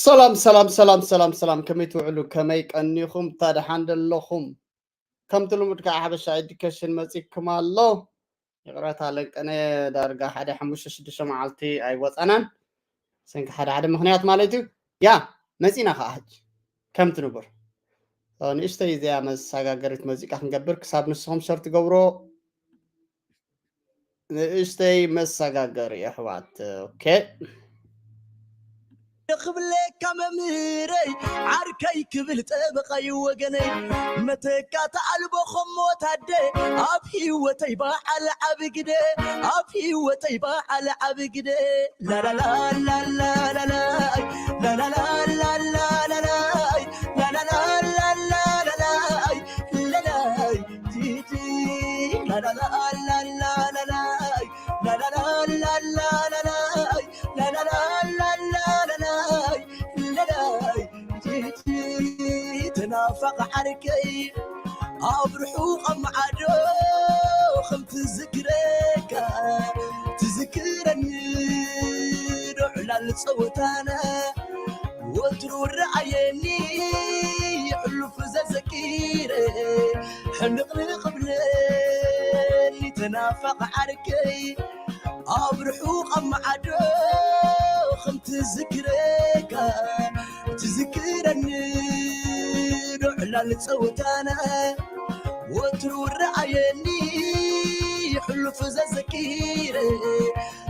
ሰላም ሰላም ሰላም ሰላም ሰላም፣ ከመይ ትውዕሉ? ከመይ ቀኒኹም? እታ ደሓን ደለኹም? ከምቲ ልሙድ ከዓ ሓበሻ ኤዱኬሽን መፂኩም ኣሎ። ይቕረታ ለንቀነ፣ ዳርጋ ሓደ ሓሙሽተ ሽዱሽተ መዓልቲ ኣይወፃናን፣ ሰንኪ ሓደ ሓደ ምኽንያት ማለት እዩ። ያ መፂና ከዓ ሕጂ ከምቲ ንቡር ንእሽተይ እዚኣ መሰጋገሪት መዚቃ ክንገብር፣ ክሳብ ንስኹም ሸር ትገብሮ ንእሽተይ መሰጋገሪ ኣሕዋት። ኦኬ። ክብለካ መምህረይ፣ ዓርከይ ክብል ጠበቓይ ወገነይ፣ መተካእታ ኣልቦ ከም ሞት ኣደ ኣብ ህይወተይ በዓል ዓቢ ግደ፣ ኣብ ህይወተይ በዓል ዓቢ ግደ። ላላላ ላላላላይ፣ ላላላ ላላላላይ፣ ላላላ ላላላላይ፣ ላላይ ቲቲ፣ ላላላ ላላላላይ፣ ላላላ ላላላላይ፣ ላላላ ላላላላይ፣ ላላይ ቲቲ፣ ተናፋቕ ዓርከይ ኣብ ርሑቕ ኣብ መዓዶ ከም ትዝክረካ ትዝክረኒ ዶ ዕላል ጸወታና ወትሩ ረኣየኒ ሕሉፍ ዘዘኪረ ሕንቕንቕ ብለኒ ተናፋቕ ዓርከይ ኣብ ርሑቕ ኣብ መዓዶ ከም ትዝክረካ ትዝክረኒ ዶ ዕላል ጸወታና ወትሩ ረኣየኒ ሕሉፍ ዘዘኪረ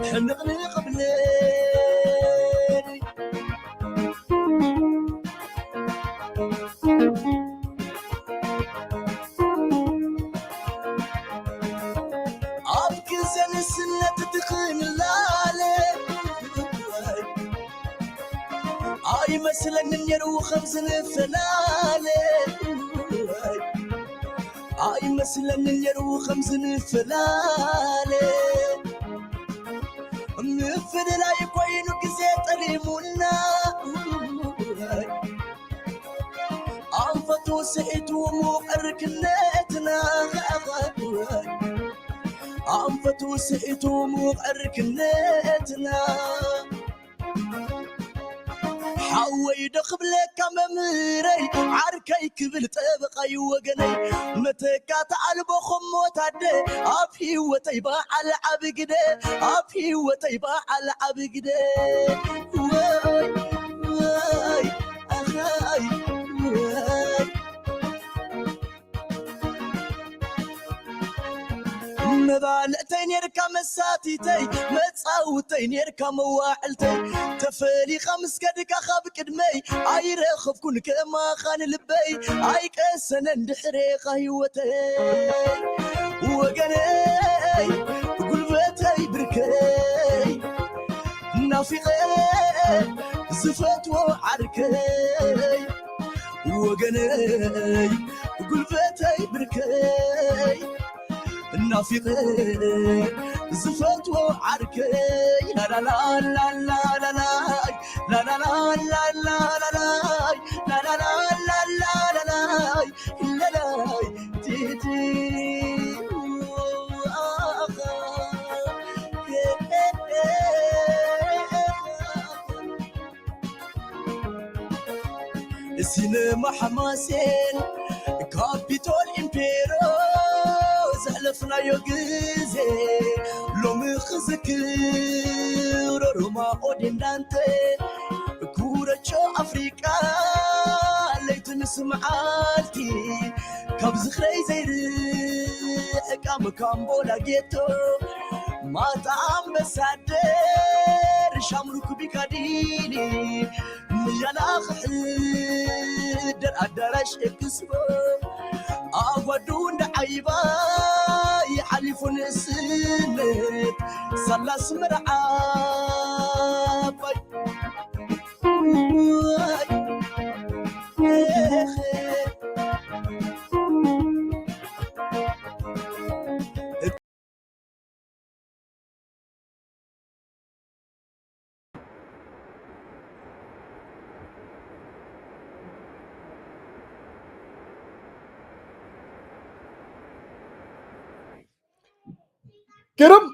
ሕንቕንቕ ብለኒ። ኣብ ግዜ ንስነት ትኽንላለ ኣይመስለንን ነይሩ ከም ዝንፈላለ፣ ኣይመስለንን ነይሩ ከም ዝንፈላለ። ምፍልላይ ኮይኑ ግዜ ጠሊሙና፣ ኣንፈቱ ስሒቱ ሙቐር ክነትና፣ ኣንፈቱ ስሒቱ ሙቐር ክነትና። ሓወይ ዶ ክብለካ መምህረይ፣ ዓርከይ ክብል ጠበቓይ ወገነይ፣ መተካእታ ኣልቦ ኸም ሞት ኣደ ኣብ ህይወተይ በዓል ዓቢ ግደ፣ ኣብ ህይወተይ በዓል ዓቢ ግደ። ወይ ወይ ኣኻይ ወይ መባልዕተይ ኔርካ መሳቲተይ፣ መጻውተይ ኔርካ መዋዕልተይ፣ ተፈሊኻ ምስ ከድካ ካብ ቅድመይ፣ ኣይረኸብኩን ከማኻ ንልበይ፣ ኣይቀሰነን ድሕሬኻ ህይወተይ። ወገነይ ጉልበተይ ብርከይ፣ ናፊቐ ዝፈትዎ ዓርከይ፣ ወገነይ ጉልበተይ ብርከይ፣ ናፊቐ ዝፈትዎ ዓርከይ፣ ላላላላላላይ፣ ላላላላላላይ፣ ላላላላላላይ፣ ላላይ ቲቲ። ሲነማ ሓማሴን፣ ካፒቶል፣ ኢምፔሮ፣ ዘሕለፍናዮ ግዜ ሎሚ ክዝክሮ፣ ሮማ ኦዴን ዳንተ፣ ኩረቾ ኣፍሪቃ፣ ለይቲ ምስ መዓልቲ ካብ ዝኽረይ ዘይርሕቃ፣ መካምቦላ ጌቶ፣ ማታ ኣምበሳደር፣ ሻምሩክ ቢካዲኒ፣ ምያና ክሕደር ኣዳራሽ ኤክስፖ፣ ኣጓዱ እንዳ ዓይባ፣ ይሓሊፉ ንእስነት፣ ሳላ ኣስመራ ዓባይ። ግርም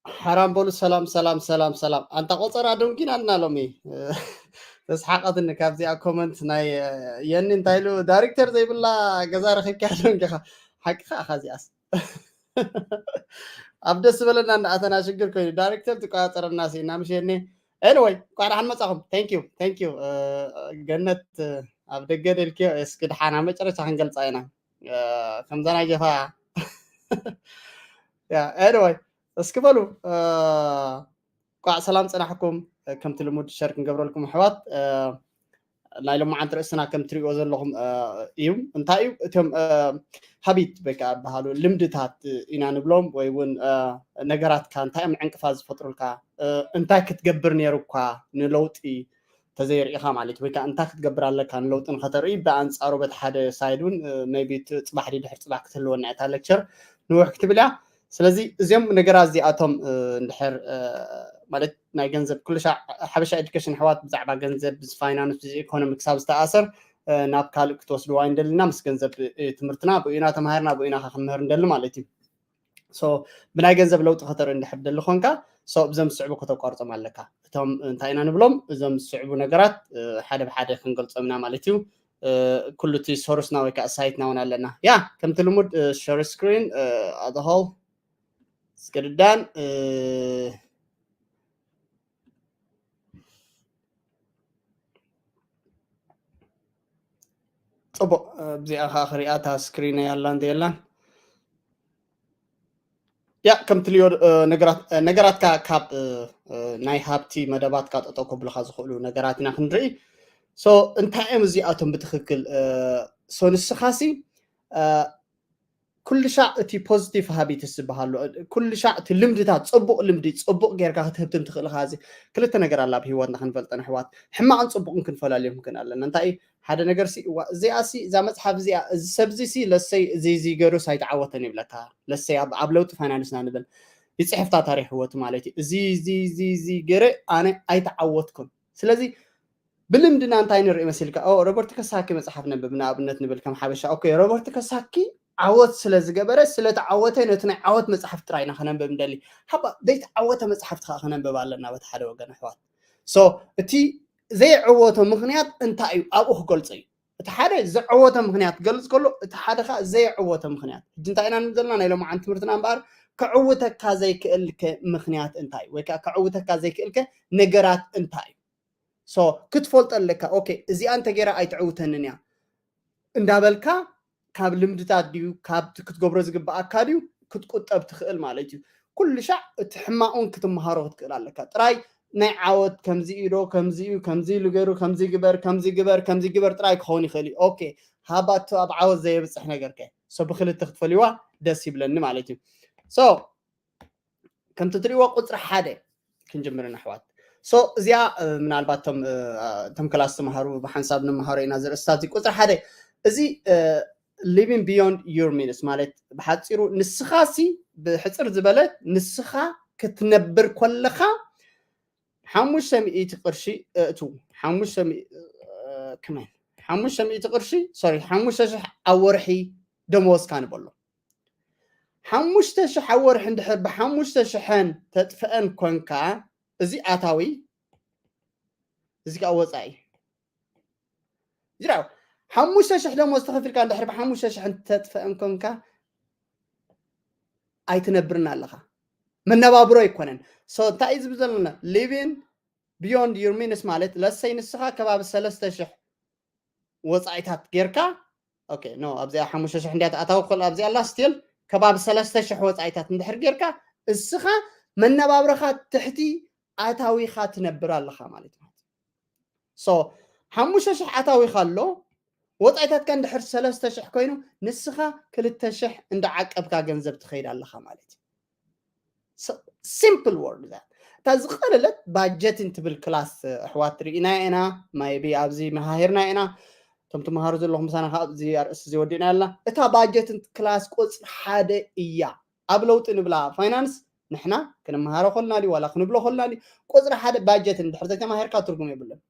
ሓራም በሉ። ሰላም ሰላም ሰላም ሰላም። ኣንታ ቆጸራ ደንጊናልና ሎሚ። ተስሓቐትኒ ካብዚኣ ኮመንት ናይ የኒ እንታይ ኢሉ ዳይሬክተር ዘይብላ ገዛ ረኺብካ ዶ እንዲኻ ሓቅኻ ኢኻ እዚኣስ ኣብ ደስ ዝበለና እንዳኣተና ሽግር ኮይኑ ዳይሬክተር ትቆፃፀረና ሲና ምሽ የኒ anyway እንኳዕ ደሓን መፃኹም thank you thank you ገነት ኣብ ደገ ደልክዮ እስኪ ደሓና መጨረሻ ክንገልፃ ኢና ከምዛ ናይ ጀፋ anyway እስኪ በሉ ቋዕ ሰላም ፅናሕኩም ከምቲ ልሙድ ሸር ክንገብረልኩም ኣሕዋት ናይ ሎማዓንቲ ርእስና ከም ትሪእዎ ዘለኹም እዩ እንታይ እዩ እቶም ሃቢት ወይ ከዓ በሃሉ ልምድታት ኢና ንብሎም ወይ እውን ነገራትካ እንታይ እዮም ዕንቅፋት ዝፈጥሩልካ እንታይ ክትገብር ነይሩ እኳ ንለውጢ ተዘይርኢኻ ማለት ወይ ከዓ እንታይ ክትገብር ኣለካ ንለውጢ ንኸተርኢ ብኣንፃሩ በቲ ሓደ ሳይድ እውን ቢ ፅባሕ ድሕር ፅባሕ ክትህልወና እታ ሌክቸር ንውሕ ክትብል እያ ስለዚ እዚኦም ነገራት እዚኣቶም እንድሕር ማለት ናይ ገንዘብ ኩሉ ሓበሻ ኤዱኬሽን ኣሕዋት ብዛዕባ ገንዘብ ፋይናንስ ኢኮኖሚ ክሳብ ዝተኣሰር ናብ ካልእ ክትወስድዋ እንደልና ምስ ገንዘብ ትምህርትና ብኢና ተማሃርና ብኢና ከክምህር እንደሊ ማለት እዩ ብናይ ገንዘብ ለውጢ ከተርኢ እንድሕር ደሊ ኮንካ ብዞም ዝስዕቡ ከተቋርፆም ኣለካ እቶም እንታይ ኢና ንብሎም እዞም ዝስዕቡ ነገራት ሓደ ብሓደ ክንገልፆም ኢና ማለት እዩ ኩሉ እቲ ሶርስና ወይ ከዓ ሳይትና እውን ኣለና ያ ከምቲ ልሙድ ሸር ስክሪን ኣዝሆል ስክርዳን ፅቡቅ እዚኣ ከዓ ክሪኣ እታ ስክሪነይ ኣላ እንተ የላን ያ ከምትልዮ ነገራትካ ካብ ናይ ሃብቲ መደባትካ ጠጠው ከብሉካ ዝኽእሉ ነገራት ኢና ክንርኢ እንታይ እዮም እዚኣቶም ብትክክል ንስኻሲ ኩሉ ሻዕ እቲ ፖዚቲቭ ሃቢትስ ዝበሃሉ ኩሉ ሻዕ እቲ ልምድታት ፅቡቅ ልምዲ ፅቡቅ ጌርካ ክትህብትን ትኽእል ካ ክልተ ነገር ኣላ ኣብ ህይወትና ክንፈልጠን ኣሕዋት ሕማቅን ፅቡቅን ክንፈላልዮም ክንክእል ኣለና እንታይ ሓደ ነገር ሲ እዚኣ ሲ እዛ መፅሓፍ እዚኣ እዚ ሰብ እዚ ሲ ለሰይ እዚ እዚ ገሩስ ኣይተዓወተን ይብለካ ለሰይ ኣብ ለውጢ ፋይናንስና ንብል ይፅሕፍታ ታሪክ ህይወት ማለት እዩ እዚ እዚ እዚ እዚ ገረ ኣነ ኣይተዓወትኩን ስለዚ ብልምድና እንታይ ንርኢ መሲልካ ሮበርት ከሳኪ መፅሓፍ ነብብ ንኣብነት ንብል ከም ሓበሻ ኦኬ ሮበርት ከሳኪ ዓወት ስለ ዝገበረ ስለተዓወተ ነቲ ናይ ዓወት መፅሓፍ ጥራይ ኢና ከነንበብ ንደሊ ሓባ ዘይተዓወተ መፅሓፍቲ ከዓ ከነንበብ ኣለና በቲ ሓደ ወገን ኣሕዋት ሶ እቲ ዘይዕወቶ ምክንያት እንታይ እዩ ኣብኡ ክገልፆ እዩ እቲ ሓደ ዘዕወተ ምክንያት ክገልፅ ከሎ እቲ ሓደ ከዓ ዘይዕወተ ምክንያት ሕጂ እንታይ ኢና ንብል ዘለና ናይ ሎማዓን ትምህርትና እምበኣር ክዕውተካ ዘይክእልከ ምክንያት እንታይ ወይ ከዓ ክዕውተካ ዘይክእልከ ነገራት እንታይ እዩ ክትፈልጦ ኣለካ ኦኬ እዚኣ እንተገይራ ኣይትዕውተንን እያ እንዳበልካ ካብ ልምድታት ድዩ ካብ ክትገብሮ ዝግብኣካ ድዩ ክትቁጠብ ትኽእል ማለት እዩ ኩሉ ሻዕ እቲ ሕማቑን ክትመሃሮ ክትክእል ኣለካ ጥራይ ናይ ዓወት ከምዚ እዩ ዶ ከምዚ እዩ ከምዚ ኢሉ ገይሩ ከምዚ ግበር ከምዚ ግበር ከምዚ ግበር ጥራይ ክኸውን ይኽእል እዩ ኦኬ ሃባቱ ኣብ ዓወት ዘየብፅሕ ነገር ከ ሶ ብክልተ ክትፈልይዋ ደስ ይብለኒ ማለት እዩ ሶ ከምቲ ትሪእዎ ቁፅሪ ሓደ ክንጅምር ኣሕዋት ሶ እዚኣ ምናልባት ቶም ክላስ ተምሃሩ ብሓንሳብ ንምሃሮ ኢና ዝርእስታት እዚ ቁፅሪ ሓደ እዚ living beyond your means ማለት ብሓፂሩ ንስኻ ሲ ብሕፅር ዝበለ ንስኻ ክትነብር ኮለኻ ሓሙሽተ ሚእቲ ቅርሺ እእቱ ሓሙሽተ ከመይ ሓሙሽተ ሚእቲ ቅርሺ ሶሪ ሓሙሽተ ሽሕ ኣብ ወርሒ ደመወዝካ ንበሎ ሓሙሽተ ሽሕ ኣብ ወርሒ እንድሕር ብሓሙሽተ ሽሐን ተጥፍአን ኮንካ እዚ ኣታዊ እዚ ከዓ ወፃኢ ዝራው ሓሙሽተ ሽሕ ደሞዝ ተኸፊልካ እንድሕር ብሓሙሽተ ሽሕ እንተጥፍአን ኮንካ ኣይትነብርን ኣለኻ መነባብሮ ኣይኮነን ሶ እንታይ እዩ ዝብል ዘለና living beyond your means ማለት ለሰይ ንስኻ ከባቢ ሰለስተ ሽሕ ወፃኢታት ጌርካ okay no ኣብዚኣ ሓሙሽተ ሽሕ እንዲያ ትኣታዊ ክል ኣብዚኣ ኣላ still ከባቢ ሰለስተ ሽሕ ወፃኢታት እንድሕር ጌርካ እስኻ መነባብረኻ ትሕቲ ኣታዊኻ ትነብር ኣለኻ ማለት ማለት so ሓሙሽተ ሽሕ ኣታዊኻ ኣሎ ወፃኢታትካ እንድሕር ሰለስተ ሽሕ ኮይኑ ንስኻ ክልተ ሽሕ እንዳዓቀብካ ገንዘብ ትኸይድ ኣለኻ ማለት እዩ simple word that እታ ዝቐለለት ባጀትን ትብል ክላስ ኣሕዋት ርኢና ኢና ማይቢ ኣብዚ መሃሂርና ኢና እቶም ትመሃሩ ዘለኹም ምሳና ካብ እዚ ኣርእስቲ እዚ ወዲእና ያላ እታ ባጀትን ክላስ ቁፅሪ ሓደ እያ ኣብ ለውጢ ንብላ ፋይናንስ ንሕና ክንመሃሮ ከልና ድዩ ዋላ ክንብሎ ከልና ድዩ ቁፅሪ ሓደ ባጀትን ድሕር ዘይተማሂርካ ትርጉም የብሉን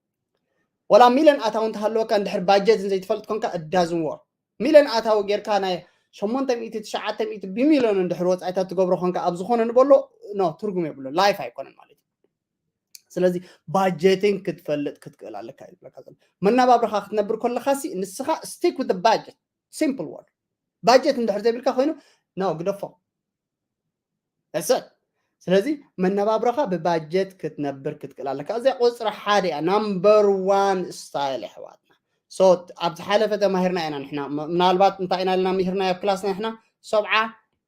ዋላ ሚለን ኣታው እንተሃለወካ እንድሕር ባጀትን ዘይትፈልጥ ኮንካ እዳዝን ወር ሚለን ኣታዊ ጌርካ ናይ ሸሞንተ ሚእቲ ትሽዓተ ሚእቲ ብሚልዮን እንድሕር ወፃኢታት ትገብሮ ኮንካ ኣብ ዝኾነ ንበሎ ኖ ትርጉም የብሎ ላይፍ ኣይኮነን ማለት እዩ ስለዚ budgeting ክትፈልጥ ክትክእል ኣለካ እዩ ዝብለካ ዘሎ። መናባብሮኻ ክትነብር ከለኻ ሲ ንስኻ stick with the budget, simple word። Budget እንድሕር ዘይብልካ ኮይኑ no ግደፎ። That's it። ስለዚ መነባብሮኻ ብ budget ክትነብር ክትክእል ኣለካ። እዚኣ ቁፅሪ ሓደ እያ፣ number one style የሕዋትና። So ኣብ ዝሓለፈ ተማሂርና ኢና ንሕና፣ ም- ምናልባት እንታይ ኢና ኢልና ምሂርና ኣብ ክላስና ንሕና ሰብዓ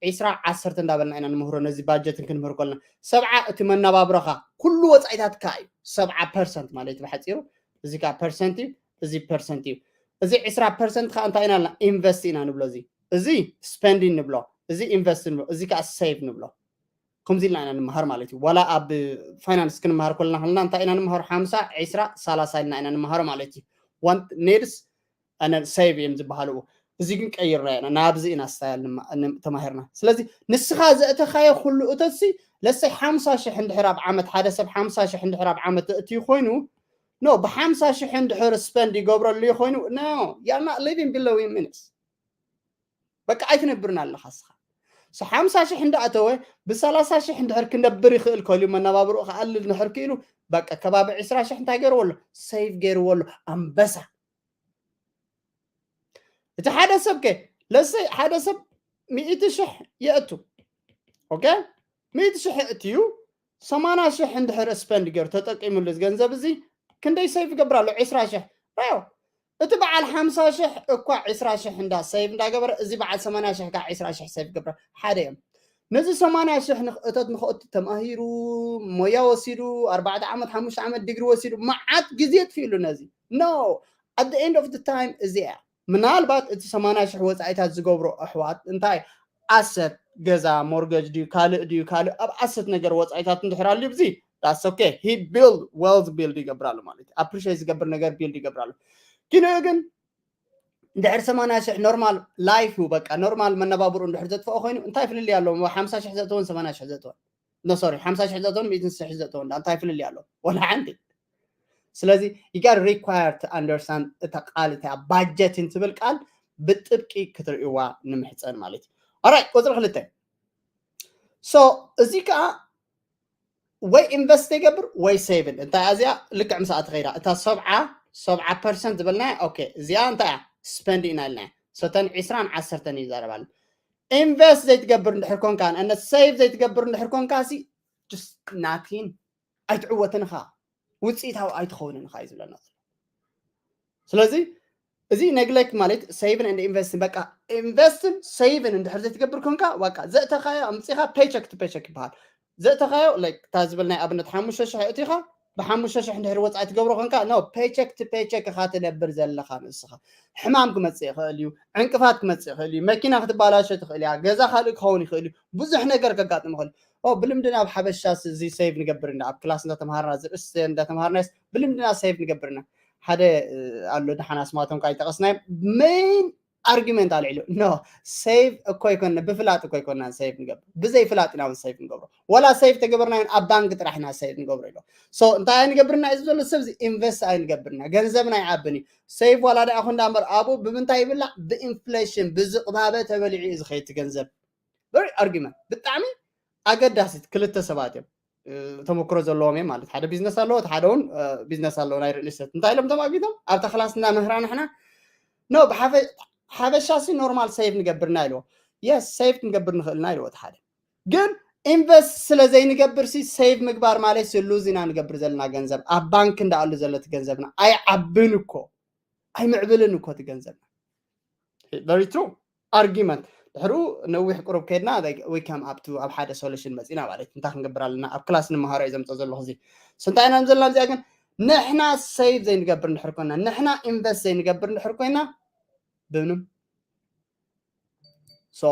ዒስራ ዓሰርተ እንዳበልና ኢና ንምህሮ። ነዚ budgeting ክንምህር ከለና ሰብዓ እቲ መነባብሮኻ ኩሉ ወፃኢታትካ እዩ፣ ሰብዓ ፐርሰንት ማለት እዩ ብሓፂሩ። እዚ ከዓ ፐርሰንት እዩ፣ እዚ ፐርሰንት እዩ። እዚ ዒስራ ፐርሰንት ከዓ እንታይ ኢና ኢልና ኢንቨስት ኢና ንብሎ። እዚ እዚ spending ንብሎ፣ እዚ ኢንቨስት ንብሎ፣ እዚ ከዓ ሴቭ ንብሎ። ከምዚ ኢልና ኢና ንምሃር ማለት እዩ። ዋላ ኣብ ፋይናንስ ክንምሃር ከለና ከለና እንታይ ኢና ንምሃር? ሓምሳ ዒስራ ሰላሳ ኢልና ኢና ንምሃር ማለት እዩ። Want needs and save እዮም ዝበሃሉ። እዚ ግን ቀይርና ኢና፣ ናብዚ ኢና ስታይል ተማሂርና። ስለዚ ንስኻ ዘእተኻዮ ኩሉ እቶትሲ ለሰይ ሓምሳ ሽሕ እንድሕር ኣብ ዓመት፣ ሓደ ሰብ ሓምሳ ሽሕ እንድሕር ኣብ ዓመት እእትዩ ኮይኑ ኖ ብሓምሳ ሽሕ እንድሕር ስፐንድ ይገብረሉ ኮይኑ ኖ you're not living below your means። በቃ ኣይትነብርን ኣለኻ እስኻ። So ሓምሳ ሽሕ እንዳኣተወ ብሰላሳ ሽሕ እንድሕር ክነብር ይኽእል ከልዩ መነባብርኡ ክኣልል እንድሕር ክኢሉ በቃ ከባቢ ዕስራ ሽሕ እንታይ ገይርዎ ኣሎ? ሴቭ ገይርዎ ኣሎ ኣንበሳ። እቲ ሓደ ሰብ ከ ለሰይ ሓደ ሰብ ሚእቲ ሽሕ የእቱ። ኦኬ፣ ሚእቲ ሽሕ የእትዩ ሰማንያ ሽሕ እንድሕር ስፐንድ ገይሩ ተጠቂሙሉ እዚ ገንዘብ እዚ ክንደይ ሴቭ ይገብር ኣሎ? ዕስራ ሽሕ ራዮ። እቲ በዓል ሓምሳ ሽሕ እኳ ዕስራ ሽሕ እንዳ ሴቭ እንዳገበረ እዚ በዓል ሰማንያ ሽሕ ከዓ ዕስራ ሽሕ ሴቭ ገብረ ሓደ እዮም። ነዚ ሰማንያ ሽሕ ንኽእተት ንኽእቱ ተማሂሩ ሞያ ወሲዱ ኣርባዕተ ዓመት ሓሙሽተ ዓመት ዲግሪ ወሲዱ መዓት ግዜ የጥፊእሉ ነዚ no at the end of the time እዚ እያ ምናልባት እቲ ሰማንያ ሽሕ ወፃኢታት ዝገብሮ ኣሕዋት እንታይ ኣሰት ገዛ ሞርገጅ ድዩ ካልእ ድዩ ካልእ ኣብ ኣሰት ነገር ወፃኢታት እንድሕር ኣልዩ ብዚ that's okay he build wealth build ይገብር ኣሎ ማለት እዩ appreciate ዝገብር ነገር build ይገብር ኣሎ ግን ግን እንድሕር ሰማንያ ሽሕ ኖርማል ላይፍ በቃ ኖርማል መነባብሩ እንድሕር ዘጥፍኦ ኮይኑ እንታይ ፍልልይ ኣለዎ ሓምሳ ሽሕ ዘእተወን ሰማንያ ሽሕ ዘእተወን no sorry ሓምሳ ሽሕ ዘእተወን ሚእትን ሽሕ ዘእተወን እንታይ ፍልልይ ኣለዎ ወላ ሓንቲ ስለዚ you got required to understand እታ ቃል እታ budgeting ትብል ቃል ብጥብቂ ክትርእይዋ ንምሕፀን ማለት እዩ right ቁፅሪ ክልተ so እዚ ከዓ ወይ ኢንቨስት ይገብር ወይ ሴቭን እንታይ እዚኣ ልክዕ ምስኣ ትኸይዳ እታ ሰብዓ ሰብዓ ፐርሰንት ዝበልናያ okay እዚኣ እንታይ እያ ስፐንድ ኢና ኢልና ሰተን ዒስራን ዓሰርተን እዩ ዘረባል ኢንቨስት ዘይትገብር እንድሕር ኮንካ እነ ሴቭ ዘይትገብር እንድሕር ኮንካ ሲ just nothing ኣይትዕወትን ኢኻ ውፅኢታዊ ኣይትኸውንን ኢኻ እዩ ዝብለና ዘሎ ስለዚ እዚ ኔግሌክት ማለት ሴቭን እንድ ኢንቨስትን በቃ ኢንቨስትን ሴቭን እንድሕር ዘይትገብር ኮንካ በቃ ዘእተኻዮ ኣምፂኻ paycheck to paycheck ይበሃል ዘእተኻዮ like እታ ዝበልናይ ኣብነት ሓሙሽተ ሽሕ እቲኻ ብሓሙሽተ ሽሕ እንድሕር ወፃኢ ትገብሮ ኮንካ no paycheck to paycheck ኢኻ ትነብር ዘለኻ ንስኻ ሕማም ክመፅእ ይኽእል እዩ ዕንቅፋት ክመፅእ ይኽእል እዩ መኪና ክትባላሸ ትኽእል እያ ገዛ ካልእ ክኸውን ይኽእል እዩ ብዙሕ ነገር ከጋጥም ይኽእል ኦ ብልምድና ኣብ ሓበሻ እዚ ሴቭ ንገብር ኢና ኣብ ክላስ እንዳተምሃርና ዝርእስ እንዳተምሃርናስ ብልምድና ሴቭ ንገብር ኢና ሓደ ኣሎ ደሓን ኣስማቶም ካይጠቀስናዮም main argument ኣልዒሉ no ሴቭ እኮ ይኮነ ብፍላጥ እኮ ይኮና ሴቭ ንገብር ብዘይ ፍላጥ ኢና ውን ሴቭ ንገብሮ ወላ ሴቭ ተገበርናዮን ኣብ ባንክ ጥራሕ ኢና ሴቭ ንገብሮ ኢሎ so እንታይ ኣይንገብርና እዩ ዘሎ ሰብ ኢንቨስት ኣይንገብርና ገንዘብና ይዓብን እዩ ሴቭ ዋላ ደኣ ኩንዳ እምበር ኣብኡ ብምንታይ ይብላዕ ብኢንፍሌሽን ብዝቕባበ ተበሊዑ እዩ ዝኸይድ ገንዘብ very argument ብጣዕሚ ኣገዳሲት ክልተ ሰባት እዮም ተመክሮ ዘለዎም እዮም ማለት ሓደ ቢዝነስ ኣለዎ እቲ ሓደ እውን ቢዝነስ ኣለዎ ናይ ሪል ስቴት እንታይ ኢሎም ተማጊቶም ኣብታ ክላስ እና ምህራ ንሕና ኖ ብሓበሻ ሲ ኖርማል ሴቭ ንገብርና ኢልዎ የስ ሴቭ ክንገብር ንኽእልና ኢልዎ እቲ ሓደ ግን ኢንቨስት ስለ ዘይንገብር ሲ ሴቭ ምግባር ማለት ሲ ሉዝ ኢና ንገብር ዘለና ገንዘብ ኣብ ባንክ እንዳኣሉ ዘለቲ ገንዘብና ኣይዓብን እኮ ኣይምዕብልን እኮ እቲ ገንዘብና very true argument ድሕሩ ነዊሕ ቁሩብ ከድና we come up to ኣብ ሓደ solution መፂና ማለት እንታይ ክንገብር ኣለና ኣብ ክላስ ንምሃሮ እዩ ዘምፀ ዘለኹ እዚ ስንታይ ኢና ዘለና እዚኣ ግን ንሕና ሴቭ ዘይንገብር እንድሕር ኮይና ንሕና ኢንቨስት ዘይንገብር እንድሕር ኮይና ብምንም so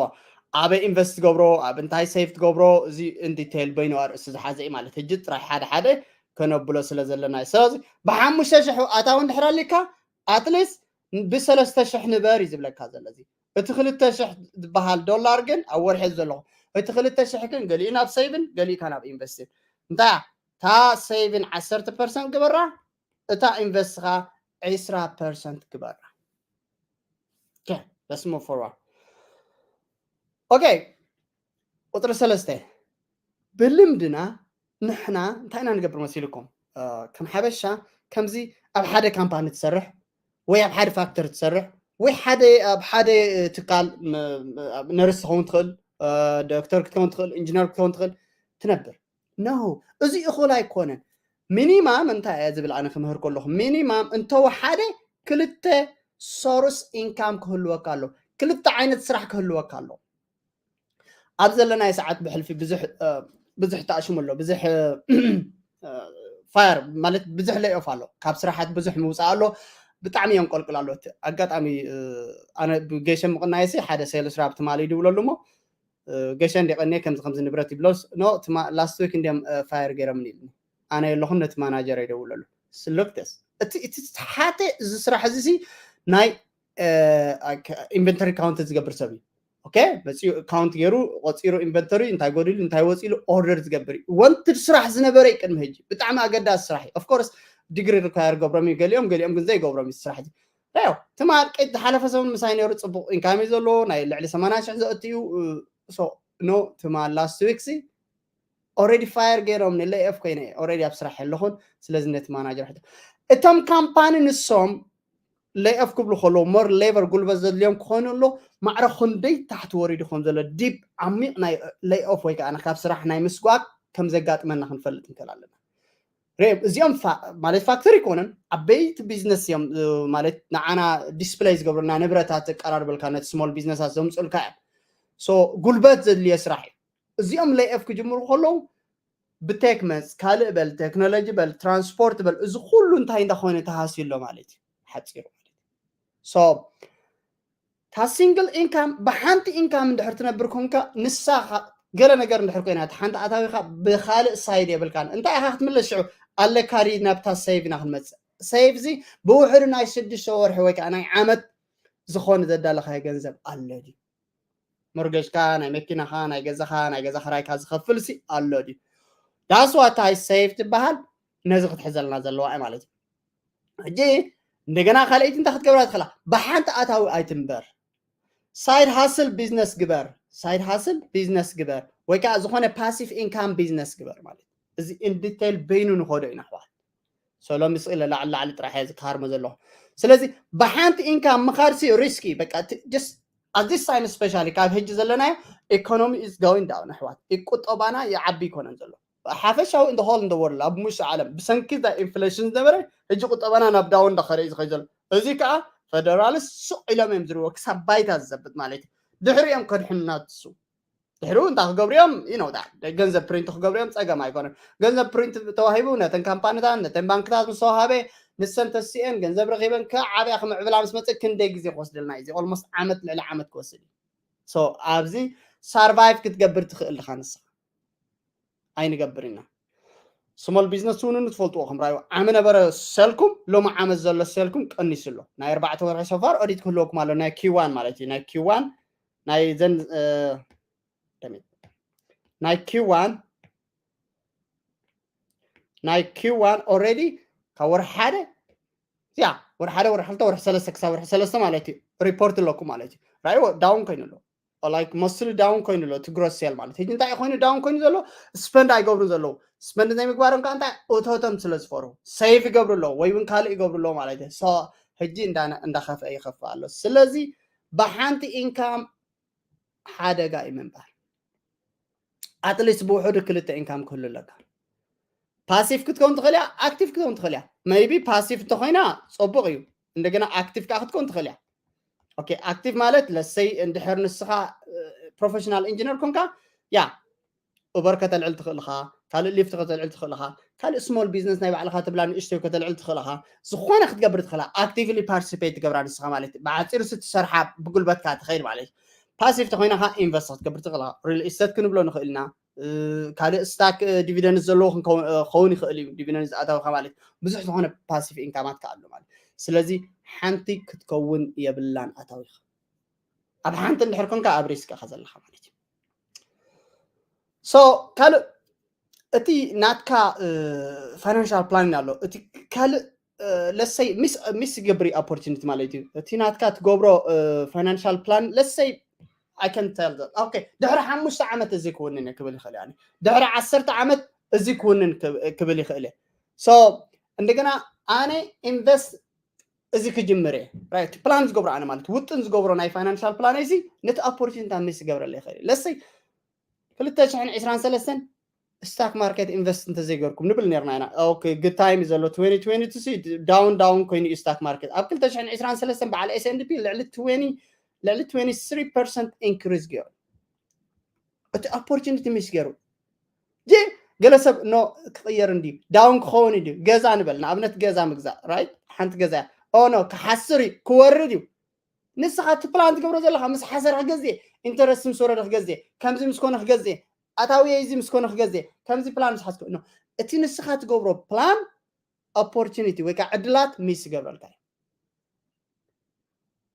ኣበይ ኢንቨስት ትገብሮ ኣብ እንታይ ሴቭ ትገብሮ እዚ in detail በይኑ ኣርእስቲ ዝሓዘ እዩ ማለት ሕጂ ጥራይ ሓደ ሓደ ከነብሎ ስለ ዘለና እዩ ስለዚ ብሓሙሽተ ሽሕ ኣታዊ እንድሕር ኣሊካ ኣትሊስት ብሰለስተ ሽሕ ንበር እዩ ዝብለካ ዘሎ እዚ እቲ ክልተ ሽሕ ዝበሃል ዶላር ግን ኣብ ወርሒ ዘለኹ እቲ ክልተ ሽሕ ግን ገሊኡ ናብ ሴቭን ገሊኡ ካብ ናብ ኢንቨስትን እንታይ እታ ሴቭን ዓሰርተ ፐርሰንት ግበራ እታ ኢንቨስትኻ ዒስራ ፐርሰንት ግበራ let's move forward okay ቁፅሪ ሰለስተ ብልምድና ንሕና እንታይ ኢና ንገብር መሲልኩም ከም ሓበሻ ከምዚ ኣብ ሓደ ካምፓኒ ትሰርሕ ወይ ኣብ ሓደ ፋክተሪ ትሰርሕ ወይ ሓደ ኣብ ሓደ ትካል ነርስ ትኸውን ትኽእል፣ ዶክተር ክትከውን ትኽእል፣ ኢንጂነር ክትከውን ትኽእል ትነብር። ኖ፣ እዚ እኹል ኣይኮነን። ሚኒማም እንታይ እየ ዝብል ኣነ ክምህር ከለኹ፣ ሚኒማም እንተወሓደ ክልተ ሶርስ ኢንካም ክህልወካ ኣሎ፣ ክልተ ዓይነት ስራሕ ክህልወካ ኣሎ። ኣብ ዘለናዮ ሰዓት ብሕልፊ ብዙሕ ብዙሕ ተኣሽሙ ኣሎ፣ ብዙሕ ፋየር ማለት ብዙሕ ሌኦፍ ኣሎ፣ ካብ ስራሓት ብዙሕ ምውፃእ ኣሎ። ብጣዕሚ እዮም ቆልቅል ኣሎ። ኣጋጣሚ ኣነ ብገሸ ምቕናየሲ ሓደ ሴልስ ራፕ ትማሊ ይድውለሉ እሞ ገሸ እንዲቐኒ ከምዚ ከምዚ ንብረት ይብሎስ ኖ ላስት ዊክ እንዲም ፋየር ገይሮም ኢልኒ። ኣነ የለኹን፣ ነቲ ማናጀር ይደውለሉ። ስልክተስ እቲ እቲ ተሓተ እዚ ስራሕ እዚ ሲ ናይ ኢንቨንተሪ ካውንት ዝገብር ሰብ እዩ። ኦኬ፣ መፂኡ ካውንት ገይሩ ቆፂሩ ኢንቨንተሪ እንታይ ጎዲሉ እንታይ ወፂሉ ኦርደር ዝገብር እዩ። ወንትድ ስራሕ ዝነበረ እዩ ቅድሚ ሕጂ፣ ብጣዕሚ ኣገዳሲ ስራሕ እዩ። ኦፍኮርስ ዲግሪ ሪኳየር ገብሮም እዩ ገሊኦም፣ ገሊኦም ግን ዘይገብሮም እዩ ስራሕ እዚ። ዮ ትማል ቀይት ዝሓለፈ ሰሙን ምሳይ ነይሩ፣ ፅቡቅ ኢንካም እዩ ዘለዎ፣ ናይ ልዕሊ ሰማንያ ሽሕ ዘእትዩ። ኖ ትማል ላስት ዊክ ሲ ኦረዲ ፋየር ገይሮም ንለይ ኦፍ ኮይነ ኦረዲ ኣብ ስራሕ ኣለኹን። ስለዚ ነቲ ማናጀር ሕቶ እቶም ካምፓኒ ንሶም ለይ ኦፍ ክብሉ ከለዉ ሞር ሌበር ጉልበት ዘድልዮም ክኾኑ ኣሎ። ማዕረ ክንደይ ታሕቲ ወሪዱ ከም ዘሎ ዲፕ ዓሚቕ ናይ ለይ ኦፍ ወይ ከዓ ካብ ስራሕ ናይ ምስጓግ ከም ዘጋጥመና ክንፈልጥ ንክእል ኣለና። ሪም እዚኦም ማለት ፋክተሪ ይኮነን፣ ዓበይቲ ቢዝነስ እዮም። ማለት ንዓና ዲስፕለይ ዝገብሩና ንብረታት ዘቀራርበልካ ነቲ ስሞል ቢዝነሳት ዘምፅኡልካ እዮም። ጉልበት ዘድልዮ ስራሕ እዩ። እዚኦም ለይ ኦፍ ክጅምሩ ከለዉ ብቴክ መፅ ካልእ በል ቴክኖሎጂ በል ትራንስፖርት በል እዚ ኩሉ እንታይ እንዳኮነ ተሃስዩ ኣሎ ማለት እዩ ሓፂሩ ማለት እዩ። እታ ሲንግል ኢንካም ብሓንቲ ኢንካም እንድሕር ትነብር ኮንካ ንሳ ገለ ነገር እንድሕር ኮይና እቲ ሓንቲ ኣታዊካ ብካልእ ሳይድ የብልካን እንታይ ኢካ ክትምለስ ሽዑ ኣለካዲ ናብታ ሴቭ ኢና ክንመፅእ። ሴቭ እዚ ብውሕዱ ናይ ሽዱሽተ ወርሒ ወይ ከዓ ናይ ዓመት ዝኾነ ዘዳለካዮ ገንዘብ ኣሎ ድዩ? ሞርጌጅካ ናይ መኪናኻ ናይ ገዛኻ ናይ ገዛ ክራይካ ዝኸፍል ሲ ኣሎ ድዩ? ዳስዋ ታይ ሴቭ ትበሃል ነዚ ክትሕዘልና ዘለዋ እዩ ማለት እዩ። ሕጂ እንደገና ካልኣይቲ እንታይ ክትገብራ ትኽእላ? ብሓንቲ ኣታዊ ኣይትንበር። ሳይድ ሃስል ቢዝነስ ግበር፣ ሳይድ ሃስል ቢዝነስ ግበር ወይ ከዓ ዝኾነ ፓሲቭ ኢንካም ቢዝነስ ግበር ማለት እዚ ኢንዲቴይል በይኑ ንኸዶ ኢና ኣሕዋት። ሶሎም ስኢለ ላዕሊ ላዕሊ ጥራሕ እየ ዝካርሞ ዘለኹ። ስለዚ ብሓንቲ ኢንካም ምኻድሲ ሪስኪ በቃ just at this time especially ካብ ሕጂ ዘለናዮ ኢኮኖሚ is going down ኣሕዋት። ቁጠባና ይዓቢ ይኮነን ዘሎ ሓፈሻዊ in the whole in the world ኣብ ሙሽ ዓለም ብሰንኪ ዛ ኢንፍሌሽን ዝነበረ ሕጂ ቁጠባና ናብ ዳውን እንዳኸደ እዩ ዝኸይ ዘሎ። እዚ ከዓ ፈደራልስ ሱቕ ኢሎም እዮም ዝርዎ ክሳብ ባይታ ዝዘብጥ ማለት እዩ። ድሕሪ እዮም ከድሕኑና ትሱ ድሕሪኡ እንታይ ክገብሩ እዮም ይነውዳ ገንዘብ ፕሪንት ክገብሩ እዮም ጸገም ኣይኮነን። ገንዘብ ፕሪንት ተዋሂቡ ነተን ካምፓኒታት ነተን ባንክታት ምስ ተዋሃበ ንሰን ተሲኤን ገንዘብ ረኺበን ከዓብያ ክምዕብላ ምስ መጽእ ክንደይ ግዜ ክወስደልና እዩ? ኦልሞስት ዓመት ልዕሊ ዓመት ክወስድ እዩ። ኣብዚ ሳርቫይቭ ክትገብር ትኽእል ድኻ ንስኻ? ኣይንገብር ኢና። ስሞል ቢዝነስ ትውንኑ ትፈልጥዎ ከም ራዩ ዓሚ ነበረ ሰልኩም ሎሚ ዓመት ዘሎ ሰልኩም ቀኒሱ ኣሎ። ናይ ኣርባዕተ ወርሒ ሶፋር ኦዲት ክህልወኩም ኣሎ ናይ ኪዋን ማለት እዩ ናይ ኪዋን ናይ ዘን ናይ ኪዋን ናይ ኪዋን ኦረዲ ካብ ወርሒ ሓደ ያ ወርሒ ሓደ ወርሒ ክልተ ወርሒ ሰለስተ ክሳብ ወርሒ ሰለስተ ማለት እዩ ሪፖርት ኣለኩም ማለት እዩ። ራእይዎ ዳውን ኮይኑ ኣሎ ላይክ መስሊ ዳውን ኮይኑ ኣሎ እቲ ግሮስ ሴል ማለት ሕጂ እንታይ ኮይኑ ዳውን ኮይኑ ዘሎ ስፐንድ ኣይገብሩን ዘለዉ ስፐንድ ናይ ምግባሮም ከዓ እንታይ እቶቶም ስለ ዝፈሩ ሴቭ ይገብሩ ኣለዉ ወይ እውን ካልእ ይገብሩ ኣለዉ ማለት እዩ። ሕጂ እንዳኸፍአ ይኸፍእ ኣሎ። ስለዚ ብሓንቲ ኢንካም ሓደጋ እዩ ምንባር ኣትሊስት ብውሕዱ ክልተ ኢንካም ክህሉ ኣለካ። ፓሲቭ ክትከውን ትኽእል እያ፣ ኣክቲቭ ክትከውን ትኽእል እያ። ሜይቢ ፓሲቭ እንተኮይና ፅቡቅ እዩ፣ እንደገና ኣክቲቭ ከዓ ክትከውን ትኽእል እያ። ኦኬ ኣክቲቭ ማለት ለሰይ እንድሕር ንስኻ ፕሮፌሽናል ኢንጂነር ኮንካ ያ ኡበር ከተልዕል ትኽእል ኢኻ፣ ካልእ ሊፍት ከተልዕል ትኽእል ኢኻ፣ ካልእ ስሞል ቢዝነስ ናይ ባዕልኻ ትብላ ንእሽተይ ከተልዕል ትኽእል ኢኻ። ዝኾነ ክትገብር ትኽእላ ኣክቲቭሊ ፓርቲሲፔት ትገብራ ንስኻ ማለት እዩ። ብዓፂሩ ሲ ትሰርሓ ብጉልበትካ ትኸይድ ማለት እዩ። ፓሲቭ ተኮይና ካ ኢንቨስት ክትገብር ትኽእል ኢኻ። ሪል ኢስቴት ክንብሎ ንኽእል ኢና። ካልእ ስታክ ዲቪደንስ ዘለዎ ክኸውን ይኽእል እዩ። ዲቪደንስ ኣታዊካ ማለት ብዙሕ ዝኾነ ፓሲቭ ኢንካማትካ ኣሎ ማለት ስለዚ ሓንቲ ክትከውን የብላን ኣታዊካ ኣብ ሓንቲ እንድሕር ኮንካ ኣብ ሪስክ ኢኻ ዘለካ ማለት እዩ። ሶ ካልእ እቲ ናትካ ፋይናንሻል ፕላኒን ኣሎ እቲ ካልእ ለሰይ ሚስ ገብሪ ኦፖርቹኒቲ ማለት እዩ እቲ ናትካ ትገብሮ ፋይናንሻል ፕላን ለሰይ I can tell that okay ድሕሪ ሓሙሽተ ዓመት እዚ ክውንን ክብል ይኽእል እያ ድሕሪ ዓሰርተ ዓመት እዚ ክውንን ክብል ይኽእል እየ So እንደገና ኣነ ኢንቨስት እዚ ክጅምር እየ። ራይት፣ ፕላን ዝገብሮ ኣነ ማለት ውጥን ዝገብሮ ናይ ፋይናንሻል ፕላን እዚ ነቲ ኦፖርቹኒቲ ኣብ ምስ ይገብረለ ይኽእል እዩ። ለሰይ ክልተ ሽሕን ዕስራን ሰለስተን ስታክ ማርኬት ኢንቨስት እንተዘይገርኩም ንብል ነርና ኢና። ኦኬ፣ ግድ ታይም እዩ ዘሎ። ትወንቲ ትወንቲ ቱ ሲ ዳውን ዳውን ኮይኑ እዩ ስታክ ማርኬት። ኣብ ክልተ ሽሕን ዕስራን ሰለስተን በዓል ኤስ ኤንድ ፒ ልዕሊ ትወንቲ ልዕሊ ትወንቲ ስሪ ፐርሰንት ኢንክሪዝ ገይሩ። እቲ ኦፖርቹኒቲ ሚስ ገይሩ። ጂ ገለ ሰብ ኖ ክቕየር እንዲ ዳውን ክኸውን እንዲ ገዛ ንበል፣ ንኣብነት ገዛ ምግዛእ፣ ራይት፣ ሓንቲ ገዛ እያ። ኦ ኖ ክሓስር እዩ፣ ክወርድ እዩ። ንስኻ እቲ ፕላን ትገብሮ ዘለኻ ምስ ሓሰረ ክገዜ፣ ኢንተረስት ምስ ወረደ ክገዜ፣ ከምዚ ምስ ኮነ ክገዜ፣ ኣታዊ እዚ ምስ ኮነ ክገዜ፣ ከምዚ ፕላን ምስ ሓዝኮ ኖ። እቲ ንስኻ ትገብሮ ፕላን ኦፖርቹኒቲ ወይ ከዓ ዕድላት ሚስ ይገብረልካ እዩ።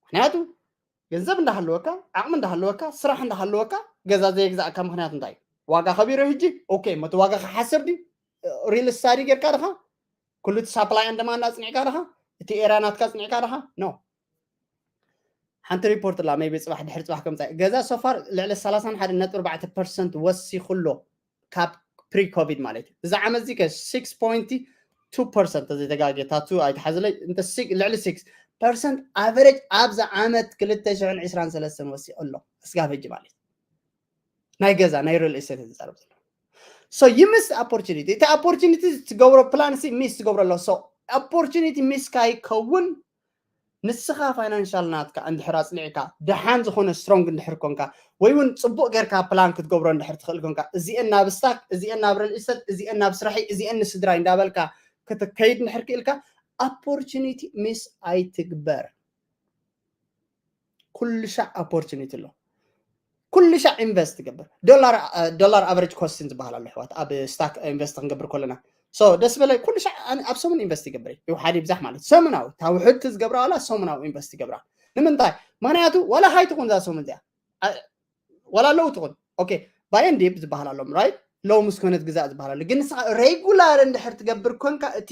ምክንያቱ ገንዘብ እንዳሃለወካ፣ ዓቕሚ እንዳሃለወካ፣ ስራሕ እንዳሃለወካ ገዛ ዘይግዛእካ ምክንያት እንታይ እዩ? ዋጋ ከቢሩ ሕጂ። ኦኬ፣ መቲ ዋጋ ክሓስር ድዩ? ሪል ስታዲ ጌርካ ድኻ? ኩሉ እቲ ሳፕላይ ኣንድ ደማንድ ኣጽኒዕካ ድኻ? እቲ ኤርያ ናትካ ኣጽኒዕካ ድኻ? ኖ። ሓንቲ ሪፖርት ኣላ፣ ሜቢ ጽባሕ ድሕሪ ጽባሕ ከምጻ ገዛ ሶፋር ልዕሊ ሰላሳን ሓደ ነጥቢ ኣርባዕተ ፐርሰንት ወሲኹ ኣሎ፣ ካብ ፕሪ ኮቪድ ማለት እዩ። እዚ ዓመት እዚ ከ ሲክስ ፖይንት ቱ ፐርሰንት ተዘይተጋግየ፣ ታቱ ኣይትሓዝለይ፣ እንተ ልዕሊ ሲክስ ፐርሰንት ኣቨሬጅ ኣብዚ ዓመት ክልተ ሽሕን ዕስራን ሰለስተን ወሲኹ ኣሎ። እስጋብ ሕጂ ማለት እዩ። ናይ ገዛ ናይ ሪል ኤስቴት ዝዛረብ ዘሎ። So you miss opportunity። እቲ ኦፖርቹኒቲ ትገብሮ ፕላን ሲ ሚስ ትገብሮ ኣሎ። So ኦፖርቹኒቲ ሚስ ካይከውን ንስኻ ፋይናንሻል ናትካ እንድሕር ኣጽኒዕካ፣ ደሓን ዝኾነ ስትሮንግ እንድሕር ኮንካ፣ ወይ እውን ጽቡቕ ጌርካ ፕላን ክትገብሮ እንድሕር ትኽእል ኮንካ፣ እዚኤን ናብ ስታክ፣ እዚኤን ናብ ሪል ኢስቴት፣ እዚኤን ናብ ስራሐይ፣ እዚኤን ንስድራይ እንዳበልካ ክትከይድ እንድሕር ክኢልካ፣ ኦፖርቹኒቲ ሚስ ኣይትግበር። ኩሉ ሻዕ ኦፖርቹኒቲ ኣሎ። ኩሉ ሻዕ ኢንቨስት ትገብር። ዶላር ዶላር ኣቨሬጅ ኮስትን ዝበሃል ኣሎ ኣሕዋት፣ ኣብ ስታክ ኢንቨስት ክንገብር ከለና። So ደስ በለይ ኩሉ ሻዕ ኣብ ሰሙን ኢንቨስት ይገብር እዩ። ሓደ ይብዛሕ ማለት ሰሙናዊ፣ ታውሕድ ትዝገብራ ዋላ ሰሙናዊ ኢንቨስት ይገብራ። ንምንታይ? ምክንያቱ ዋላ ሃይ ትኹን እዛ ሰሙን እዚኣ፣ ዋላ ሎው ትኹን፣ ኦኬ፣ ባይ ኤንድ ዲፕ ዝበሃል ኣሎም፣ ራይት? ሎው ምስ ኮነት ግዛእ ዝበሃል ኣሎ። ግን ንስኻ ሬጉላር እንድሕር ትገብር ኮንካ፣ እቲ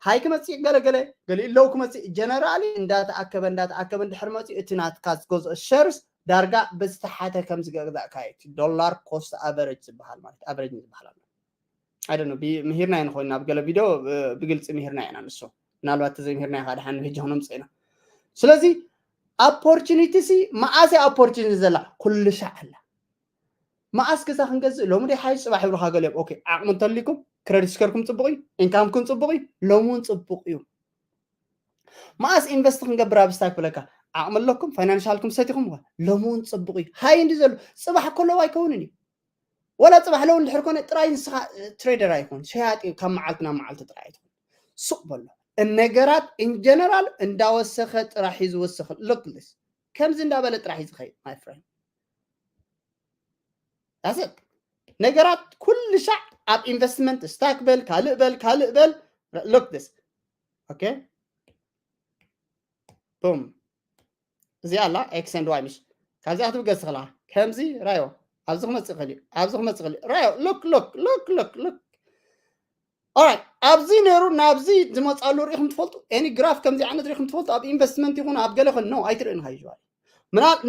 ሃይ ክመጽእ ገለገለ፣ ገሊኡ ሎው ክመጽእ፣ ጀነራሊ እንዳተኣከበ እንዳተኣከበ እንድሕር መጽኡ፣ እቲ ናትካ ዝገዝኦ ሸርስ ዳርጋ ብዝተሓተ ከም ዝገዛእካ እዩ። እቲ ዶላር ኮስት ኣቨሬጅ ዝበሃል ማለት ኣቨሬጅ ዝበሃል ኣሎ። ኣይ ዶንት ኖ፣ ምሂርና ኢና ንኾይና ኣብ ገለ ቪድዮ ብግልፂ ምሂርና ኢና ንሱ። ምናልባት ተዘይምሂርና ኢኻ ድሓን ንሕጂ ክነምፅእ ኢና። ስለዚ ኦፖርቹኒቲ ሲ መዓስ እያ ኦፖርቹኒቲ ዘላ? ኩሉ ሻዕ ኣላ። መዓስ ገዛ ክንገዝእ ሎሚ ደ ሓይሽ ፅባሕ ይብሉካ ገሊኦም። ኦኬ፣ ዓቕሚ እንተልይኩም ክረዲት ስከርኩም ፅቡቕ እዩ፣ ኢንካምኩም ፅቡቕ እዩ፣ ሎሚ እውን ፅቡቕ እዩ። መዓስ ኢንቨስት ክንገብር ኣብ ስታክ ብለካ፣ ዓቕሚ ኣለኩም፣ ፋይናንሻልኩም ሰቲኹም እኳ ሎሚ እውን ፅቡቕ እዩ። ሃይ እንዲ ዘሎ ፅባሕ ከለዉ ኣይከውንን እዩ። ወላ ፅባሕ ለው እንድሕር ኮነ ጥራይ ንስኻ ትሬደር ኣይኮን ሸያጢ ካብ መዓልቲ ናብ መዓልቲ ጥራይ ኣይትኾን። ሱቕ በሎ። ነገራት ኢንጀነራል እንዳወሰኸ ጥራሕ እዩ ዝወስኽ። ሎክልስ ከምዚ እንዳበለ ጥራሕ እዩ ዝኸይድ ማይ ፍሬንድ። ዳስት ነገራት ኩሉ ሻዕ ኣብ ኢንቨስትመንት ስታክ በል ካልእ በል ካልእ በል። ሎክልስ ኦኬ ቡም እዚኣ ኣላ ኤክስ ኤንድ ዋይ ምሽ ካብዚኣ ክትብገስ ትኽእላ። ከምዚ ራዮ ኣብዚ ክመፅእ ይኽእል እዩ፣ ኣብዚ ክመፅእ ይኽእል እዩ። ራዮ ሉክ ሉክ ሉክ ሉክ ሉክ ኦራይት። ኣብዚ ነይሩ ናብዚ ዝመፃሉ ርኢኹም ትፈልጡ? ኤኒ ግራፍ ከምዚ ዓይነት ርኢኹም ትፈልጡ? ኣብ ኢንቨስትመንት ይኹን ኣብ ገለ ኾን ኖ ኣይትርእን። ካ ዩዋል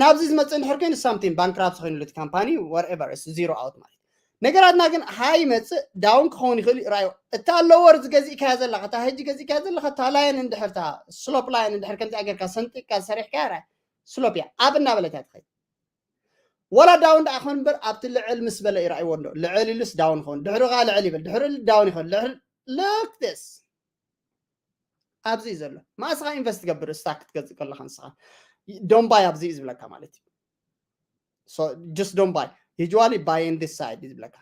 ናብዚ ዝመፅእ እንድሕር ኮይኑ ሳምቲን ባንክራፕት ኮይኑ እቲ ካምፓኒ ወርኤቨር ዚሮ ኣውት ማለት። ነገራትና ግን ሃይ ይመፅእ ዳውን ክኸውን ይኽእል እዩ። ራዮ እታ ሎወር ዝገዚእካያ ዘለኻ እታ ህጂ ገዚእካያ ዘለኻ እታ ላየን እንድሕር እታ ስሎፕ ላየን እንድሕር ከምዚኣ ጌርካ ሰንጢቅካ ሰሪሕካያ ራይ ስሎፕ እያ ኣብ እናበለት እያ ትኸይድ። ወላ ዳውን ደኣ ክኾን እምበር ኣብቲ ልዕል ምስ በለ እዩ ራእይዎ እንዶ ልዕል ኢሉስ ዳውን ይኸውን ድሕሪ ኸዓ ልዕል ይብል ድሕሪ ኢሉ ዳውን ይኸውን ድሕሪ ሉክ ስ ኣብዚ እዩ ዘሎ። ማእስኻ ኢንቨስት ትገብር ስታክ ክትገዝእ ከለኻ ንስኻ ዶምባይ ኣብዚ እዩ ዝብለካ ማለት እዩ። ጀስት ዶምባይ ዩዋሊ ባይ ን ዲስ ሳይድ እዩ ዝብለካ።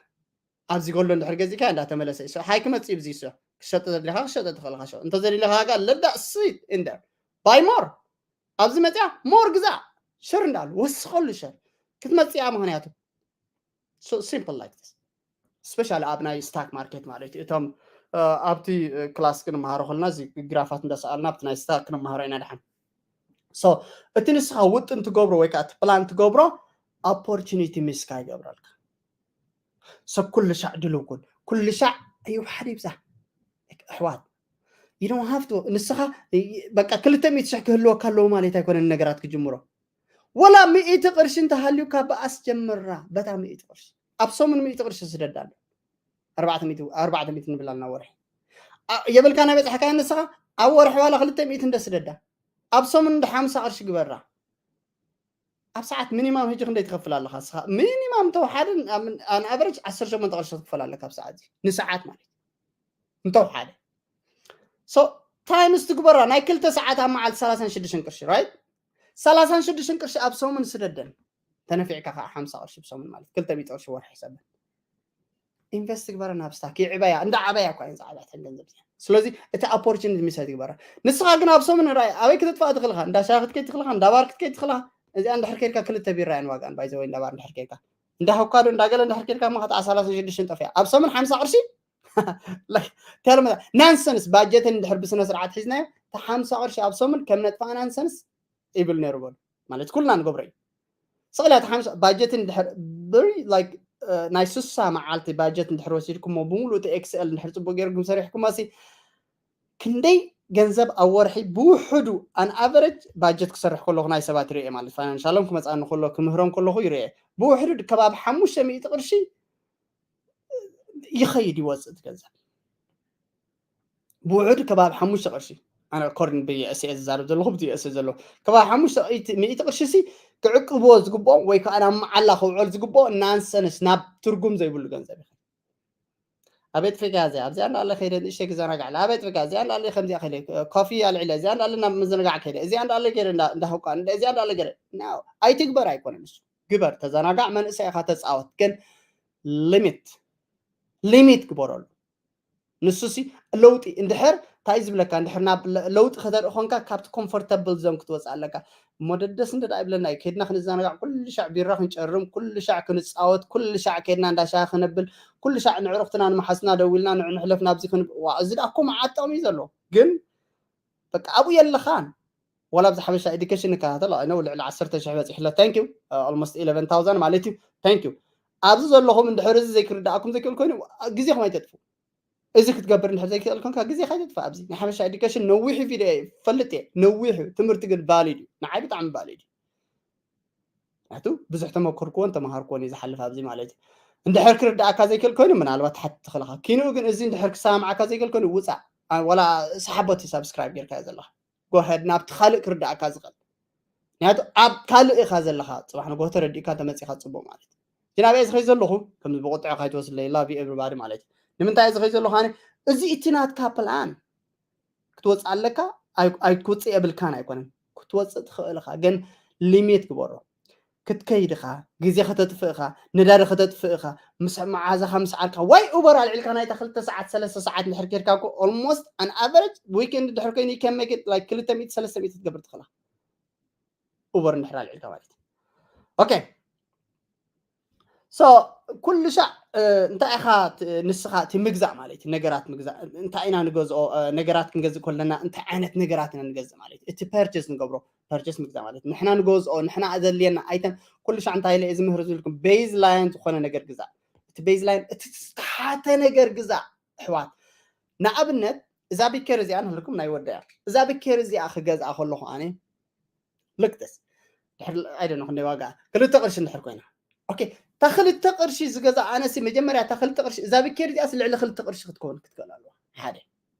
ኣብዚ ጎሎ እንድሕር ገዚእካ እንዳተመለሰ እዩ ሃይ ክመፅእ እዩ ብዚ ክሸጠ ዘድሊኻ ክሸጠ ትኽእልካ ሸ እንተ ዘድሊኻ ጋ ለዳ ስዊት እንደር ባይ ሞር ኣብዚ መፅያ ሞር ግዛ ሸር እንዳሉ ወስኸሉ ሸር ክትመፅያ ምክንያቱ ሲምፕል ላይክ ስፔሻሊ ኣብ ናይ ስታክ ማርኬት ማለት እዩ። እቶም ኣብቲ ክላስ ክንመሃሮ ከለና እዚ ግራፋት እንዳሰኣልና ኣብቲ ናይ ስታክ ክንመሃሮ ኢና ድሓን። ሶ እቲ ንስኻ ውጥን ትገብሮ ወይ ከዓ እቲ ፕላን ትገብሮ ኦፖርቹኒቲ ሚስካ ይገብረልካ። ሰብ ኩሉ ሻዕ ድልው ኩን ኩሉ ሻዕ እዩ ሓደ ይብዛ ኣሕዋት ይደን ሃፍቱ ንስኻ በቃ ክልተ ሚእቲ ሽሕ ክህልወካ ኣለዎ ማለት ኣይኮነን። ነገራት ክጅምሮ ወላ ሚእቲ ቅርሺ እንተሃልዩካ ብኣስ ጀምራ በታ ሚእቲ ቅርሺ ኣብ ሰሙን ሚእቲ ቅርሺ ስደዳ ኣሎ። ኣርባዕተ ሚእቲ ንብላልና ወርሒ የብልካ ናይ በፅሕካ ንስኻ ኣብ ወርሒ ዋላ ክልተ ሚእቲ እንደ ስደዳ ኣብ ሰሙን እንደ ሓምሳ ቅርሺ ግበራ። ኣብ ሰዓት ሚኒማም ሕጂ ክንደይ ትኸፍል ኣለኻ ንስኻ? ሚኒማም እንተወሓደ ኣን ኣቨሬጅ ዓሰርተ ሸሞንተ ቅርሺ ትኽፈል ኣለካ ኣብ ሰዓት ንሰዓት ማለት እንተወሓደ። ሶ ታይምስ ትግበራ ናይ ክልተ ሰዓት ኣብ መዓልቲ ሰላሳን ሽዱሽተን ቅርሺ ራይት? ሰላሳን ሽዱሽተን ቅርሺ ኣብ ሰሙን ስደደን ተነፊዕካ ከዓ ሓምሳ ቅርሺ ብሰሙን ማለት ክልተ ሚእቲ ቅርሺ ወርሒ ሰበን ኢንቨስት ግበረ ናብ ስታክ ይዕበያ እንዳ ዓበያ እኳ እየን ዝዓበያ ተን ገንዘብ እዚኣ። ስለዚ እቲ ኦፖርቹኒቲ ሚስ ኣይትግበረ። ንስኻ ግን ኣብ ሰሙን ራይ ኣበይ ክትጥፋእ ትኽልኻ? እንዳ ሻሂ ክትከይ ትኽልኻ? እንዳ ባር ክትከይ ትኽልኻ? እዚኣ እንድሕር ከይድካ ክልተ ቢራ እየን ዋጋን ባይዘ ወይ እንዳ ባር እንድሕር ከይድካ እንዳ ሆካዶ እንዳ ገለ እንድሕር ከይድካ ማ ከዓ ሰላሳ ሽዱሽተ ጠፍያ ኣብ ሰሙን ሓምሳ ቅርሺ ናንሰንስ ባጀትን እንድሕር ብስነ ስርዓት ሒዝናዮ እቲ ሓምሳ ቅርሺ ኣብ ሰሙን ከም ነጥፋ ናንሰንስ ይብል ነይሩ በሉ ማለት ኩልና ንገብሮ እዩ። ስቕልያ እቲ ሓምሳ ባጀት እንድሕር ብሪ ላይክ ናይ ስሳ መዓልቲ ባጀት እንድሕር ወሲድኩሞ ብምሉእ እቲ ኤክስኤል እንድሕር ፅቡቅ ገይርኩም ሰሪሕኩሞ ሲ ክንደይ ገንዘብ ኣብ ወርሒ ብውሕዱ ኣን ኣቨረጅ ባጀት ክሰርሕ ከለኹ ናይ ሰባት ይርኤ ማለት ፋይናንሻሎም ክመፅኣኒ ከሎ ክምህሮም ከለኹ ይርኤ ብውሕዱ ከባቢ ሓሙሽተ ሚእቲ ቅርሺ ይኸይድ ይወፅእ እቲ ገንዘብ ብውሕዱ ከባቢ ሓሙሽተ ቅርሺ ኣነ ኮርን ብየእስኤ ዝዛረብ ዘለኹ ብየእስ ዘሎ ከባቢ ሓሙሽተ ሚእቲ ቅርሺ ሲ ክዕቅብዎ ዝግብኦም ወይ ከዓ ናብ መዓላ ከውዕል ዝግብኦ ናንሰንስ ናብ ትርጉም ዘይብሉ ገንዘብ ይኸ ኣበይ ጥፊካ እዚኣ ኣብዚኣ እንዳለ ከይደ ንእሽተይ ክዘናጋዕ ኣበይ ጥፊካ እዚኣ እንዳለ ከምዚኣ ከይደ ኮፊ ኣልዒለ እዚኣ እንዳለ ናብ ምዝንጋዕ ከይደ እዚኣ እንዳለ ገይረ እንዳሃውቃ እዚኣ እንዳለ ገይረ ኣይትግበር ኣይኮነን እሱ ግበር ተዘናጋዕ መንእሰይ ኢኻ ተፃወት ግን ሊሚት ሊሚት ግበረሉ ንሱ ሲ ለውጢ እንድሕር እንታይ ዝብለካ እንድሕር ናብ ለውጢ ከተርኢ ኮንካ ካብቲ ኮምፎርተብል ዞን ክትወፅእ ኣለካ እሞ ደደስ እንደ ይብለና እዩ ከድና ክንዘናጋዕ ኩሉ ሻዕ ቢራ ክንጨርም ኩሉ ሻዕ ክንፃወት ኩሉ ሻዕ ከድና እንዳሻ ክነብል ኩሉ ሻዕ ንዕሩክትና ንመሓስና ደዊልና ንዕንሕለፍ ናብዚ ክንብ ዋ እዚ ዳኮ መዓጠሚ እዩ ዘሎ ግን በቃ ኣብኡ የለኻን ዋላ ኣብዚ ሓበሻ ኤዱኬሽን ንከታተል ኣይ ነው ልዕሊ ዓሰርተ ሽሕ በፂሕለ thank you almost eleven thousand ማለት እዩ thank you ኣብዚ ዘለኹም እንድሕር እዚ ዘይክርዳእኩም ዘይክእል ኮይኑ ግዜኹም ኣይተጥፉ እዚ ክትገብር እንድሕር ዘይክእል ኮንካ ግዜኻ ኣይተጥፋ ኣብዚ ናይ ሓበሻ ኤዱኬሽን ነዊሑ ቪድዮ እዩ ፈልጥ እየ ነዊሑ ትምህርቲ ግን ቫሊድ እዩ ንዓይ ብጣዕሚ ቫሊድ እዩ ምክንያቱ ብዙሕ ተመክርክዎን ተመሃርክዎን እዩ ዝሓልፍ ኣብዚ ማለት እዩ እንድሕር ክርዳእካ ዘይክእል ኮይኑ ምናልባት ሓቲ ትኽእልኻ ኪንኡ ግን እዚ እንድሕር ክሰማምዓካ ዘይክእል ኮይኑ ውፃእ ወላ ሰሓቦት ሳብስክራይብ ጌርካ ዘለኻ ጎሀድ ናብቲ ካልእ ክርዳእካ ዝኽእል ምክንያቱ ኣብ ካልእ ኢኻ ዘለኻ ፅባሕ ንጎ ተረዲእካ ተመፂኻ ፅቡቅ ማለት ግን ኣበይ ዝኸይ ዘለኹ ከምዚ ብቁጥዐ ካይትወስለይ ላቭ ኤቭሪባዲ ማለት እዩ ንምንታይ ዝኸይ ዘለኹ ኣነ እዚ እቲ ናትካ ፕላን ክትወፅእ ኣለካ ኣይክውፅእ የብልካን ኣይኮነን ክትወፅእ ትኽእል ኢኻ ግን ሊሚት ግበሮ ክትከይድ ኢኻ ግዜ ከተጥፍእ ኢኻ ነዳዲ ከተጥፍእ ኢኻ ምስ መዓዛኻ ምስ ዓርካ ዋይ ኡበር ኣልዒልካ ናይታ ክልተ ሰዓት ሰለስተ ሰዓት እንድሕር ኬድካ እኮ ኦልሞስት ኣን ኣቨረጅ ዊኬንድ እንድሕር ኮይኑ ይከመ ክልተ ሚእቲ ሰለስተ ሚእቲ ትገብር ትኽእላ ኡበር እንድሕር ኣልዒልካ ማለት ኦኬ ሶ ኩሉ ሻዕ እንታይ ኢኻ ንስኻ እቲ ምግዛእ ማለት እዩ ነገራት ምግዛእ እንታይ ኢና ንገዝኦ ነገራት ክንገዝእ ከለና እንታይ ዓይነት ነገራት ኢና ንገዝእ ማለት እዩ እቲ ፐርቸስ ንገብሮ ፐርቸስ ምግዛእ ማለት ንሕና ንገዝኦ ንሕና ዘድልየና ኣይተም ኩሉ ሻዕ እንታይ ኢለ እዚ ምህር ዝብልኩም ቤዝ ላይን ዝኾነ ነገር ግዛእ እቲ ቤዝ ላይን እቲ ዝተሓተ ነገር ግዛእ ኣሕዋት ንኣብነት እዛ ቢኬር እዚኣ ንህልኩም ናይ ወደያ እዛ ቢኬር እዚኣ ክገዝኣ ከለኹ ኣነ ልክተስ ድሕር ኣይደነ ክንደይ ዋጋ ክልተ ቅርሺ እንድሕር ኮይና ኦኬ እታ ክልተ ቅርሺ ዝገዛ ኣነሲ መጀመርያ እታ ክልተ ቅርሺ እዛ ቢኬር እዚኣስ ልዕሊ ክልተ ቅርሺ ክትከውን ክትክእል ኣለዋ ሓደ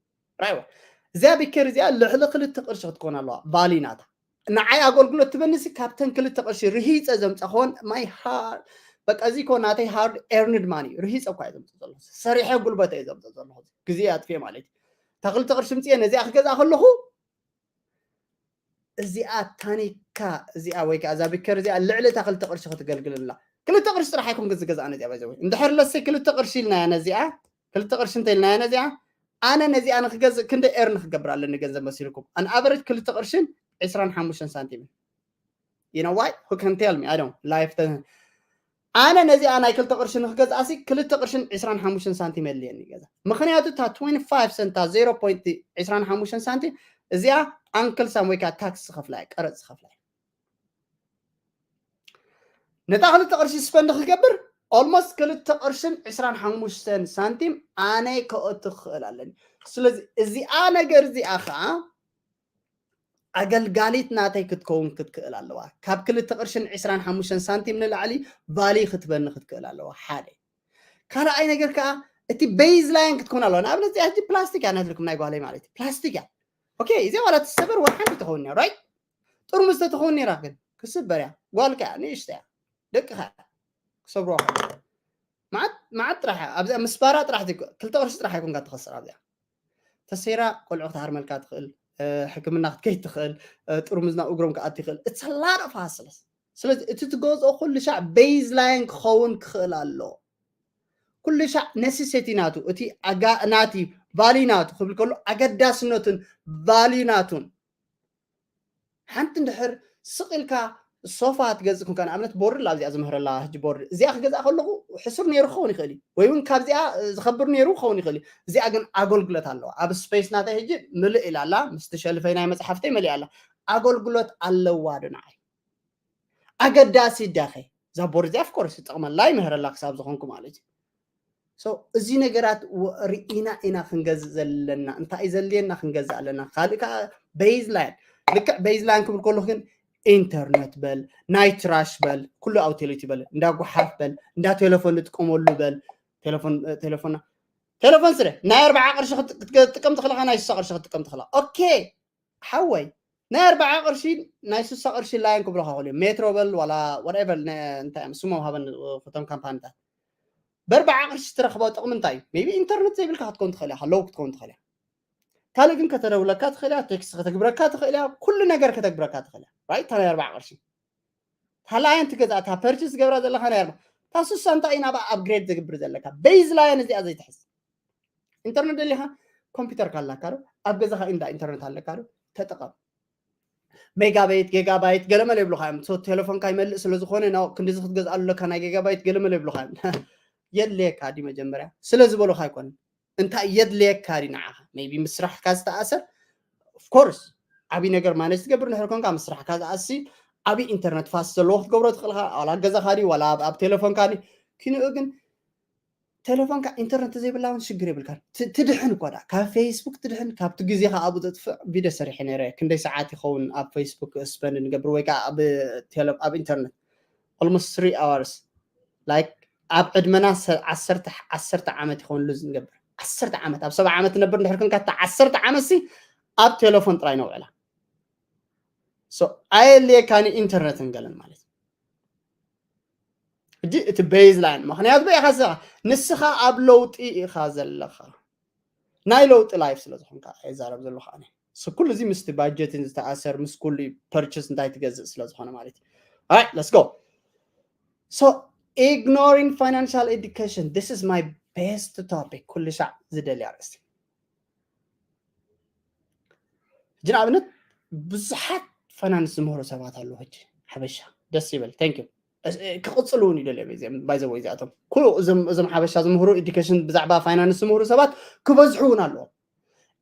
ራይዋ እዚኣ ቢኬር እዚኣ ልዕሊ ክልተ ቅርሺ ክትከውን ኣለዋ ቫሊ ናታ ንዓይ ኣገልግሎት ትበንሲ ካብተን ክልተ ቅርሺ ርሂፀ ዘምፃ ክኾን ማይ ሃር በቃ እዚ ኮ ናተይ ሃርድ ኤርንድ ማን እዩ ርሂፀ እኳ እዩ ዘምፅእ ዘሎ ሰሪሐ ጉልበተ እዩ ዘምፅእ ዘሎ ግዜ ኣጥፍየ ማለት እዩ እታ ክልተ ቅርሺ ምፅየ ነዚኣ ክገዝኣ ከለኹ እዚኣ ታኒካ እዚኣ ወይ ከዓ እዛ ቢከር እዚኣ ልዕሊ እታ ክልተ ቅርሺ ክትገልግል ኣላ ክልተ ቅርሺ ጥራሕ ኣይኮን ግን ዝገዝኣ ነዚኣ ባይዘወይ እንድሕር ለሰይ ክልተ ቅርሺ ኢልናያ ነዚኣ ክልተ ቅርሺ እንተ ኢልናያ ነዚኣ ኣነ ነዚኣ ንክገዝእ ክንደይ ኤር ንክገብር ኣለኒ ገንዘብ መሲልኩም ኣን ኣቨረጅ ክልተ ቅርሽን ዕስራን ሓሙሽተን ሳንቲምን you know why who can tell me I don't life ኣነ ነዚኣ ናይ ክልተ ቅርሺ ንክገዝኣሲ ክልተ ቅርሽን ዕስራን ሓሙሽተን ሳንቲም የድልየኒ ገዛ ምክንያቱ እታ ትወንቲ ፋይቭ ሰንት እታ ዜሮ ፖይንት ዕስራን ሓሙሽተን ሳንቲም እዚኣ ኣንክል ሳም ወይ ከዓ ታክስ ዝኸፍላ እያ ቀረፅ ዝኸፍላ እያ ነታ ክልተ ቅርሺ ስፐንድ ክገብር ኦልሞስት ክልተ ቅርሽን ዕስራን ሓሙሽተን ሳንቲም ኣነ ከእቱ ክኽእል ኣለኒ ስለዚ እዚኣ ነገር እዚኣ ከዓ ኣገልጋሊት ናተይ ክትከውን ክትክእል ኣለዋ ካብ ክልተ ቅርሽን ዕስራን ሓሙሽተን ሳንቲም ንላዕሊ ቫሊ ክትበኒ ክትክእል ኣለዋ ሓደ ካልኣይ ነገር ከዓ እቲ ቤዝ ላይን ክትኮን ኣለዋ። ንኣብነት እዚኣ ሕጂ ፕላስቲክ እያ ናትልኩም ናይ ጓለይ ማለት እዩ። ፕላስቲክ እያ። ኦኬ፣ እዚኣ ዋላ ትሰበር ወላ ሓንቲ ትኸውን እያ፣ ራይት? ጥርሙዝ ተትኸውን ነይራ ግን ክስበር እያ። ጓልካ እያ፣ ንእሽቶ እያ። ደቅኻ እያ። ክሰብርዋ ከለዉ። መዓት መዓት ጥራሕ እያ። ኣብዚኣ ምስባራ ጥራሕ ዘይኮ-፣ ክልተ ቅርሺ ጥራሕ ኣይኮንካ ትኸስር ኣብዚኣ። ተሰይራ ቆልዑ ክትሃርመልካ ትኽእል፣ እ፣ ሕክምና ክትከይድ ትኽእል፣ እ፣ ጥርሙዝ ናብ እግሮም ክኣቱ ይኽእል። It's a lot of hassles። ስለዚ እቲ ትገዝኦ ኩሉ ሻዕ ቤዝ ላይን ክኸውን ክኽእል ኣለዎ። ኩሉ ሻዕ ነሲሴቲ ናቱ፣ እቲ ኣጋ-፣ ናቲ ቫልዩ ናቱ ክብል ከሎ ኣገዳስነቱን ቫልዩ ናቱን። ሓንቲ እንድሕር ስቕ ኢልካ ሶፋ ትገዝእ ኮንካ፣ ንኣብነት ቦርድ ኣብዚኣ ዝምህረላ ሕጂ ቦርድ እዚኣ ክገዝኣ ከለኹ ሕሱር ነይሩ ክኸውን ይኽእል እዩ፣ ወይ እውን ካብዚኣ ዝኸብር ነይሩ ክኸውን ይኽእል እዩ። እዚኣ ግን ኣገልግሎት ኣለዋ። ኣብ ስፔስ ናተይ ሕጂ ምልእ ኢላ ኣላ፣ ምስቲ ሸልፈይ ናይ መጽሓፍተይ መሊኣ ኣላ። ኣገልግሎት ኣለዋ ዶ ንዓይ? ኣገዳሲ ዳኸ? እዛ ቦርድ እዚኣ ኦፍኮርስ ይጠቕመላ ይምህረላ ክሳብ ዝኾንኩ ማለት እዩ። So እዚ ነገራት ወ-፣ ርኢና ኢና ክንገዝእ ዘለና። እንታይ እዩ ዘድልየና ክንገዝእ ኣለና። ካልእ ከዓ ቤዝ ላይን፣ ልክዕ ቤዝ ላይን ክብል ከለኹ ግን ኢንተርነት በል፣ ናይ ትራሽ በል፣ ኩሉ ኣውቴሊቲ በል፣ እንዳ ጓሓፍ በል፣ እንዳ ቴሌፎን ንጥቀመሉ በል፣ ቴሌፎን፣ እ፣ ቴሌፎንና፣ ቴሌፎን ስለ ናይ ኣርባዓ ቅርሺ ክት-፣ ክትገ-፣ ክትጥቀም ትኽእልኻ፣ ናይ ስሳ ቅርሺ ክትጥቀም ትኽእልኻ። ኦኬ፣ ሓወይ፣ ናይ ኣርባዓ ቅርሺ ናይ ስሳ ቅርሺ ላይን ክብሉኻ ይኽእሉ እዮም። ሜትሮ በል ዋላ ዋትኤቨር፣ ነ-፣ እንታይ እዮም ስሞም ሃበን፣ እቶም ካምፓኒታት። ብኣርባዓ ቅርሺ ትረኽቦ ጥቕሚ እንታይ እዩ? ሜቢ ኢንተርነት ዘይብልካ ክትከውን ትኽእል ኢኻ፣ ሎው ክትከውን ትኽእል እያ። ካልእ ግን ከተደውለካ ትኽእል እያ፣ ቴክስት ከተግብረካ ትኽእል እያ፣ ኩሉ ነገር ከተግብረካ ትኽእል እያ። ራይት? እታ ናይ ኣርባዓ ቅርሺ። እታ ላይን ትገዝኣ፣ እታ ፐርችስ ትገብራ ዘለኻ ናይ ኣርባ-፣ እታ ስሳ እንታይ እዩ ናብኣ ኣፕግሬድ ዘግብር ዘለካ? ቤዝ ላይን እዚኣ ዘይትሕዝ። ኢንተርነት ደሊኻ ኮምፒውተር ካላካ ዶ? ኣብ ገዛኻ እንዳ ኢንተርነት ኣለካ ዶ? ተጠቐም። ሜጋባይት፣ ጌጋባይት ገለመለ ይብሉኻ እዮም። ሶ ቴሌፎንካ ይመልእ ስለ ዝኾነ፣ ናው ክንዲዚ ክትገዝኣሉ ኣለካ ናይ ጌጋባይት ገለመለ ይብሉኻ እዮም። የድልየካ ድዩ መጀመርያ? ስለ ዝበሉኻ ኣይኮነን። እንታይ የድልየካ ድዩ ንዓኻ? ሜይቢ ምስ ስራሕካ ዝተኣሰር፣ ኦፍ ኮርስ፣ ዓብዪ ነገር ማኔጅ ትገብር እንድሕር ኮንካ፣ ምስ ስራሕካ ዝኣሲ፣ ዓብዪ ኢንተርነት ፋስት ዘለዎ ክትገብሮ ትኽእል ኢኻ። ዋላ ኣብ ገዛኻ ድዩ፣ ዋላ ኣብ፣ ኣብ ቴሌፎንካ ድዩ። ኪንኡ ግን ቴሌፎንካ ኢንተርነት ዘይብላ እውን ሽግር የብልካን። ት-፣ ትድሕን እኳ ደኣ። ካብ ፌስቡክ ትድሕን፣ ካብቲ ግዜኻ ኣብኡ ዘጥፍእ ቪድዮ ሰሪሐ ነይረ። ክንደይ ሰዓት ይኸውን ኣብ ፌስቡክ ስፐንድ ንገብር ወይ ከዓ ኣብ ቴሌ-፣ ኣብ ኢንተርነት? Almost three hours። ላይክ ኣብ ዕድመና ሰ-፣ ዓሰርተ፣ ዓሰርተ ዓመት ይኸውን ሉዝ ንገብር። ዓሰርተ ዓመት፣ ኣብ ሰብዓ ዓመት ትነብር እንድሕር ኮንካ፣ እታ ዓሰርተ ዓመት ሲ ኣብ ቴሌፎን ጥራይ ነውዕላ። ሶ ኣየድልየካን ኢንተርነትን ገለን ማለት እዩ። ሕጂ እቲ ቤዝ ላይን፣ ምኽንያቱ በይ ኢኻ ዘለኻ? ንስኻ ኣብ ለውጢ ኢኻ ዘለኻ። ናይ ለውጢ ላይፍ ስለ ዝኾንካ እየ ዝዛረብ ዘለኹ ኣነ። ሶ ኩሉ እዚ ምስቲ ባጀትን ዝተኣሰር፣ ምስ ኩሉ ፐርቸስ እንታይ ትገዝእ ስለ ዝኾነ ማለት እዩ። Alright, let's go. So ignoring financial education, this is my best topic. ኩሉ ሻዕ ዝደልያ ኣርእስቲ። ሕጂ ንኣብነት ብዙሓት ፋይናንስ ዝምህሩ ሰባት ኣለዉ። ሕጂ ሓበሻ ደስ ይበል። Thank you። እስ-፣ እ፣ ክቕጽሉ እውን ይደልዮም እዮም እዚኦም፣ by the way፣ እዚኣቶም። ኩሉ እዞም፣ እዞም ሓበሻ ዝምህሩ፣ ኤዱኬሽን ብዛዕባ ፋይናንስ ዝምህሩ ሰባት ክበዝሑ እውን ኣለዎም።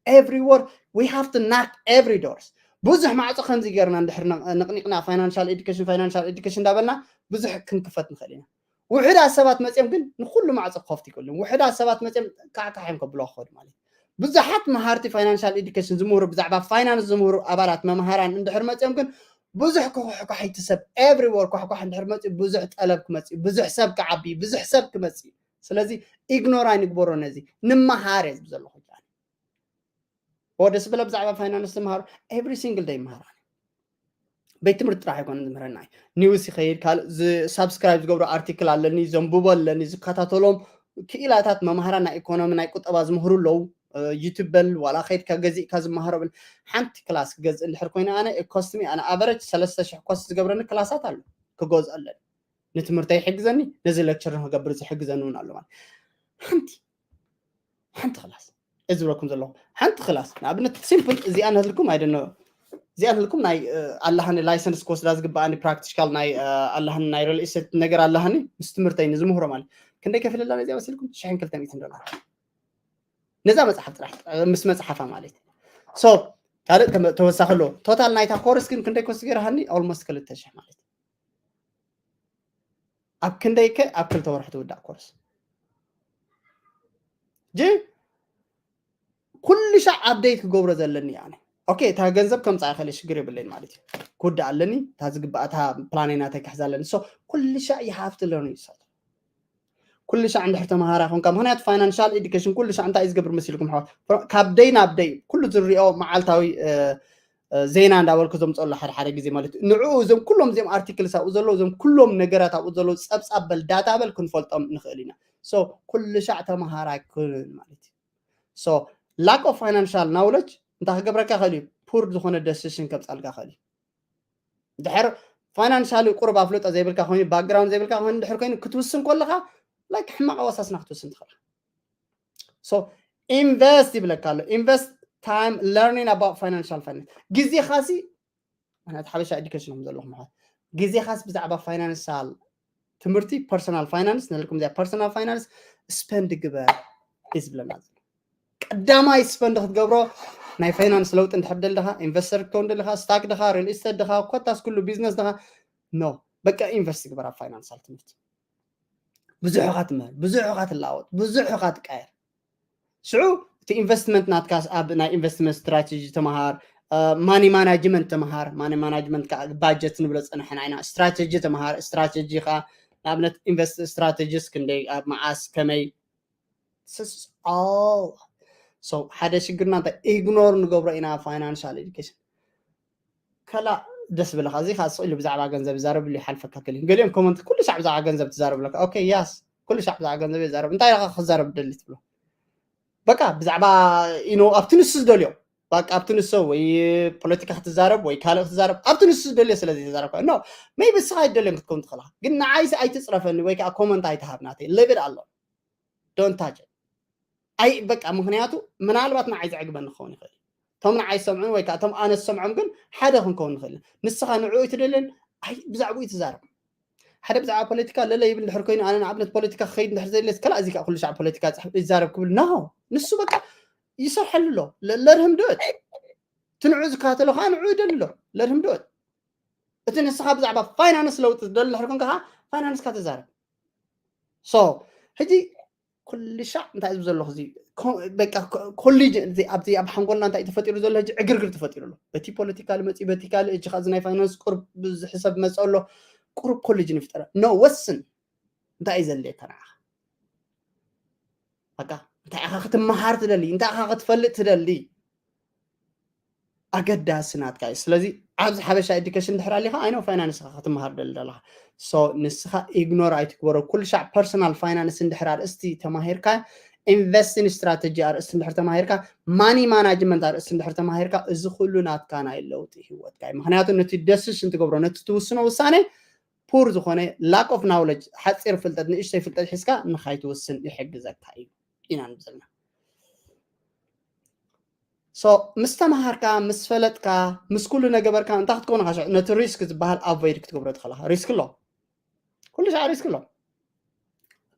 Everywhere, we have to knock every doors። ብዙሕ ማዕጾ ከምዚ ጌርና እንድሕር ነ-፣ ነቕኒቕና፣ ፋይናንሻል ኤዱኬሽን፣ ፋይናንሻል ኤዱኬሽን እንዳበልና ብዙሕ ክንክፈት ንኽእል ኢና። ውሑዳት ሰባት መጺኦም ግን ንኹሉ ማዕጾ ክኸፍቱ ይኽእሉ እዮም። ውሑዳት ሰባት መጺኦም ካሕካሕ እዮም ከብልዋ ክኸዱ ማለት እዩ። ብዙሓት መሃርቲ ፋይናንሻል ኤዱኬሽን ዝምህሩ፣ ብዛዕባ ፋይናንስ ዝምህሩ ኣባላት መምሃራን እንድሕር መጺኦም ግን ብዙሕ ክኳሕኳሕ እቲ ሰብ፣ ኤቭሪወር ኳሕኳሕ እንድሕር መጺኡ ብዙሕ ጠለብ ክመጽእ እዩ፣ ብዙሕ ሰብ ክዓቢ እዩ፣ ብዙሕ ሰብ ክመጽእ እዩ። ስለዚ ኢግኖር ኣይንግበሮ ነዚ፣ ንመሃር እየ ዝብል ዘለኹ። ወደ ስብለ ብዛዕባ ፋይናንስ ዝመሃሩ ኤቭሪ ሲንግል ደይ ይመሃር። ቤት ትምህርቲ ጥራሕ ኣይኮነን ዝምህረና እዩ። ኒውስ ይኸይድ፣ ካልእ ዝ-፣ ሳብስክራይብ ዝገብሮ ኣርቲክል ኣለኒ፣ ዘንብቦ ኣለኒ፣ ዝከታተሎም ክኢላታት መምሃራን ናይ ኢኮኖሚ ናይ ቁጠባ ዝምህሩ ኣለዉ። እ፣ ዩቱብ በል፣ ዋላ ኸይድካ ገዚእካ ዝመሃሮ በል። ሓንቲ ክላስ ክገዝእ እንድሕር ኮይነ ኣነ፣ ኮስት ሚ ኣነ ኣቨረጅ ሰለስተ ሽሕ ኮስት ዝገብረኒ ክላሳት ኣሎ፣ ክገዝኦ ኣለኒ። ንትምህርተይ ይሕግዘኒ፣ ነዚ ሌክቸር ንክገብር ዝሕግዘኒ እውን ኣሎ ማለት። ሓንቲ፣ ሓንቲ ክላስ እየ ዝብለኩም ዘለኹ። ሓንቲ ክላስ፣ ንኣብነት ሲምፕል፣ እዚኣ ንህልኩም፣ I don't know፣ እዚኣ ንህልኩም ናይ፣ እ፣ ኣለሃኒ ላይሰንስ ክወስዳ ዝግበኣኒ ፕራክቲካል ናይ፣ እ፣ ኣለሃኒ ናይ ሪል ኤስቴት ነገር ኣለሃኒ ምስ ትምህርተይ ንዝምህሮ ማለት። ክንደይ ከፊለላ ነዚኣ መሲልኩም? ሽሕን ክልተ ሚእትን ዶላር። ነዛ መጽሓፍ ጥራሕ፣ እ፣ ምስ መጽሓፋ ማለት። ሶ፣ ካልእ ተመ-፣ ተወሳኺ ኣለዎ። ቶታል ናይታ ኮርስ ግን ክንደይ ኮስት ገይርሃኒ? ኦልሞስት ክልተ ሽሕ ማለት። ኣብ ክንደይ ከ? ኣብ ክልተ ወርሒ ትውዳእ ኮርስ። ጂ ኩሉ ሻዕ ኣፕዴት ክገብሮ ዘለኒ ኣነ። ኦኬ፣ እታ ገንዘብ ከምጻእ ይኽእል ሽግር የብለይን ማለት እዩ። ክውዳእ ኣለኒ፣ እታ ዝግባእ፣ እታ ፕላነይ ናተይ ክሕዝ ኣለኒ። ሶ ኩሉ ሻዕ you have to learn yourself። ኩሉ ሻዕ እንድሕር ተምሃራይ ኮንካ፣ ምክንያቱ ፋይናንሻል ኤዱኬሽን ኩሉ ሻዕ እንታይ እዩ ዝገብር መሲልኩም ኣሕዋት? ካብ ደይ ናብ ደይ ኩሉ ዝሪኦ መዓልታዊ ዜና እንዳበልኩ ዘምፀሉ ሓደ ሓደ ግዜ ማለት እዩ። ንዕኡ እዞም ኩሎም እዚኦም ኣርቲክልስ ኣብኡ ዘለዉ፣ እዞም ኩሎም ነገራት ኣብኡ ዘለዉ ጸብጻብ በል ዳታ በል ክንፈልጦም ንኽእል ኢና። So ኩሉ ሻዕ ተምሃራይ ኩን ማለት እዩ። So lack of financial knowledge እንታይ ክገብረካ ይኽእል እዩ? ፑር ዝኾነ ደሲሽን ከብጻልካ ይኽእል እዩ። ድሕር ፋይናንሻሊ ቁሩብ ኣፍልጦ ዘይብልካ ኮይኑ፣ ባክግራውንድ ዘይብልካ ኮይኑ፣ ድሕር ኮይኑ ክትውስን ከለኻ ላይክ ሕማቕ ኣወሳስና ክትውስን ትኽእል። So ኢንቨስት ይብለካ ኣሎ። ኢንቨስት ታይም ለርኒንግ ኣባውት ፋይናንሻል ፋይናንስ። ግዜኻሲ ምክንያቱ ሓበሻ ኤዱኬሽን እዮም ዘለኹም ሓ ግዜኻስ ብዛዕባ ፋይናንሻል ትምህርቲ ፐርሰናል ፋይናንስ ንልኩም እዚኣ ፐርሰናል ፋይናንስ ስፐንድ ግበር እዩ ዝብለና ዘሎ። ቀዳማይ ስፐንድ ክትገብሮ ናይ ፋይናንስ ለውጢ እንድሕር ደልኻ ኢንቨስተር ክትከውን ደልኻ ስታክ ድኻ ሪል ስቴት ድኻ ኮታስ ኩሉ ቢዝነስ ድኻ ኖ በቃ ኢንቨስት ግበር ኣብ ፋይናንሳል ትምህርቲ። ብዙሕ ኢኻ ትምህር፣ ብዙሕ ኢኻ ትለዋወጥ፣ ብዙሕ ኢኻ ትቀየር። ሽዑ እቲ ኢንቨስትመንት ናትካ ኣብ ናይ ኢንቨስትመንት ስትራቴጂ ተምሃር፣ ማኒ ማናጅመንት ተምሃር። ማኒ ማናጅመንት ባጀት ንብሎ ፀንሐና ኢና። ስትራቴጂ ተምሃር። ስትራቴጂ ኻ ንኣብነት ኢንቨስት ስትራቴጂስ ክንደይ ኣብ መዓስ ከመይ all so ሓደ ሽግርና እንታይ ኢግኖር ንገብሮ ኢና ፋይናንሻል ኤዱኬሽን። ከላ ደስ ብለካ እዚ ካ ስቕ ኢሉ ብዛዕባ ገንዘብ ይዛረብ ኢሉ ይሓልፈካ ክል ገሊኦም ኮመንት ኩሉ ሻዕ ብዛዕባ ገንዘብ ትዛረብ ኣለካ። ኦኬ ያስ ኩሉ ሻዕ ብዛዕባ ገንዘብ ይዛረብ እንታይ ኢኻ ክዛረብ ደሊ ትብሎ በቃ ብዛዕባ ኢኖ ኣብቲ ንሱ ዝደልዮ በቃ ኣብቲ ንሱ ወይ ፖለቲካ ክትዛረብ ወይ ካልእ ክትዛረብ ኣብቲ ንሱ ዝደልዮ ስለዚ ተዛረብካ ኖ ሜቢ ንስኻ ኣይደልዮን ክትከውን ትኽእልካ ግን ንዓይሲ ኣይትፅረፈኒ ወይ ከዓ ኮመንት ኣይትሃብ ናተይ ሌብል ኣሎ don't touch it ኣይ በቃ ምክንያቱ ምናልባት ንዓይ ዘዕግበኒ ክኸውን ይኽእል እቶም ንዓይ ዝሰምዑን ወይ ከዓ እቶም ኣነ ዝሰምዖም ግን ሓደ ክንከውን ንኽእል ንስኻ ንዕኡ ኣይትደልን ኣይ ብዛዕባኡ ትዛረብ ሓደ ብዛዕባ ፖለቲካ ለለ ይብል ድሕር ኮይኑ ኣነ ንኣብነት ፖለቲካ ክኸይድ ድሕር ዘይለስ ከላ እዚ ከዓ ኩሉ ሻዕ ፖለቲካ ይዛረብ ክብል ኖ ንሱ በቃ ይሰርሐሉ ኣሎ ለርህም ዶት እቲ ንዑ ዝከታተሎ ከዓ ንዑ ይደሊ ኣሎ ለርህም ዶት እቲ ንስኻ ብዛዕባ ፋይናንስ ለውጢ ዝደሊ ድሕር ኮንካ ከዓ ፋይናንስካ ተዛረብ so ሕጂ ኩሉ ሻዕ እንታይ ዝብ ዘለኹ እዚ ኮሌጅ ኣብዚ ኣብ ሓንጎልና እንታይ ተፈጢሩ ዘሎ ሕጂ ዕግርግር ተፈጢሩ ኣሎ በቲ ፖለቲካ ልመፂ በቲ ካልእ እጅ እዚ ናይ ፋይናንስ ቁርብ ዝሕሰብ መፀ ኣሎ ቁሩብ ኮሌጅ ንፍጠረ ኖ ወስን እንታይ እዩ ዘድልየካ ንዓኻ በቃ እንታይ ኢኻ ክትመሃር ትደሊ እንታይ ኢኻ ክትፈልጥ ትደሊ ኣገዳሲ ናትካ እዩ ስለዚ ኣብዚ ሓበሻ ኤዱኬሽን ድሕር ኣሊኻ ኣይኖ ፋይናንስ ኢኻ ክትመሃር ደሊ ዘለኻ so ንስኻ ኢግኖር ኣይትግበሮ ኩሉ ሻዕ ፐርሰናል ፋይናንስ እንድሕር ኣርእስቲ ተማሂርካ ኢንቨስቲንግ ስትራተጂ ኣርእስቲ እንድሕር ተማሂርካ ማኒ ማናጅመንት ኣርእስቲ እንድሕር ተማሂርካ እዚ ኩሉ ናትካ ናይ ለውጢ ህይወትካ እዩ ምክንያቱ ነቲ ደስሽን ትገብሮ ነቲ ትውስኖ ውሳነ ፑር ዝኾነ lack of knowledge ሓፂር ፍልጠት ንእሽተይ ፍልጠት ሒዝካ ንኻይትውስን ይሕግዘካ እዩ ኢና ንብል ዘለና so ምስ ተምሃርካ ምስ ፈለጥካ ምስ ኩሉ ነገበርካ እንታይ ክትከውን ኢኻ ሽዑ ነቲ ሪስክ ዝበሃል ኣቮይድ ክትገብሮ ትኽእል ኢኻ ሪስክ ኣሎ ኩሉ ሻዕ ሪስክ ኣሎ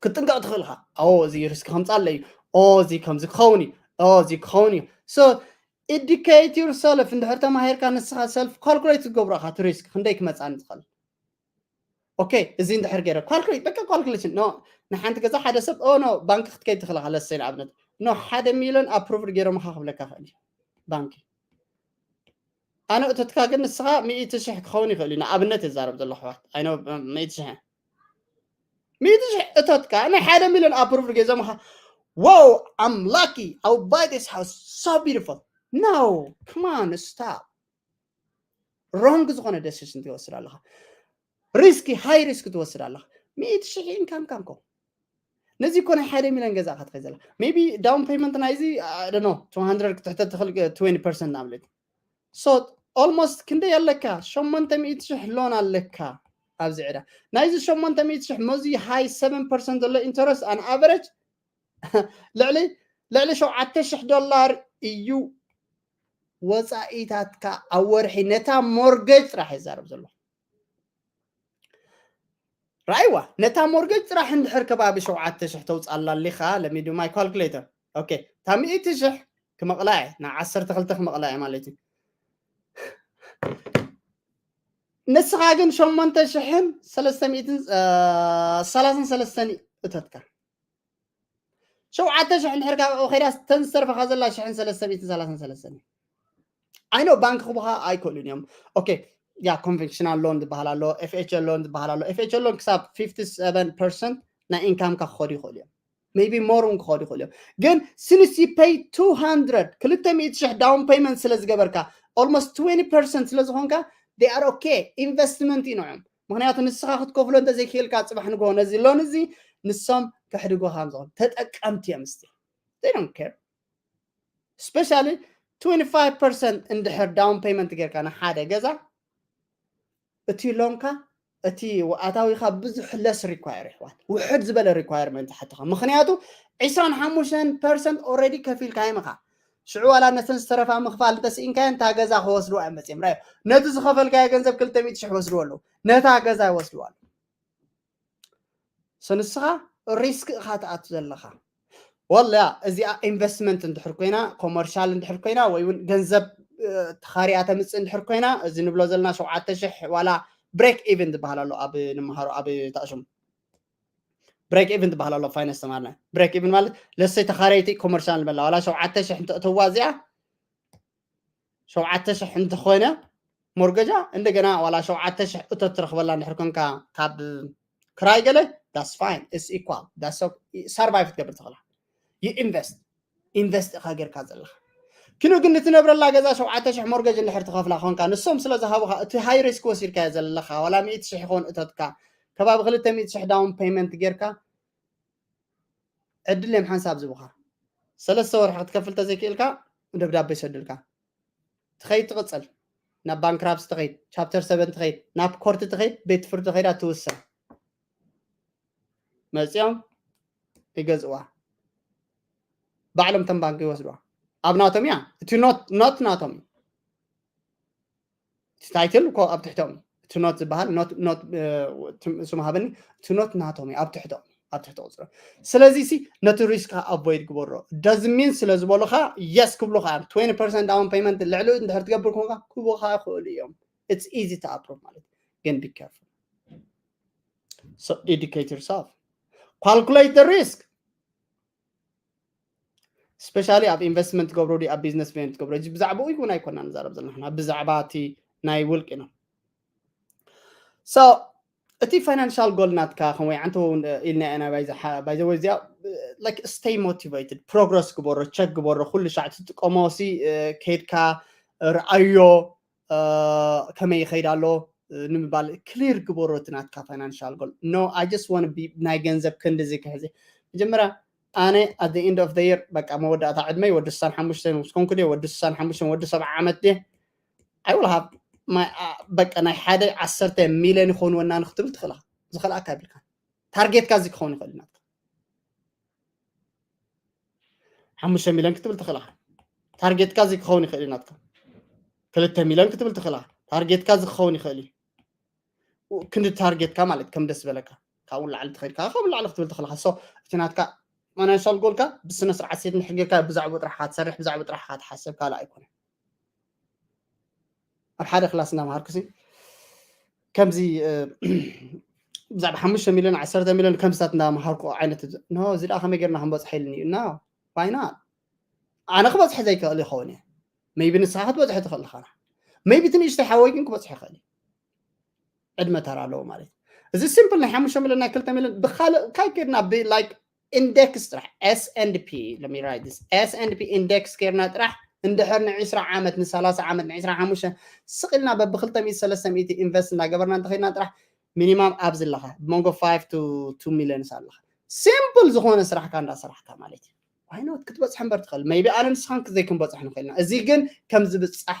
ክትጥንቀቕ ትኽእል ኢኻ ኦ እዚ ሪስክ ከምፃ ኣለዩ ኦ እዚ ከምዚ ክኸውን እዩ ኦ እዚ ክኸውን እዩ so educate yourself እንድሕር ተማሂርካ ንስኻ ሰልፍ ካልኩሌት ክትገብሮ ኢኻ እቲ ሪስክ ክንደይ ክመፃኒ ትኽእል ኦኬ እዚ እንድሕር ገይረ ካልኩሌት በቃ ካልኩሌሽን ኖ ንሓንቲ ገዛ ሓደ ሰብ ኦ ኖ ባንክ ክትከይድ ትኽእል ኢኻ ለሰይ ንኣብነት ኖ ሓደ ሚሊዮን ኣፕሩቭድ ገይሮምኻ ክብለካ ክእል እዩ ባንኪ ኣነ እቶትካ ግን ንስኻ ሚእቲ ሽሕ ክኸውን ይኽእል እዩ ንኣብነት ይዛረብ ዘሎ ኣሕዋት ኣይኖ ሚእቲ ሽሕ ሚእቲ ሽሕ እቶትካ ናይ ሓደ ሚሊዮን ኣፕሩቭድ ገይዞምኻ wow I'm lucky I will buy this house so beautiful no come on stop ሮንግ ዝኾነ ደሲሽን ትወስድ ኣለኻ ሪስኪ ሃይ ሪስክ ትወስድ ኣለኻ ሚእቲ ሽሕ ኢንካም ካንኮ ነዚ እኮ ናይ ሓደ ሚሊዮን ገዛ ኢኻ ትኸይ ዘላ ሜቢ ዳውን ፔመንት ናይዚ ኖ ቱ ሃንድረድ ክትሕተት ትኽእል ትዌንቲ ፐርሰንት ንኣብነት so almost ክንደይ ኣለካ ሸሞንተ ሚእቲ ሽሕ ሎን ኣለካ ኣብዚ ዕዳ ናይዚ ሸሞንተ ሚእቲ ሽሕ መዚ ሃይ ሰቨን ፐርሰንት ዘሎ ኢንተረስት ኣን ኣቨረጅ ልዕሊ ልዕሊ ሸውዓተ ሽሕ ዶላር እዩ ወፃኢታትካ ኣብ ወርሒ ነታ ሞርገጅ ጥራሕ ይዛረብ ዘሎ ራይዋ ነታ ሞርገጅ ጥራሕ እንድሕር ከባቢ ሸውዓተ ሽሕ ተውፃላ ኣሊኻ let me do my calculator okay እታ ሚእቲ ሽሕ ክመቕላ እየ ና ዓሰርተ ክልተ ክመቕላ እየ ማለት እዩ ንስኻ ግን ሸሞንተ ሽሕን ሰለስተ ሚእትን ሰላሳን ሰለስተን እተትካ ሸውዓተ ሽሕ እንድሕር ካብ ኣብኡ ከይዳ ተን ዝተርፈኻ ዘላ ሽሕን ሰለስተ ሚእትን ሰላሳን ሰለስተን እዩ ኣይኖ ባንክ ክቡኻ ኣይክእሉን እዮም ኦኬ ያ ኮንቨንሽናል ሎን ዝበሃል ኣሎ ኤፍኤች ሎን ዝበሃል ኣሎ ኤፍኤች ሎን ክሳብ ፊፍቲ ሰቨን ፐርሰንት ናይ ኢንካምካ ክኸዱ ይኽእሉ እዮም። Maybe more እውን ክኸዱ ይኽእሉ እዮም። ግን since you pay two hundred ክልተ ሚእቲ ሽሕ down payment ስለ ዝገበርካ almost twenty percent ስለ ዝኾንካ they are okay። ኢንቨስትመንት እዩ ንዕም። ምክንያቱ ንስኻ ክትከፍሎ እንተዘይክእልካ ፅባሕ ንግሆ ነዚ ሎን እዚ ንሶም ከሕድጎ ከም ዝኾን ተጠቀምቲ እዮም። ስቲ they don't care። Especially twenty five percent እንድሕር down payment ጌርካ ንሓደ ገዛ እቲ ሎንካ እቲ ኣታዊኻ ብዙሕ less require ይሕዋት ውሕድ ዝበለ requirement ሓትኻ ምክንያቱ ዕስራን ሓሙሽተን percent already ከፊልካ ይምኻ ሽዑ ዋላ ነተን ዝተረፋ ምኽፋል እንተስኢንካዮ እንታ ገዛ ክወስድዋ እዮም መፅኦም ራዮ ነቲ ዝኸፈልካዮ ገንዘብ ክልተ ሚእቲ ሽሕ ወስድዎ ኣለዉ ነታ ገዛ ይወስድዋ ኣለዉ ሰንስኻ risk እኻ ትኣቱ ዘለኻ ወላ እዚኣ ኢንቨስትመንት እንድሕር ኮይና ኮመርሻል እንድሕር ኮይና ወይ እውን ገንዘብ ተኻሪያ ተምፅእ እንድሕር ኮይና እዚ ንብሎ ዘለና ሸውዓተ ሽሕ ዋላ break even ዝበሃል ኣሎ ኣብ ንምሃሮ ኣብ ታእሽም break even ዝበሃል ኣሎ ፋይናንስ ተማርና break even ማለት ለሰይ ተኻረይቲ ኮመርሻል ንበላ ዋላ ሸውዓተ ሽሕ እንተእተዋ እዚኣ ሸውዓተ ሽሕ እንተኾነ ሞርገጃ እንደገና ዋላ ሸውዓተ ሽሕ እቶ ትረኽበላ እንድሕር ኮንካ ካብ ክራይ ገለ that's fine it's equal survive ትገብር ትኽእላ you invest invest ኢኻ ጌርካ ዘለኻ ኪኖ ግን ንትነብረላ ገዛ ሸውዓተ ሽሕ ሞርገጅ እንድሕር ትኸፍላ ኮንካ ንሶም ስለ ዝሃቡኻ እቲ ሃይ ሪስክ ወሲድካዮ ዘለኻ ዋላ ሚእቲ ሽሕ ይኸውን እቶትካ ከባቢ ክልተ ሚእቲ ሽሕ down payment ጌርካ ዕድል እዮም ሓንሳብ ዝቡኻ ሰለስተ ወርሒ ክትከፍል ተዘይክእልካ ደብዳቤ ይሰዱልካ ትኸይድ ትቕፅል ናብ ባንክራፕስ ትኸይድ ቻፕተር ሰበን ትኸይድ ናብ ኮርት ትኸይድ ቤት ፍርዲ ትኸይዳ ትውሰን መፂኦም ይገዝእዋ ባዕሎም ተን ባንክ ይወስድዋ ኣብ ናቶም እያ እቲ ኖት ናቶም እዩ እቲ ታይትል እኮ ኣብ ትሕቶም እዩ እቲ ኖት ዝበሃል ስም ሃበኒ እቲ ኖት ናቶም እዩ ኣብ ትሕቶም ኣብ ትሕቲ ቁፅሮ ስለዚ ሲ ነቲ ሪስክ ኣቮይድ ግበሮ doesn't mean ስለ ዝበሉካ የስ ክብሉካ እዮም twenty percent down payment ልዕሊ እንድሕር ትገብር ኮንካ ክቡካ ይኽእሉ እዮም it's easy to approve ማለት ግን be careful so educate yourself calculate the risk especially ኣብ ኢንቨስትመንት ትገብሮ ድዩ ኣብ ቢዝነስ ቨን ትገብሮ እዚ ብዛዕባኡ እውን ኣይኮና ንዛረብ ዘለና ብዛዕባ እቲ ናይ ውልቂ ነው so እቲ ፋይናንሻል ጎል ናትካ ከም ወይ ዓንተ ኢልና ኢና ባይዘወይ እዚኣ like stay motivated progress ግበሮ ቸክ ግበሮ ኩሉ ሻዕ ትጥቀሞ ሲ ከድካ ርኣዮ ከመይ ይኸይድ ኣሎ ንምባል ክሊር ግበሮ እቲ ናትካ ፋይናንሻል ጎል no I just want be ናይ ገንዘብ ክንድዚ ክሕዚ መጀመርያ ኣነ at the end of the year በቃ መወዳእታ ዕድመይ ወዲ ስሳን ሓሙሽተን ምስ ኮንኩ ድየ ወዲ ስሳን ሓሙሽተን ወዲ ሰብዓ ዓመት ድየ I will have my በቃ ናይ ሓደ ዓሰርተ ሚልዮን ይኸውን ወናኒ ክትብል ትኽእልኻ ዝኸልኣካ ይብልካ ታርጌትካ እዚ ክኸውን ይኽእል ናትካ ሓሙሽተ ሚልዮን ክትብል ትኽእልኻ ታርጌትካ እዚ ክኸውን ይኽእል ናትካ ክልተ ሚልዮን ክትብል ትኽእልኻ ታርጌትካ እዚ ክኸውን ይኽእል እዩ ክንዲ ታርጌትካ ማለት ከም ደስ በለካ ካብኡ ላዕሊ ትኸድካ ካብኡ ላዕሊ ክትብል ትኽእልኻ so እቲ ናትካ ፋይናንሻል ጎልካ ብስነ ስርዓት ሴት ንሕጌርካ ብዛዕባኡ ጥራሕ ትሰርሕ ብዛዕባኡ ጥራሕ ትሓስብ ካልእ ኣይኮነን ኣብ ሓደ ክላስ እናምሃርኩ ሲ ከምዚ ብዛዕባ ሓሙሽተ ሚልዮን ዓሰርተ ሚልዮን ከምስታት እናምሃርኩ ዓይነት ኖ እዚ ደኣ ከመይ ጌርና ክንበፅሐ ኢልኒ እዩ ኖ why not ኣነ ክበፅሐ ዘይክእል ይኸውን እየ maybe ንስኻ ክትበፅሐ ትኽእል ኢኻ maybe እቲ ንእሽተይ ሓወይ ግን ክበፅሐ ይኽእል እዩ ዕድመ ተራ ኣለዎ ማለት እዩ እዚ ሲምፕል ናይ ሓሙሽተ ሚልዮን ናይ ክልተ ሚልዮን ብካልእ ካይ ጌርና like index ጥራሕ S and P let me write this S and P index ጌርና ጥራሕ እንድሕር ን20 ዓመት ን30 ዓመት ን25 ስቕ ኢልና በብ200 300 ኢንቨስት እናገበርና እንተኸድና ጥራሕ ሚኒማም ኣብዚ ኣለኻ ብመንጎ five to two ሚልዮንስ ኣለኻ ሲምፕል ዝኾነ ስራሕካ እንዳሰራሕካ ማለት እዩ why not ክትበፅሕ እምበር ትኽእል maybe ኣነ ንስኻን ዘይክንበፅሕ ንኽእልና እዚ ግን ከም ዝብፃሕ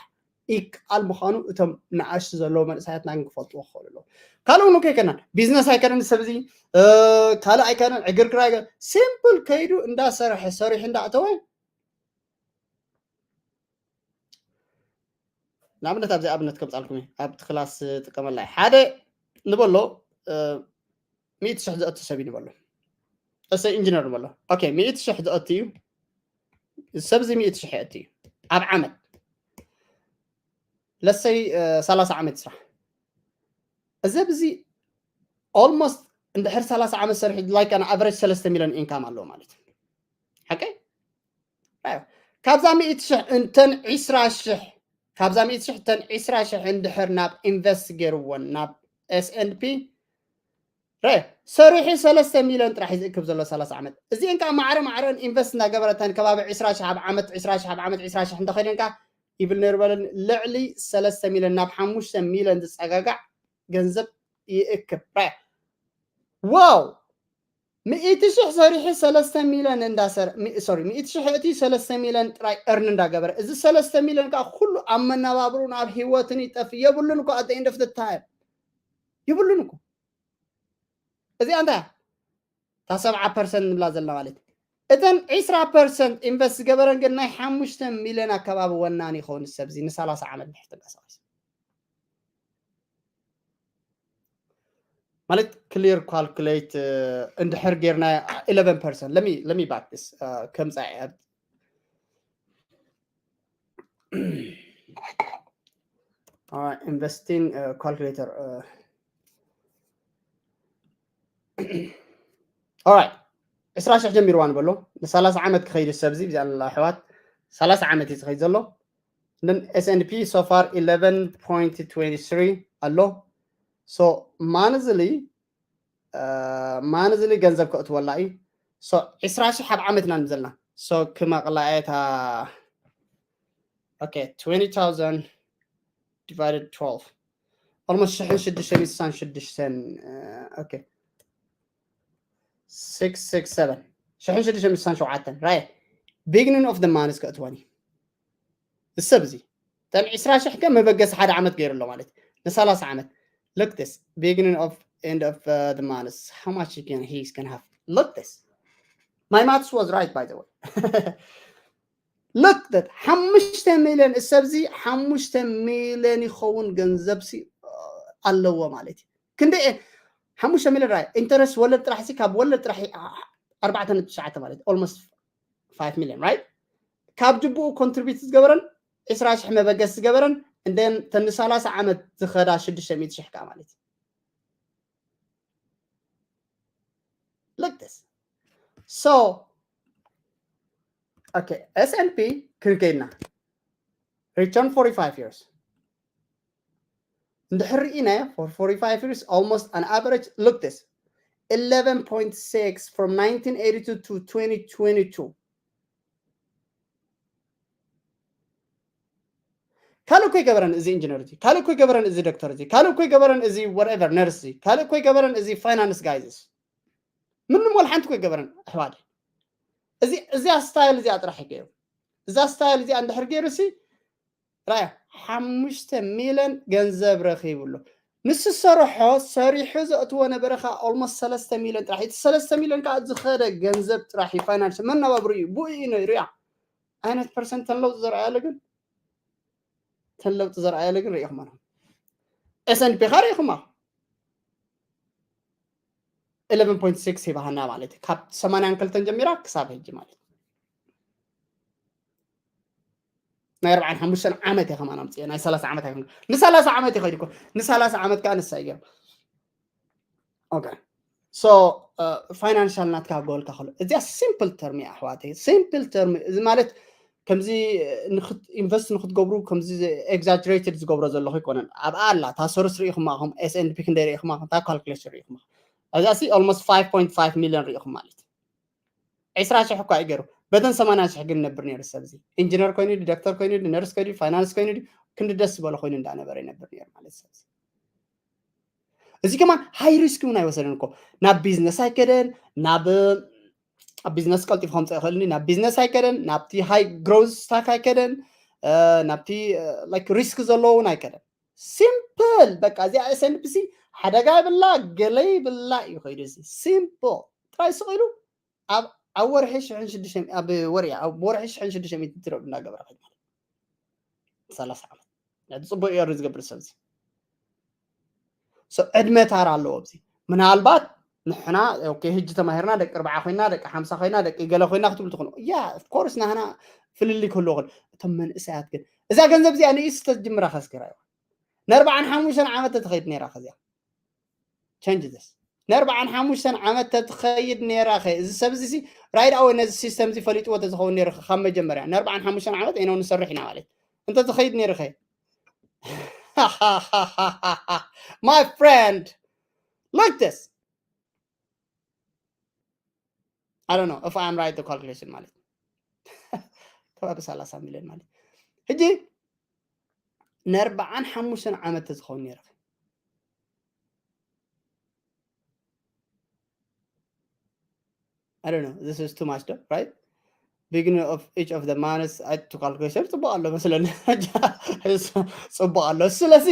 ይከኣል ምዃኑ እቶም ንኣሽቱ ዘለዉ መንእሰያትና ግን ክፈልጥዎ ክኽእሉ ኣለዉ ካልእ እውን ከይከናን ቢዝነስ ኣይከነን ሰብ እዚ ካልእ ኣይከነን ዕግርግር ኣይከነን ሲምፕል ከይዱ እንዳሰርሐ ሰሪሑ እንዳእተወ ንኣብነት ኣብዚ ኣብነት ከምፃልኩም ኣብቲ ክላስ ጥቀመላይ ሓደ ንበሎ ሚእቲ ሽሕ ዘእቱ ሰብ እዩ ንበሎ እሰይ ኢንጂነር ንበሎ ሚእቲ ሽሕ ዘእቱ እዩ ሰብ እዚ ሚእቲ ሽሕ የእቱ እዩ ኣብ ዓመት ለሰይ ሰላሳ ዓመት ስራሕ እዚ ብዚ ኦልሞስት እንድሕር ሰላሳ ዓመት ሰሪሑ like an average ሰለስተ ሚልዮን ኢንካም ኣለዎ ማለት እዩ ሓቀይ ካብዛ ሚእቲ ሽሕ እንተን ዒስራ ሽሕ ካብዛ ሚእቲ ሽሕ እተን ዒስራ ሽሕ እንድሕር ናብ ኢንቨስት ገይርዎን ናብ S and P ረ ሰሪሑ ሰለስተ ሚሊዮን ጥራሕ እዩ ዝእክብ ዘሎ ሰላሳ ዓመት። እዚአን ከዓ ማዕረ ማዕረን ኢንቨስት እናገበረተን ከባቢ ዕስራ ሺሕ ኣብ ዓመት፣ ዕስራ ሺሕ ኣብ ዓመት፣ ዕስራ ሺሕ እንተኸይደን ከዓ ይብል ነይሩ በለኒ። ልዕሊ ሰለስተ ሚሊዮን ናብ ሓሙሽተ ሚሊዮን ዝፀጋጋዕ ገንዘብ ይእክብ። ረ ዋው! ሚእቲ ሺሕ ሰሪሑ ሰለስተ ሚሊዮን እንዳሰር ሶሪ፣ ሚእቲ ሺሕ እቲ ሰለስተ ሚሊዮን ጥራይ እርን እንዳገበረ፣ እዚ ሰለስተ ሚሊዮን ከዓ ኩሉ ኣብ መነባብሩን ኣብ ህይወትን ይጠፍ የብሉን እኮ። ኣደ ኢንደፍ ተታየር ይብሉን እኮ። እዚኣ እንታይ እታ ሰብዓ ፐርሰንት ንብላ ዘላ ማለት እዩ። እተን ዕስራ ፐርሰንት ኢንቨስት ዝገበረን ግን ናይ ሓሙሽተ ሚሊዮን ኣከባቢ ወናኒ ይኸውን። ሰብዚ ንሰላሳ ዓመት ድሕር ተንቀሳቀስ ማለት ክሊር ካልኩሌት እንድሕር ጌርና ኢለቨን ፐርሰንት ለሚ ባክ ስ ከምፃ ኢንቨስቲንግ ካልኩሌተር ኦራይት ዕስራ ሽሕ ጀሚርዋ ንበሎ ንሰላሳ ዓመት ክኸይድ ሰብዚ ብዚኣ ኣላ ኣሕዋት ሰላሳ ዓመት እዩ ዝኸይድ ዘሎ። Then S and P so far eleven point twenty three ኣሎ። So monthly monthly ገንዘብ ከእትወላ እዩ። So ዕስራ ሽሕ ኣብ ዓመት ኢና ንዘልና። So ክመቕላ እታ okay twenty thousand divided twelve almost ሽሕን ሽዱሽተ ሚእትን ስሳን ሽዱሽተን okay six six seven ሽሕን ሽዱሽተ ሚእትን ስሳን ሸውዓተን right beginning of the month ከእትወኒ ሰብ እዚ ተን ዕስራ ሽሕ ከ መበገሲ ሓደ ዓመት ገይሩ ኣሎ ማለት ንሰላሳ ዓመት look this beginning of end of uh, the month how much you can he's gonna have look this my maths was right by the way look that ሓሙሽተ ሚሊዮን እሰብዚ ሓሙሽተ ሚሊዮን ይኸውን ገንዘብ ሲ ኣለዎ ማለት እዩ። ክንደይ ሓሙሽተ ሚሊዮን ራይ ኢንተረስት ወለድ ጥራሕ ሲ ካብ ወለድ ጥራሕ ኣርባዕተ ነጥቢ ትሽዓተ ማለት almost five million right ካብ ጅቡኡ ኮንትሪቢዩት ዝገበረን ዕስራ ሽሕ መበገስ ዝገበረን እንደን ተን ሰላሳ ዓመት ዝኸዳ ሽዱሽተ ሚእቲ ሽሕ ከዓ ማለት እዩ። Look this. So, okay, S and P ክንከይድና return forty-five years እንድሕር ርኢናዮ for forty-five years almost an average look this eleven point six from nineteen eighty-two to twenty twenty-two ካልእ እኮ ይገበረን እዚ ኢንጂነር እዚ ካልእ እኮ ይገበረን እዚ ዶክተር እዚ ካልእ እኮ ይገበረን እዚ whatever ነርስ እዚ ካልእ እኮ ይገበረን እዚ ፋይናንስ ጋይዝስ ምንም ወላ ሓንቲ እኮ ይገበረን ኣሕዋደ እዚ እዚኣ ስታይል እዚኣ ጥራሕ ይገይሩ እዛ ስታይል እዚኣ እንድሕር ገይሩ ሲ ራያ ሓሙሽተ ሚሊዮን ገንዘብ ረኺቡ ኣሎ ንሱ ዝሰርሖ ሰሪሑ ዘእትዎ ነበረ ከዓ almost ሰለስተ ሚሊዮን ጥራሕ እቲ ሰለስተ ሚሊዮን ከዓ ዝኸደ ገንዘብ ጥራሕ እዩ ፋይናንስ መነባብሩ እዩ ብኡ እዩ ነይሩ እያ ዓይነት ፐርሰንት ተን ለውጢ ዘርኣያሉ ግን ተን ለውጢ ዘርኣያሉ ግን ርኢኹማ S and P ካ ርኢኹማ eleven point six ሂባሃና ማለት እዩ ካብ ሰማንያን ክልተን ጀሚራ ክሳብ ሕጂ ማለት ናይ ኣርባዓን ሓሙሽተን ዓመት እየ ከማን ኣምፅአ ናይ ሰላሳ ዓመት ኣይኮን ንሰላሳ ዓመት ይኸይድ እኮ ንሰላሳ ዓመት ከዓ ንሳ ይገርም okay so financial ናትካ ክገብረልካ ከሎ እዚኣ simple term እያ ኣሕዋተይ simple term እዚ ማለት ከምዚ ኢንቨስት ንክትገብሩ ከምዚ exaggerated ዝገብሮ ዘለኹ ኣይኮነን ኣብኣ ኣላ እታ ሰርስ ርኢኹማ ኹም S and P ክንደይ ርኢኹማ እታ ካልኩሌሽን ርኢኹማ እዛ ሲ almost five point five million ርኢኹም ማለት ዕስራ ሽሕ እኳ እዩ ገይሩ በተን ሰማንያ ሽሕ ግን ነብር ነይሩ ሰብ እዚ ኢንጂነር ኮይኑ ዶክተር ኮይኑ ነርስ ኮይኑ ፋይናንስ ኮይኑ ክንዲ ደስ ዝበሎ ኮይኑ እንዳነበረ ይነብር ነይሩ ማለት ሰብ እዚ ከማን ሃይ ሪስክ እውን ኣይወሰደን እኮ ናብ ቢዝነስ ኣይከደን ናብ ኣብ ቢዝነስ ቀልጢፉ ከምፀ ይኽእል ናብ ቢዝነስ ኣይከደን ናብቲ ሃይ ግሮዝ ስታክ ኣይከደን ናብቲ ሪስክ ዘለዎ እውን ኣይከደን ሲምፕል በቃ እዚኣ S and P ሲ ሓደጋ ይብላ ገለ ይብላ እዩ ከይዱ እዚ ሲምፕል ጥራይ ስቕ ኢሉ ኣብ ኣብ ወርሒ ሽሕን ሽዱሽተ ኣብ ወርሒ ኣብ ወርሒ ሽሕን ሽዱሽተ ሚእቲ ትረብ እናገበረ ከይድ ማለት ሰላሳ ዓመት ነቲ ፅቡቅ እዩ ዝገብር ሰብ እዚ ዕድመ ታራ ኣለዎ ኣብዚ ምናልባት ንሕና ህጂ ተማሂርና ደቂ ኣርባዓ ኮይና ደቂ ሓምሳ ኮይና ደቂ ገለ ኮይና ክትብሉ ትኽእሉ ያ ኮርስ ናህና ፍልልይ ክህልዎ ክእል እቶም መንእሰያት ግን እዛ ገንዘብ እዚኣ ንኢስ ተጅምራ ከስኪራ እዋ ንኣርባዓን ሓሙሽተን ዓመት ተትኸይድ ነይራ ከዚኣ ቸንጅ ስ ንኣርባዓን ሓሙሽተን ዓመት ተትኸይድ ነይራ ኸ እዚ ሰብ እዚ right away ነዚ ሲስተም እዚ ፈሊጥዎ ተዝኸውን ነይሩ ካብ መጀመርያ ንኣርባዓን ሓሙሽተን ዓመት ኖ ንሰርሕ ኢና ማለት እንተ ትኸይድ ነይሩ ኸ my friend look this I don't know if I am right the calculation ማለት ከባቢ ሰላሳ ሚሊዮን ማለት ሕጂ ንኣርባዓን ሓሙሽተን ዓመት ተዝኸውን ነይረ I don't know. This is too much, though, right? Beginning of each of the months, I to calculation. ጽቡቅ ኣሎ መስለኒ። ጽቡቅ ኣሎ። ስለዚ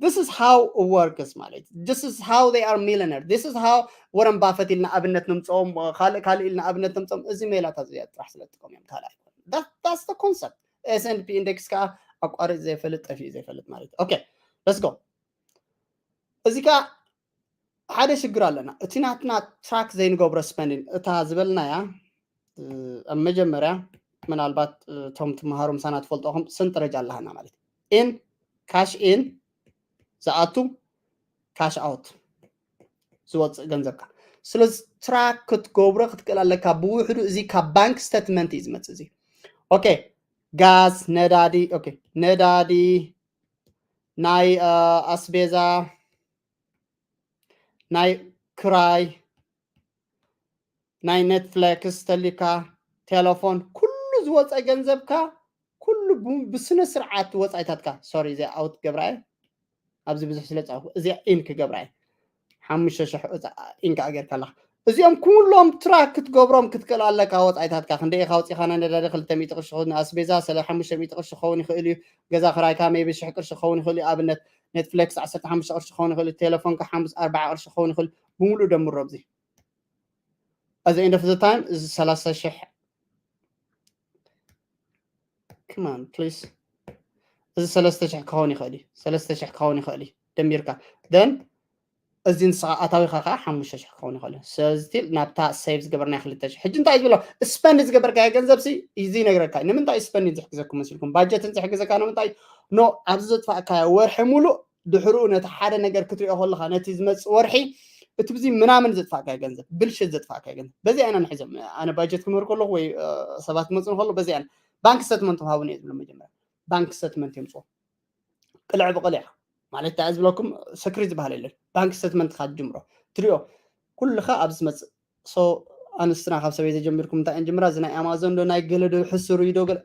this is how it works ማለት። This is how they are millionaire. This is how Warren Buffett ኢልና ኣብነት ነምጽኦም፣ ካልእ ካልእ ኢልና ኣብነት ነምጽኦም። እዚ ሜላታት እዚኣ ጥራሕ ስለ ዝጥቀሙ እዮም። ካልእ ኣይኮነን። That, that's the concept. S and P index ከዓ ኣቋሪጽ ዘይፈልጥ፣ ጠፊኡ ዘይፈልጥ ማለት። Okay, let's go. እዚ ከዓ ሓደ ሽግር ኣለና። እቲ ናትና ትራክ ዘይንገብሮ ስፐንዲን እታ ዝበልናያ ኣብ መጀመርያ ምናልባት እቶም ትመሃሩ ምሳና ትፈልጦኹም ሰንጠረጃ ኣለሃና ማለት ኢን ካሽ ኢን ዝኣቱ ካሽ ኣውት ዝወፅእ ገንዘብካ ስለዚ ትራክ ክትገብሮ ክትክእል ኣለካ ብውሕዱ እዚ ካብ ባንክ ስተትመንት እዩ ዝመፅእ እዚ ኦኬ ጋዝ ነዳዲ ኦኬ ነዳዲ ናይ ኣስቤዛ ናይ ክራይ ናይ ኔትፍሌክስ ተሊካ ቴሌፎን ኩሉ ዝወፀ ገንዘብካ ኩሉ ብስነ ስርዓት ወፃኢታትካ ሶሪ እዚኣ ኣውት ገብራየ ኣብዚ ብዙሕ ስለ ፃኹ እዚኣ ኢን ክገብራየ ሓሙሽተ ሽሕ ኢንካ ጌርካ ኣለካ እዚኦም ኩሎም ትራክ ክትገብሮም ክትክእል ኣለካ ወፃኢታትካ ክንደይ ኢካ ኣውፂካ ናይ ነዳዲ ክልተ ሚእቲ ቅርሺ ክኸውን ኣስቤዛ ስለ ሓሙሽተ ሚእቲ ቅርሺ ክኸውን ይኽእል እዩ ገዛ ክራይካ ሜቢ ሽሕ ቅርሺ ክኸውን ይኽእል እዩ ኣብነት ኔትፍሌክስ ዓሰርተ ሓሙሽተ ቅርሺ ክኸውን ይኽእል እዩ ቴሌፎንካ ሓሙስ ኣርባዓ ቅርሺ ክኸውን ይኽእል ብምሉእ ደምሮ ኣብዚ at the end of the time እዚ ሰላሳ ሽሕ come on please እዚ ሰለስተ ሽሕ ክኸውን ይኽእል እዩ ሰለስተ ሽሕ ክኸውን ይኽእል እዩ ደሚርካ then እዚ ንስኻ ኣታዊኻ ከዓ ሓሙሽተ ሽሕ ክኸውን ይኽእል እዩ ስለዚ ናብታ ሴቭ ዝገበርናይ ክልተ ሽሕ ሕጂ እንታይ ዝብሎ ስፐንድ ዝገበርካዮ ገንዘብ ሲ እዚ ይነግረካ እዩ ንምንታይ ስፐንድ ዝሕግዘኩም መሲልኩም ባጀትን ዝሕግዘካ ንምንታይ ኖ ኣብዚ ዘጥፋእካዮ ወርሒ ሙሉእ ድሕርኡ ነቲ ሓደ ነገር ክትሪኦ ከለኻ ነቲ ዝመፅእ ወርሒ እቲ ብዚ ምናምን ዘጥፋእካዮ ገንዘብ ብልሽት ዘጥፋእካዮ ገንዘብ በዚኣ ኢና ንሕዞም ኣነ ባጀት ክምህር ከለኹ ወይ ሰባት ክመፁ ከሎ በዚኣ ባንክ ስተትመንት ሃቡን እየ ዝብሎ መጀመርያ ባንክ ስተትመንት የምፅዎ ቅልዕ ብቅልዕ ማለት ታይ ዝብለኩም ሰክሪ ዝበሃል የለን ባንክ ስተትመንት ካ ጅምሮ ትሪኦ ኩልኻ ኣብ ዝመፅእ ሶ ኣንስትና ካብ ሰበይ ዘጀሚርኩም እንታይ እንጅምራ እዚ ናይ ኣማዞን ዶ ናይ ገለ ዶ ሕስሩ ዶ ገለ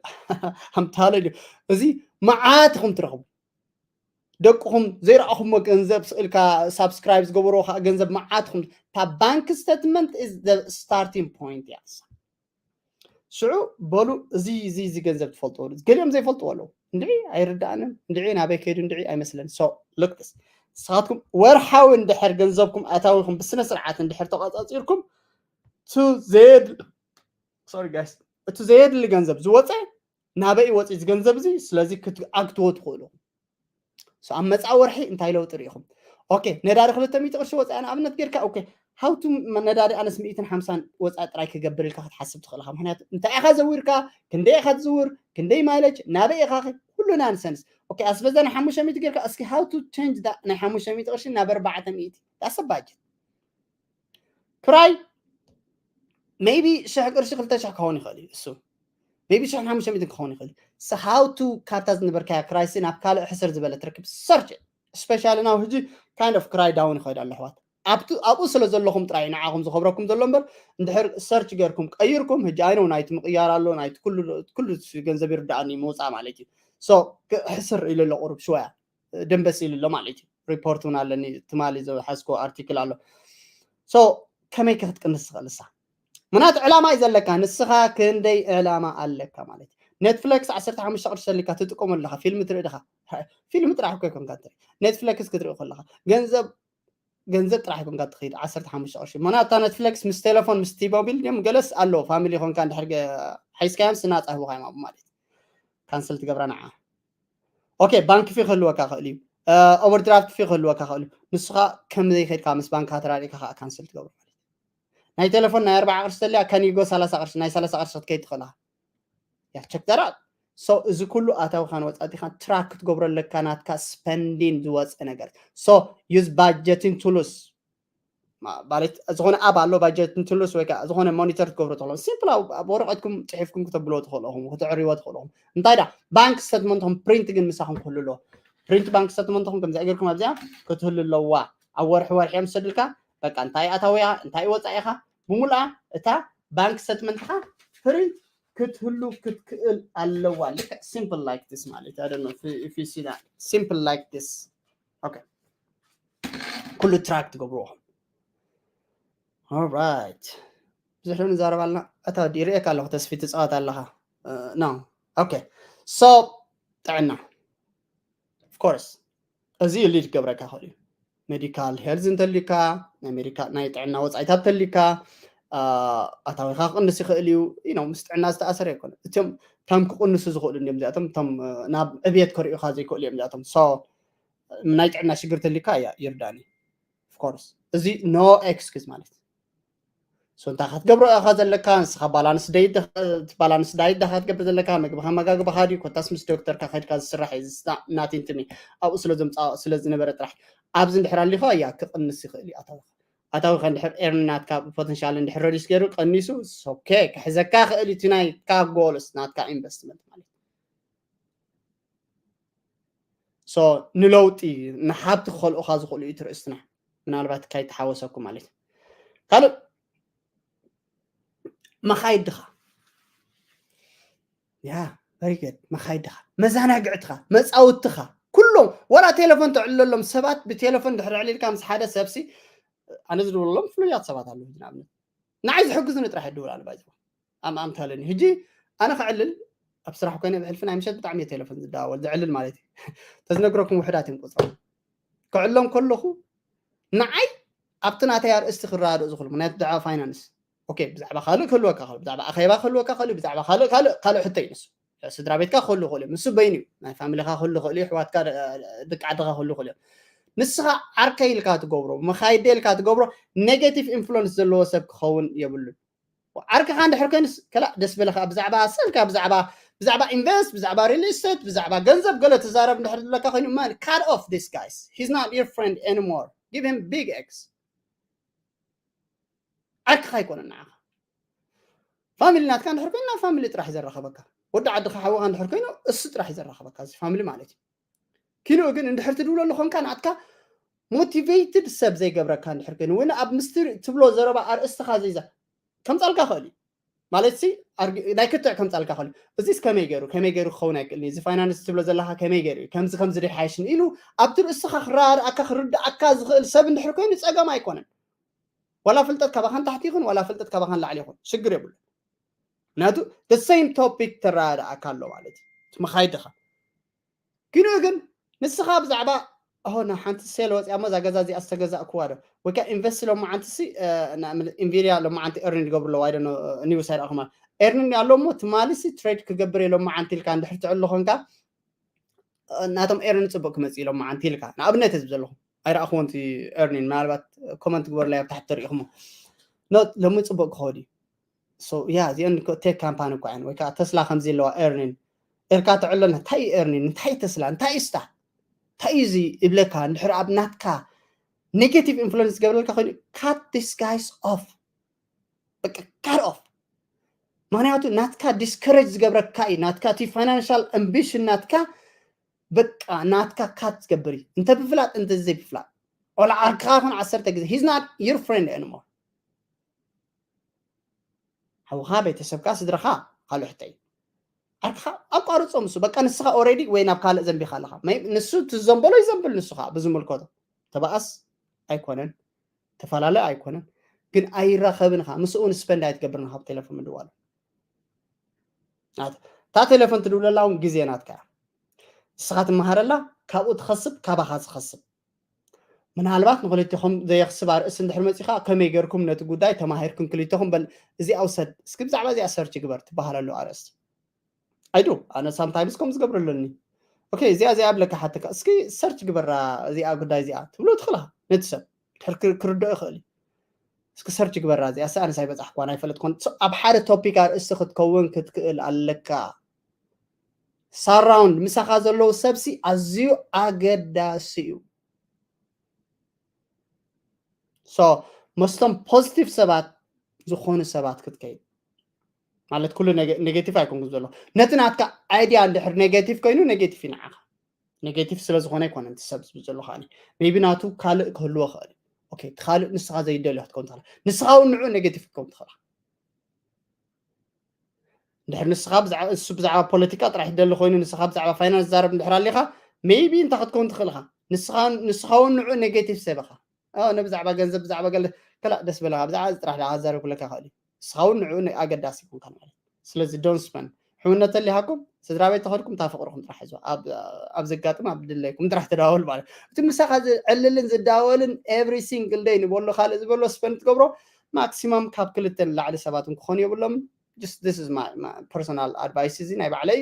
ኣምታለ ድዩ እዚ መዓት ኢኹም ትረኽቡ ደቅኹም ዘይረኣኹሞ ገንዘብ ስእልካ ሳብስክራይብ ዝገበርዎ ከዓ ገንዘብ መዓት ኢኹም እታ ባንክ ስተትመንት is the starting point እያ ሽዑ በሉ እዚ እዚ እዚ ገንዘብ ትፈልጥዎ ገሊኦም ዘይፈልጥዎ ኣለዉ እንድዒ ኣይርዳእንን እንድዒ ናበይ ከይዱ እንድዒ ኣይመስለን so look this ንስኻትኩም ወርሓዊ እንድሕር ገንዘብኩም ኣታዊኹም ብስነ ስርዓት እንድሕር ተቆፃፂርኩም to ዘየድ sorry guys እቲ ዘየድሊ ገንዘብ ዝወፀ ናበይ ወፂ እዚ ገንዘብ እዚ ስለዚ ክትኣግትዎ ትኽእሉ ኣብ መፃ ወርሒ እንታይ ለውጢ ርኢኹም ኦኬ ነዳዲ ክልተ ሚእቲ ቅርሺ ወፃኢ ንኣብነት ጌርካ ኦኬ ሃውቱ ነዳዲ ኣነስ ሚእትን ሓምሳን ወፃኢ ጥራይ ክገብር ኢልካ ክትሓስብ ትኽእል ኢኻ ምክንያቱ እንታይ ኢኻ ዘዊርካ ክንደይ ኢኻ ትዝውር ክንደይ ማይለጅ ናበይ ኢኻ ኩሉ ናንሰንስ ኦኬ ኣስበዛ ናይ ሓሙሽተ ሚእቲ ጌርካ እስኪ ሃውቱ ቸንጅ ናይ ሓሙሽተ ሚእቲ ቅርሺ ናብ ኣርባዕተ ሚእቲ that's a budget ክራይ maybe ሽሕ ቅርሺ ክልተ ሽሕ ክኸውን ይኽእል እዩ እሱ maybe ሽሕን ሓሙሽተ ሚእትን ክኸውን ይኽእል እዩ so how to ካብታ ዝነበርካያ ክራይ ሲ ናብ ካልእ ሕስር ዝበለ ትረክብ search especially now ሕጂ kind of ክራይ down ይኸይድ ኣሎ ኣሕዋት ኣብኡ ስለ ዘለኹም ጥራይ ንዓኹም ዝኸብረኩም ዘሎ እምበር እንድሕር search ጌርኩም ቀይርኩም ሕጂ ኣይነው ናይቲ ምቕያር ኣሎ ናይቲ ኩሉ ገንዘብ ይርዳእኒ ምውፃእ ማለት እዩ so ሕስር ኢሉ ኣሎ ቁሩብ ሽወያ ደንበስ ኢሉ ኣሎ ማለት እዩ report እውን ኣለኒ ትማሊ ዝሓዝኮ article ኣሎ so ከመይ ከ ክትቅንስ ትኽእል እሳ ምናት ዕላማ እዩ ዘለካ ንስኻ ክንደይ ዕላማ ኣለካ ማለት እዩ ኔትፍሌክስ ዓሰርተ ሓሙሽተ ቅርሺ ሰሊካ ትጥቀሙ ኣለካ ፊልም ትርኢ ድኻ ፊልም ጥራሕ እኮ ይኮንካ ትርኢ ኔትፍሌክስ ክትርኢ ከለካ ገንዘብ ገንዘብ ጥራሕ ይኮንካ ትኸይድ ዓሰርተ ሓሙሽተ ቅርሺ ምናት እታ ኔትፍሌክስ ምስ ቴሌፎን ምስ ቲሞቢል ድም ገለስ ኣለዎ ፋሚሊ ይኮንካ እንድሕር ሓይስካዮም ስናፃ ህቡካ እዮም ማለት ካንስል ትገብራ ንዓ ኦኬ ባንክ ፊ ክህልወካ ክእል እዩ ኦቨርድራፍት ፊ ክህልወካ ክእል እዩ ንስኻ ከም ዘይከድካ ምስ ባንካ ተራሪእካ ከዓ ካንስል ትገብሮ ማለት ናይ ቴሌፎን ናይ ኣርባዓ ቅርሺ ተልያ ከኒጎ ሰላሳ ቅርሺ ናይ ሰላሳ ቅርሺ ክትከይድ ትኽእልካ ያ ቸክ ደራ ሶ እዚ ኩሉ ኣታዊኻን ወፃእቲኻን ትራክ ክትገብሮ ኣለካ ናትካ ስፐንዲን ዝወፀ ነገር ሶ ዩዝ ባጀቲን ቱሉስ ማለት ዝኾነ ኣብ ኣሎ ባጀት እንትሉስ ወይ ከዓ ዝኾነ ሞኒተር ትገብሩ ትኽእሉ ሲምፕል ኣብ ወረቀትኩም ፅሒፍኩም ክተብልዎ ትኽእሉ ኢኹም ክትዕርይዎ ትኽእሉ ኢኹም እንታይ ዳ ባንክ ስተትመንትኹም ፕሪንት ግን ምሳኹም ክህሉ ኣለዎ ፕሪንት ባንክ ስተትመንትኹም ከምዚ ገርኩም ኣብዚኣ ክትህሉ ኣለዋ ኣብ ወርሒ ወርሒ እዮም ዝሰድልካ በቃ እንታይ ኣታዊያ እንታይ ወፃኢኻ ብምሉኣ እታ ባንክ ስተትመንትካ ፕሪንት ክትህሉ ክትክእል ኣለዋ። ልክዕ simple like this ማለት I don't know if you see that simple like this okay ኩሉ ትራክ ትገብርዎ። Alright ብዙሕ ንዛረብ ኣለና። እታ ዲርእየካ ኣለኹ ተስፊ ትፃወት ኣለኻ no okay so ጥዕና of course እዚ ሊድ ክገብረካ ይኽእል እዩ። ሜዲካል ሄልዝ እንተሊካ ናይ ጥዕና ወፃኢታት ተሊካ ኣታዊካ ክቅንስ ይኽእል እዩ። ምስ ጥዕና ዝተኣሰረ ይኮነ እቲም ከም ክቅንሱ ዝኽእሉ እንዲም እዚኣቶም ቶም ናብ ዕብየት ከርእዩካ ዘይክእሉ እዮም እዚኣቶም ናይ ጥዕና ሽግር ተሊካ እያ ይርዳኒ ኮርስ እዚ no excuse ማለት so እንታይ ክትገብሮ ኢኻ ዘለካ ንስኻ ባላንስ ዳይት ባላንስ ዳይት ዳኻ ትገብር ዘለካ ምግብኻ መጋግብኻ ድዩ ኮታስ ምስ ዶክተርካ ከድካ ዝስራሕ እዩ not into me ኣብኡ ስለ ዘምፃ ስለ ዝነበረ ጥራሕ ኣብዚ እንድሕር ኣሊኻ እያ ክቕንስ ይኽእል እዩ ኣታዊኻ ኣታዊኻ እንድሕር ኤርኒ ናትካ ፖተንሻል እንድሕር ረዲስ ገይሩ ቀኒሱ okay ክሕዘካ ክእል እዩ ናትካ ጎልስ ናትካ ኢንቨስትመንት ማለት so ንለውጢ ንሓብቲ ክኸልኡኻ ዝኽእሉ እዩ ትርእስትና ምናልባት ካይተሓወሰኩም ማለት ካልእ መኻይድኻ ያ very good መኻይድኻ መዘናግዕትኻ መፃውትኻ ኩሎም ወላ ቴሌፎን ተዕልለሎም ሰባት ብቴሌፎን ድሕሪ ዕሊልካ ምስ ሓደ ሰብሲ ኣነ ዝድውለሎም ፍሉያት ሰባት ኣለዉ ንኣብነት ንዓይ ዝሕግዙ ንጥራሕ ይድውል ኣሎ ባይዘ ኣምኣምታለኒ ሕጂ ኣነ ክዕልል ኣብ ስራሕ ኮይነ ብሕልፊ ናይ ምሸት ብጣዕሚ ቴሌፎን ዝደዋወል ዝዕልል ማለት እዩ ተዝነግረኩም ውሕዳት እዮም ቁፅሮም ክዕሎም ከለኹ ንዓይ ኣብቲ ናተይ ኣርእስቲ ክረዳድኡ ዝኽእሉ ምክንያቱ ብዛዕባ ፋይናንስ ኦኬ ብዛዕባ ካልእ ክህልወካ ክእል ብዛዕባ ኣኼባ ክህልወካ ክእል ብዛዕባ ካልእ ካልእ ካልእ ሕቶ እዩ ንሱ ስድራ ቤትካ ክህሉ ክእል እዩ ንሱ በይኑ እዩ ናይ ፋሚሊካ ክህሉ ክእል እዩ ኣሕዋትካ ደቂ ዓድካ ክህሉ ክእል እዮም ንስኻ ዓርከይ ኢልካ ትገብሮ መኻይደ ኢልካ ትገብሮ ኔጌቲቭ ኢንፍሉንስ ዘለዎ ሰብ ክኸውን የብሉን ዓርክኻ እንድሕር ኮይኑስ ከላእ ደስ በለካ ብዛዕባ ስልካ ብዛዕባ ብዛዕባ ኢንቨስት ብዛዕባ ሪል ስቴት ብዛዕባ ገንዘብ ገለ ትዛረብ እንድሕር ዝብለካ ኮይኑ ማን cut off this guys he's not your friend anymore give him big X ዓርክኻ ኣይኮነን ንዓኻ ፋሚሊ ናትካ እንድሕር ኮይኑ ናብ ፋሚሊ ጥራሕ ዘራኸበካ ወዲ ዓድኻ ሓወኻ እንድሕር ኮይኑ እሱ ጥራሕ ዘራኸበካ እዚ ፋሚሊ ማለት እዩ ኪንኡ ግን እንድሕር ትድውለሉ ኮንካ ናትካ ሞቲቬትድ ሰብ ዘይገብረካ እንድሕር ኮይኑ ወይ ኣብ ምስቲ ትብሎ ዘረባ ኣርእስትኻ ዘይዛ ከምፃልካ ክእል እዩ ማለት ሲ ናይ ክትዕ ከምፃልካ ክእል እዚስ ከመይ ገይሩ ከመይ ገይሩ ክኸውን ኣይክእልን እዚ ፋይናንስ ትብሎ ዘለካ ከመይ ገይሩ እዩ ከምዚ ከምዚ ዲሓይሽን ኢሉ ኣብቲ ርእስኻ ክረዳድኣካ ክርድኣካ ዝኽእል ሰብ እንድሕር ኮይኑ ፀገም ኣይኮነን ዋላ ፍልጠት ካባኻን ታሕቲ ይኹን ዋላ ፍልጠት ካባኻን ላዕሊ ይኹን ሽግር የብሉ ምክንያቱ the same topic ተረዳድኣካ ኣሎ ማለት እዩ መኻይድኻ ኪንኡ ግን ንስኻ ብዛዕባ ሆ ናብ ሓንቲ ሴል ወፂኣ ሞ እዛ ገዛ እዚኣ ዝተገዛእክዋ ዶ ወይ ከዓ ኢንቨስት ሎማዓንቲ ሲ ኢንቪድያ ሎማዓንቲ ኤርኒ ዝገብሩ ኣለዋ ዶ ኒውስ ኣይረኣኹማ ኤርኒ ኣሎ ሞ ትማሊ ሲ ትሬድ ክገብር እየ ሎማዓንቲ ኢልካ እንድሕር ትዕሉ ኮንካ ናቶም ኤርኒ ፅቡቅ ክመፅእ ኢሎም መዓንቲ ኢልካ ንኣብነት ህዝቢ ዘለኹም ኣይረኣኽዎ ንቲ ኤርኒን ምናልባት ኮመንት ግበርላይ ኣብ ታሕቲ ተሪኢኹሞ ሎሚ ፅቡቅ ክኸዱ ያ እዚአን ቴክ ካምፓኒ እኳ እየን ወይ ከዓ ተስላ ከምዚ ኣለዋ ኤርኒን ኤርካ ትዕለና እንታይ እዩ ኤርኒን እንታይ ተስላ እንታይ እዩ ስታ እንታይ እዩ እዚ ይብለካ እንድሕር ኣብ ናትካ ኔጌቲቭ ኢንፍሉንስ ዝገብረልካ ኮይኑ cut this guys off በቃ cut off ምክንያቱ ናትካ ዲስከረጅ ዝገብረካ እዩ ናትካ እቲ ፋይናንሻል ኣምቢሽን ናትካ በቃ ናትካ ካት ዝገብር እዩ እንተ ብፍላጥ እንተ ዘይብፍላጥ ኦላ ዓርክኻ ይኹን ዓሰርተ ግዜ he's not your friend anymore ሓውኻ ቤተሰብካ ስድራኻ ካልኦ ሕቶ እዩ ዓርክኻ ኣቋርፆ ምስ በቃ ንስኻ ኦረዲ ወይ ናብ ካልእ ዘንቢኻ ኣለኻ ንሱ ትዘንበሎ ይዘንብል ንስኻ ብዝምልከቶ ተባኣስ ኣይኮነን ተፈላለ ኣይኮነን ግን ኣይራኸብን ኻ ምስኡ ንስፐንድ ኣይትገብርን ካብ ቴሌፎን ምድዋል እታ ቴሌፎን ትድውለላ እውን ግዜ ናትካ ንስኻ ትመሃረላ ካብኡ ትኸስብ ካባኻ ዝኸስብ ምናልባት ንክልቲኹም ዘየኽስብ ኣርእስቲ እንድሕር መፂኻ ከመይ ገርኩም ነቲ ጉዳይ ተማሂርኩም ክልተኹም በል እዚኣ ውሰድ እስኪ ብዛዕባ እዚኣ ሰርች ግበር ትበሃል ኣሎ ኣርእስቲ ኣይዱ ኣነ ሳምታይምስ ከም ዝገብረለኒ ኦኬ እዚኣ እዚኣ ብለካ ሓተካ እስኪ ሰርች ግበራ እዚኣ ጉዳይ እዚኣ ትብሎ ትኽእላ ነቲ ሰብ ድሕር ክርድኦ ይኽእል እዩ እስኪ ሰርች ግበራ እዚኣ ሲ ኣነስ ኣይበፃሕኳን ኣይፈለጥኮን ኣብ ሓደ ቶፒክ ኣርእስቲ ክትከውን ክትክእል ኣለካ ሳራውንድ ምሳኻ ዘለዉ ሰብሲ ኣዝዩ ኣገዳሲ እዩ so መስቶም ፖዚቲቭ ሰባት ዝኾኑ ሰባት ክትከይድ ማለት ኩሉ ኔጌቲቭ ኣይኮንኩ ዘሎ ነቲ ናትካ ኣይድያ እንድሕር ኔጌቲቭ ኮይኑ ኔጌቲቭ እዩ ንዓኻ ኔጌቲቭ ስለ ዝኾነ ኣይኮነ እቲ ሰብ ዝብል ዘሎ ከዓ ሜቢ ናቱ ካልእ ክህልዎ ክእል ኦኬ እቲ ካልእ ንስኻ ዘይደልዮ ክትከውን ትኽእላ ንስኻ እውን ንዑ ኔጌቲቭ ክትከውን ትኽእላ ድሕር ንስኻ እሱ ብዛዕባ ፖለቲካ ጥራሕ ይደሊ ኮይኑ ንስኻ ብዛዕባ ፋይናንስ ዛረብ እንድሕር ኣሊኻ ሜይቢ እንታይ ክትከውን ትኽእል ኢኻ። ንስኻ እውን ንዑ ኔጌቲቭ ሰበኻ ነብዛዕባ ገንዘብ ብዛዕባ ገለ ከላእ ደስ በለኻ ብዛዕባ እዚ ጥራሕ ዳኣ ዛረብ ክለካ ይኽእል እዩ። ንስኻ እውን ንዑ ኣገዳሲ ይኮንካ ማለት። ስለዚ ዶን ስፐን ሕውነት ተሊሃኩም ስድራ ቤት ተኸድኩም እታ ፍቅርኩም ጥራሕ ሕዝዋ። ኣብ ዘጋጥም ኣብ ድለይኩም ጥራሕ ተዳወሉ ማለት። እቲ ምሳኻ ዝዕልልን ዝዳወልን ኤቭሪ ሲንግል ደይ ንበሎ ካልእ ዝበሎ ስፐን ትገብሮ ማክሲማም ካብ ክልተ ንላዕሊ ሰባት ክኾኑ የብሎምን። This is my personal advice እዚ ናይ ባዕለይ።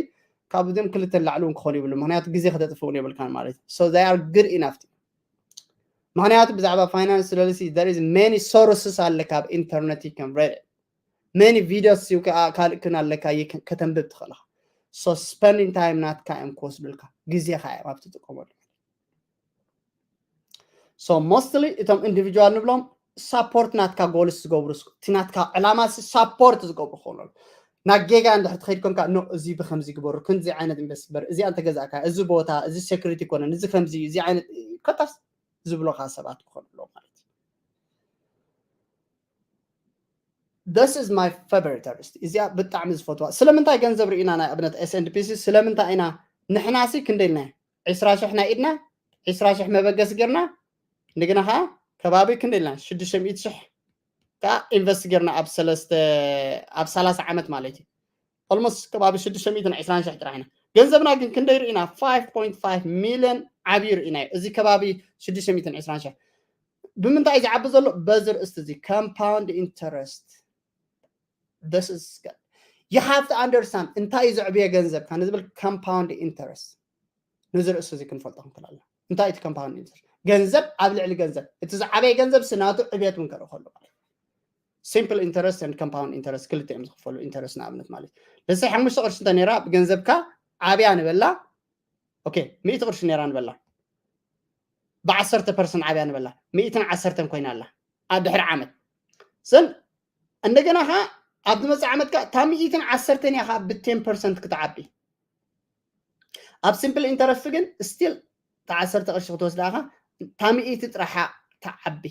ካብ እዚም ክልተ ንላዕሊ እውን ክኾኑ ይብሉ ምክንያቱ ግዜ ክተጥፍእ እውን የብልካን ማለት እዩ። So they are good enough። ምክንያቱ ብዛዕባ ፋይናንስ ስለልሲ there is many sources ኣለካ ኣብ ኢንተርነት you can read it. Many videos ካልእክን ኣለካ ከተንብብ ትኽእልካ። So spending time ናትካ እዮም ክወስዱልካ ግዜኻ እዮም ኣብ ትጥቀመሉ። So mostly እቶም ኢንዲቪጁዋል ንብሎም ሳፖርት ናትካ ጎልስ ዝገብሩ እቲ ናትካ ዕላማ ሳፖርት ዝገብሩ ክኾኑ ናብ ጌጋ እንድሕር ትኸይድ ኮንካ ኖ እዚ ብከምዚ ግበሩ ክንዚ ዓይነት ኢንቨስት ግበር እዚኣ እንተገዛእካ እዚ ቦታ እዚ ሴኩሪቲ ይኮነን እዚ ከምዚ እዚ ዓይነት ኮታስ ዝብሎካ ሰባት ክኾኑ ኣለዎ ማለት እዩ። This is my favorite artist እዚኣ ብጣዕሚ ዝፈትዋ። ስለምንታይ ገንዘብ ርኢና ናይ ኣብነት S and P ስለምንታይ ኢና ንሕናሲ ክንደይ ኢልና ዕስራ ሽሕ ናይ ኢድና ዕስራ ሽሕ መበገሲ ጌርና እንደገና ከዓ ከባቢ ክንደይ ኢልና ሽዱሽተ ሚእቲ ሽሕ ከዓ ኢንቨስት ጌርና ኣብ ሰለስተ ኣብ ሰላሳ ዓመት ማለት እዩ። Almost ከባቢ ሽዱሽተ ሚእትን ዕስራን ሽሕ ጥራሕ ኢና። ገንዘብና ግን ክንደይ ርኢና five point five ሚልዮን ዓብዩ ርኢናዮ። እዚ ከባቢ ሽዱሽተ ሚእትን ዕስራን ሽሕ ብምንታይ እዩ ዝዓቢ ዘሎ? በዚ ርእስቲ እዚ compound interest። This is good. You have to understand እንታይ እዩ ዘዕብዮ ገንዘብ ካን ዝብል compound interest። ነዚ ርእሲ እዚ ክንፈልጦ ክንክእል ኣለና። እንታይ እቲ compound interest? ገንዘብ ኣብ ልዕሊ ገንዘብ እቲ ዝዓበየ ገንዘብ ስናቱ ዕብየት እውን ከርኢ ከሎ ማለት simple interest and compound interest ክልተ እዮም ዝኽፈሉ። ኢንተረስት ንኣብነት ማለት ለሰይ ሓሙሽተ ቅርሺ እንተ ነራ ብገንዘብካ ዓብያ ንበላ ኦኬ ሚእቲ ቅርሺ ነራ ንበላ ብዓሰርተ ፐርሰንት ዓብያ ንበላ ሚእትን ዓሰርተን ኮይና ኣላ ኣብ ድሕሪ ዓመት ዘን እንደገና ኸዓ ኣብ ዝመፅእ ዓመት ከዓ እታ ሚእትን ዓሰርተን እያ ኸዓ ብቴን ፐርሰንት ክትዓቢ ኣብ ሲምፕል ኢንተረስት ግን ስቲል እታ ዓሰርተ ቅርሺ ክትወስዳ ኢኻ እታ ሚእቲ ጥራሓ ትዓቢ።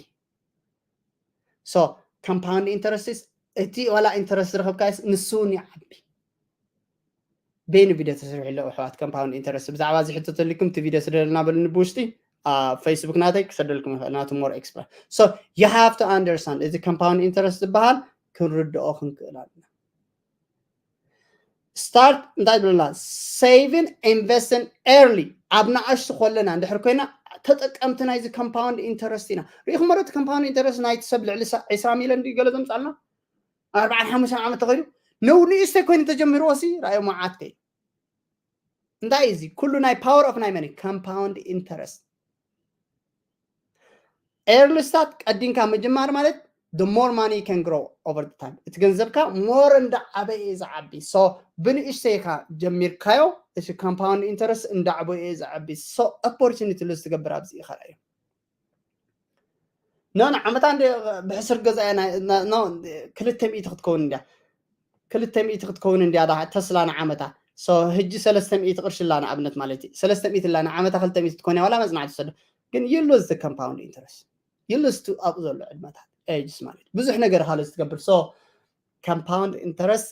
So compound interest እቲ ዋላ ኢንተረስት ዝረኸብካዮስ ንሱ እውን ይዓቢ። በይኑ ቪድዮ ተሰሪሑ ኣሎ ኣሕዋት compound interest ብዛዕባ እዚ ሕቶ ተልኩም እቲ ቪድዮ ስደልና በሉኒ ብውሽጢ ኣብ ፌስቡክ ናተይ ክሰደልኩም ይኽእል ናቱ more explain. So you have to understand እዚ compound interest ዝበሃል ክንርድኦ ክንክእል ኣለና። Start እንታይ ትብለና saving investing early ኣብ ንኣሽቱ ከለና እንድሕር ኮይና ተጠቀምቲ ናይዚ compound interest ኢና። ርኢኹም እቲ compound interest ናይቲ ሰብ ልዕሊ ዕስራ ሚልዮን ድዩ ገለ ዘምፃልና ኣርባዓን ሓሙሽተን ዓመት ተኸይዱ ነው ንእሽተይ ኮይኑ ተጀሚርዎ ሲ ራእዮ መዓት ከይ እንታይ እዚ ኩሉ ናይ power of ናይ money compound interest early start ቀዲምካ ምጅማር ማለት the more money can grow over the time እቲ ገንዘብካ more እንዳ ዓበየ ዝዓቢ so ብንእሽተይካ ጀሚርካዮ እቲ compound interest እንዳ ዓበየ ዝዓቢ so opportunity lose ትገብር ኣብዚ ኢኻ ራእዮ ኖ ንዓመታ እንደ ብሕስር ገዛ እያ ክልተ ሚእቲ ክትከውን እንድያ ክልተ ሚእቲ ክትከውን እንድያ ተስላ ንዓመታ ህጂ ሰለስተ ሚእቲ ቅርሺ ላ ንኣብነት ማለት እዩ ሰለስተ ሚእቲ ላ ንዓመታ ክልተ ሚእቲ ትኮን ዋላ መፅናዕቲ ሰዶ ግን you lose compound interest you lose to ኣብኡ ዘሎ ዕድመታት ages ማለት ብዙሕ ነገር ካልእ ትገብር so compound interest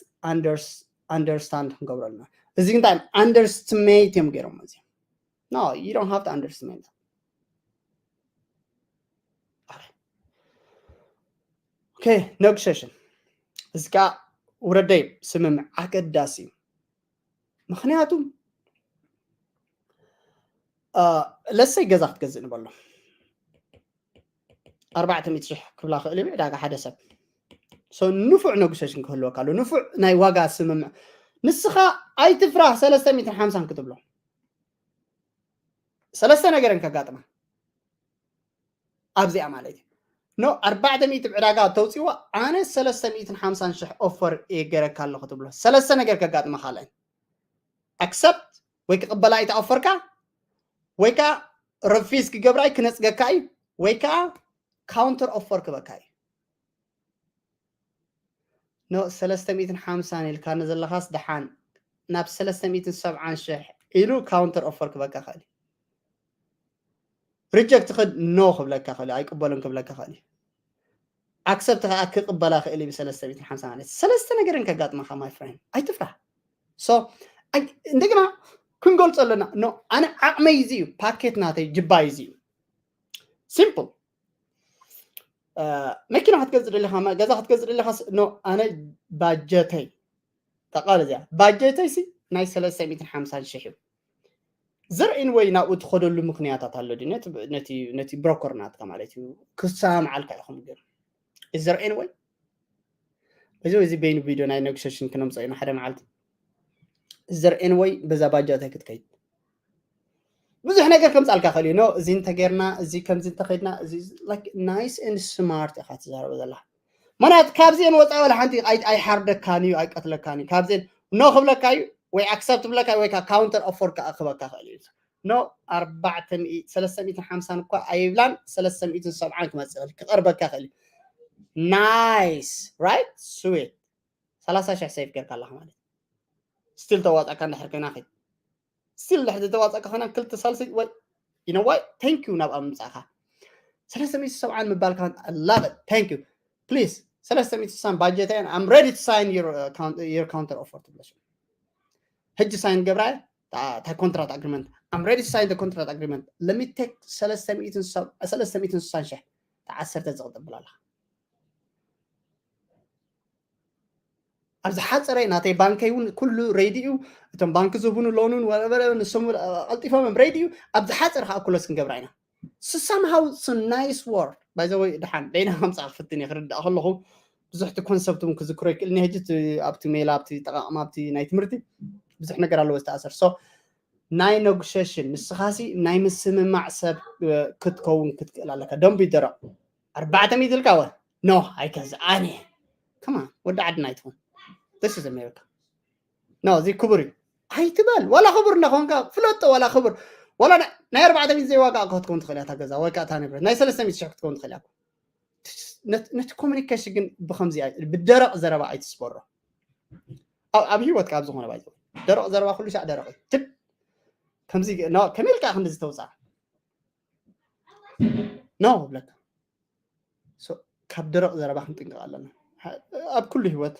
understand ክንገብረልና እዚ እንታይ underestimate እዮም ገይሮም እዚ no you don't have to underestimate okay negotiation እዚ ከዓ ውረደይ ስምምዕ ኣገዳሲ እዩ ምክንያቱ ለሰይ ገዛ ክትገዝእ ንበሎ ኣርባዕተ ሚእቲ ሽሕ ክብላ ክእል እዩ ዕዳጋ ሓደ ሰብ ንፉዕ ነጉሰሽን ክህልወካ ኣሎ ንፉዕ ናይ ዋጋ ስምምዕ ንስኻ ኣይትፍራህ ሰለስተ ሚእትን ሓምሳን ክትብሎ ሰለስተ ነገርን ከጋጥማ ኣብዚኣ ማለት እዩ ኖ ኣርባዕተ ሚእቲ ብዕዳጋ ተውፅዎ ኣነ ሰለስተ ሚእትን ሓምሳን ሽሕ ኦፈር እየገረካ ኣለኹ ትብሎ ሰለስተ ነገር ከጋጥመ ካልአን ኣክሰፕት ወይ ክቕበላ እዩ ተኣፈርካ ወይ ከዓ ረፊዝ ክገብራይ ክነፅገካ እዩ ወይ ከዓ ካውንተር ኦፈር ክበካ እዩ ኖ ሰለስተ ሚእትን ሓምሳን ኢልካ ንዘለኻስ ደሓን ናብ ሰለስተ ሚእትን ሰብዓን ሽሕ ኢሉ ካውንተር ኦፈር ክበካ ኽእል ሪጀክት ክድ ኖ ክብለካ ኽእል ኣይቅበሉን ክብለካ ኽእል ኣክሰፕት ከዓ ክቕበላ ክእል እዩ ብሰለስተ ሚእትን ሓምሳ ማለት ሰለስተ ነገርን ከጋጥመካ my friend ኣይትፍራህ። So እንደገና ክንገልፆ ኣለና። No ኣነ ዓቕመይ እዚ እዩ፣ ፓኬት ናተይ ጅባይ እዚ እዩ። ሲምፕል። መኪና ክትገዝእ ደሊኻ፣ ገዛ ክትገዝእ ደሊኻ፣ no ኣነ ባጀተይ ጠቃል እዚኣ ባጀተይ ሲ ናይ ሰለስተ ሚእትን ሓምሳን ሽሕ እዩ። ዘርእን ወይ ናብኡ ትኸደሉ ምክንያታት ኣሎ ድዩ? ነቲ ብሮከር ናትካ ማለት እዩ ክሰማምዓልካ ኢኹም። ግን ዘርእን ወይ እዚ እዚ በይኑ ቪድዮ ናይ ኔጎሽሽን ክነምፀ ኢና ሓደ መዓልቲ። ዘርእን ወይ በዛ ባጃታይ ክትከይድ ብዙሕ ነገር ከምፃልካ ክእል እዩ። No እዚ እንተጌርና፣ እዚ ከምዚ እንተኸድና፣ እዚ ናይስ ን ስማርት ኢኻ ትዛረበ ዘላ። ምክንያቱ ካብዚአን ወፃኢ ወላ ሓንቲ ኣይሓርደካን እዩ፣ ኣይቀትለካን እዩ። ካብዚአን no ክብለካ እዩ ወይ ኣክሰፕት ክብለካ ወይ ከዓ ካውንተር ኦፈር ከዓ ክበካ ክእል እዩ። No ኣርባዕተ ሚእቲ ሰለስተ ሚእትን ሓምሳን እኳ ኣይብላን፣ ሰለስተ ሚእትን ሰብዓን ክመፅእ ይኽእል፣ ክቐርበካ ይኽእል እዩ። ናይስ ራይት ስዊት ሰላሳ ሽሕ ሴቭ ጌርካ ኣለካ ማለት ስቲል ተዋፃእካ እንድሕር ኮይና ኸይድ ስቲል እንድሕር ዝተዋፃእካ ኮይና ክልተ ሳልሲ ወይ you know what thank you ናብ ኣብ ምምፃእካ ሰለስተ ሚእቲ ሰብዓን ምባልካ love it thank you please ሰለስተ ሚእቲ ስሳን ባጀት እየን I'm ready to sign your counter offer ትብለሽ ሕጂ ሳይን ገብራ እታ ኮንትራት ኣግሪመንት I'm ready to sign the contract agreement let me take ሰለስተ ሚእትን ስሳን ሽሕ ተዓሰርተ ዝቕጥብል ኣለካ ኣብ ዝሓፀረ ናተይ ባንከይ እውን ኩሉ ሬዲ እዩ እቶም ባንክ ዝህቡን ሎኑን ወረበረ ንሶም ቀልጢፎም እዮም ሬዲ እዩ ኣብ ዝሓፀረ ከዓ ኩለስ ክንገብራ ኢና ስሳም ሃው ናይስ ወርድ ባይዘወይ ድሓን ደይና ከምፃ ክፍትን እየ ክርዳእ ከለኹ ብዙሕ እቲ ኮንሰፕት እውን ክዝክሮ ይክእልኒ ሕጂ ኣብቲ ሜላ ኣብቲ ጠቃቅማ ኣብቲ ናይ ትምህርቲ ብዙሕ ነገር ኣለዎ ዝተኣሰር so ናይ ኔጎሽሽን ንስኻሲ ናይ ምስምማዕ ሰብ ክትከውን ክትክእል ኣለካ ደንቡ ይደረቕ ኣርባዕተ ሚእቲ ኢልካ ወ no ኣይገዝኣን እየ ከማ ወዲ ዓድና ኣይትኾን this is America no እዚ ክቡር እዩ ኣይትበል ዋላ ክቡር እናኾንካ ፍለጦ ዋላ ክቡር ዋላ ናይ ኣርባዕተ ሚእቲ ዘይዋጋ ክትከውን ትኽእል እያ እታ ገዛ ወይ ከዓ እታ ንብረት ናይ ሰለስተ ሚእቲ ሽሕ ክትከውን ትኽእል እያ ነቲ ኮሚኒኬሽን ግን ብከምዚ ብደረቕ ዘረባ ኣይትስበሮ ኣብ ህይወትካ ኣብ ዝኾነ ባይ ደረቕ ዘረባ ኩሉ ሻዕ ደረቕ እዩ ትብ ከምዚ ከመይ ኢልካ ክንዲ ዝተውፅኣ no ብለካ ካብ ደረቕ ዘረባ ክንጥንቀቕ ኣለና ኣብ ኩሉ ህይወት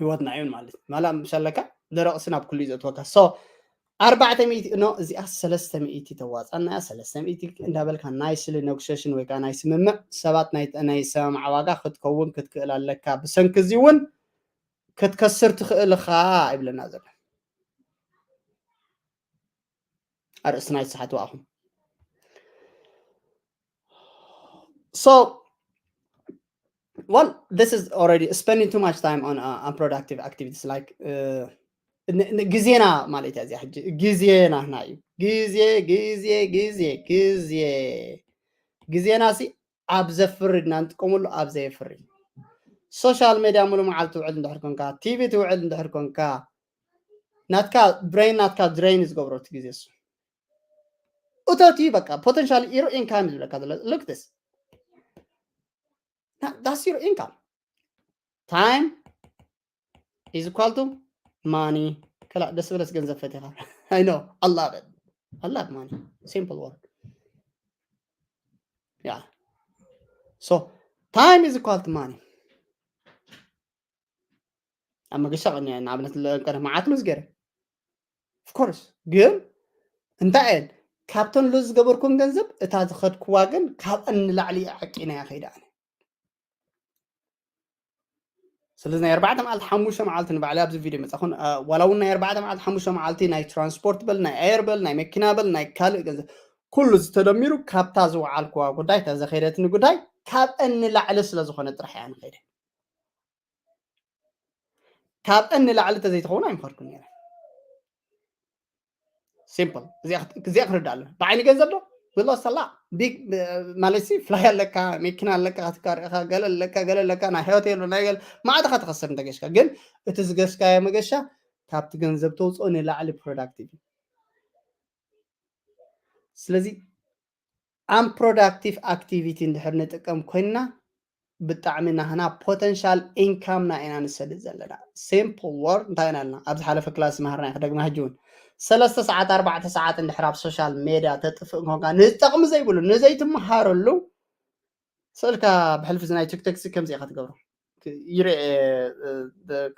ህይወትና እዩ ማለት ማላ ምሻለካ ደረቕ ስን ኣብ ኩሉ እዩ ዘእትወካ so ኣርባዕተ ሚእቲ no እዚኣ ሰለስተ ሚእቲ ተዋፃና ሰለስተ ሚእቲ እንዳበልካ ናይ ስሊ ኔጎሽሽን ወይ ከዓ ናይ ስምምዕ ሰባት ናይ ሰማምዓ ዋጋ ክትከውን ክትክእል ኣለካ ብሰንኪ እዚ እውን ክትከስር ትኽእል ኢኻ ይብለና ዘሎ ኣርእስትና ይሰሓት ዋእኹም so well this is already spending too much time on uh, unproductive activities like uh, ግዜና ማለት እያ እዚኣ ሕጂ ግዜና ህና እዩ ግዜ ግዜ ግዜ ግዜ ግዜና ሲ ኣብ ዘፍሪ ድና ንጥቀመሉ ኣብ ዘየፍሪ ሶሻል ሜድያ ሙሉ መዓል ትውዕል እንድሕር ኮንካ ቲቪ ትውዕል እንድሕር ኮንካ ናትካ ብሬን ናትካ ድሬን ዝገብሮ እቲ ግዜ እሱ እቶት እዩ በቃ ፖተንሻል ኢሮ ኢንካም ዝብለካ ዘሎ look this that's your income time is equal to money ከላ ደስ ብለስ ገንዘብ ፈቲኻ I know I love it I love money simple word yeah so time is equal to money ኣብ መገሻ ቀኒያ ንኣብነት ለቀነ መዓት ሉዝ ገይረ of course ግን እንታይ እየን ካብተን ሉዝ ዝገበርኩን ገንዘብ እታ ዝኸድክዋ ግን ካብአን ንላዕሊ ዓቂናያ ከይዳ ኣነ ስለዚ ናይ ኣርባዕተ መዓልቲ ሓሙሽተ መዓልቲ ንባዕሊ ኣብዚ ቪድዮ መፃኹን ዋላ እውን ናይ ኣርባዕተ መዓልቲ ሓሙሽተ መዓልቲ ናይ ትራንስፖርት በል ናይ ኣየር በል ናይ መኪና በል ናይ ካልእ ገንዘብ ኩሉ ዝተደሚሩ ካብታ ዝወዓልክዋ ጉዳይ እታ ዘኸይደትኒ ጉዳይ ካብአን ንላዕሊ ስለ ዝኾነ ጥራሕ እያ ንኸይደ ካብአን ንላዕሊ ተዘይትኸውን ኣይምኸድኩን ነረ simple እዚኣ ክርዳእ ኣለና ብዓይኒ ገንዘብ ዶ ብሎ ሰላ ቢግ ማለት ሲ ፍላይ ኣለካ መኪና ኣለካ ክትካርኢኻ ገለ ኣለካ ገለ ኣለካ ናይ ሆቴል ናይ ገለ ማዕድኻ ትኸስር እንተገሽካ ግን እቲ ዝገሽካዮ መገሻ ካብቲ ገንዘብ ተውፅኦ ንላዕሊ ፕሮዳክቲቭ ስለዚ unproductive activity እንድሕር ንጥቀም ኮይንና ብጣዕሚ ናህና ፖተንሻል ኢንካምና ኢና ንሰድድ ዘለና simple word እንታይ ኢና ኣለና ኣብ ዝሓለፈ ክላስ ዝመሃርና ክደግማ ሕጂ እውን ሰለስተ ሰዓት ኣርባዕተ ሰዓት እንድሕር ኣብ ሶሻል ሜድያ ተጥፍእ እንኮንካ ንጠቕሚ ዘይብሉ ንዘይትመሃረሉ ስእልካ ብሕልፊ እዚ ናይ ቲክቶክ ሲ ከምዚ ኢኻ ትገብሮ። ይርኤ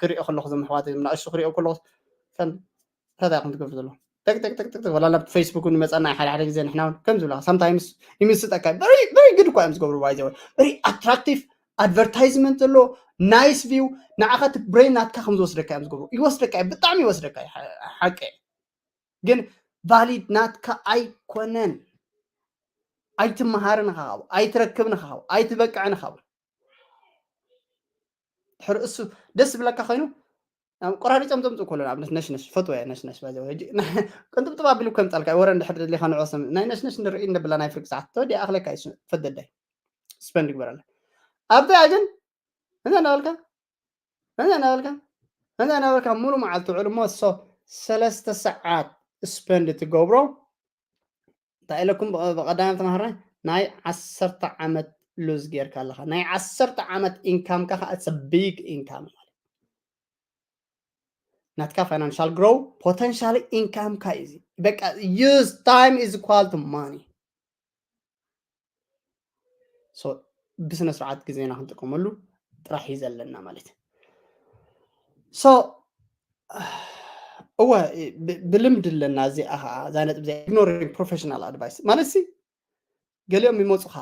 ክሪኦ ከለኹ፣ ዞም ኣሕዋት ናእሽቱ ክሪኦ ከለኹ ከም እንታይ ኢኹም ትገብሩ ዘለኹም? ጠቅጠቅጠቅጠቅ ወላ ናብ ፌስቡክ እውን ይመፀና ሓደ ሓደ ግዜ። ንሕና እውን ከም ዝብላ ሳምታይምስ ይምስጠካ። ቨሪ ግድ እኳ እዮም ዝገብሩ። ባይዘ ቨሪ ኣትራክቲቭ ኣድቨርታይዝመንት ዘሎ ናይስ ቪው። ንዓኻ እቲ ብሬን ናትካ ከም ዝወስደካ እዮም ዝገብሩ። ይወስደካ እዩ፣ ብጣዕሚ ይወስደካ እዩ። ሓቂ ግን ቫሊድ ናትካ ኣይኮነን። ኣይትመሃርን ኢኻ ካብኡ፣ ኣይትረክብን ኢኻ ካብኡ፣ ኣይትበቅዕን ኢኻ ካብኡ። ድሕሪ እሱ ደስ ዝብለካ ኮይኑ ቆራሪፆም ዘምፅኡ ከሎ ንኣብነት ነሽነሽ ፈትወ እየ። ነሽነሽ ባዘ ሕጂ ቅንጥብጥብ ኣቢሉ ከምፀልካ ወረ እንድሕር ደሊካ ንዕወሰም ናይ ነሽነሽ ንርኢ እንብላ ናይ ፍርቂ ሰዓት ተወዲኣ ኣኽለካ እዩ ፈደዳይ ስፐንድ ግበረላ ኣብታ ግን እንተ እናበልካ እንተ እናበልካ እንተ እናበልካ ሙሉ መዓልቲ ውዕል እሞ እሶ ሰለስተ ሰዓት ስፐንድ ትገብሮ እንታይ ኢለኩም ብቐዳም ተማሃራይ ናይ ዓሰርተ ዓመት ሉዝ ጌርካ ኣለኻ። ናይ ዓሰርተ ዓመት ኢንካምካ ከዓ it's a big income ማለት ናትካ ፋይናንሻል ግሮው ፖተንሻል ኢንካምካ እዩ። በቃ use time is equal to money። ብስነ ስርዓት ግዜና ክንጥቀመሉ ጥራሕ እዩ ዘለና ማለት so እወ ብልምድ ኣለና። እዚኣ ከዓ እዛ ነጥብ እዚኣ ኢግኖሪንግ ፕሮፌሽናል ኣድቫይስ ማለት ሲ ገሊኦም ይመፁኻ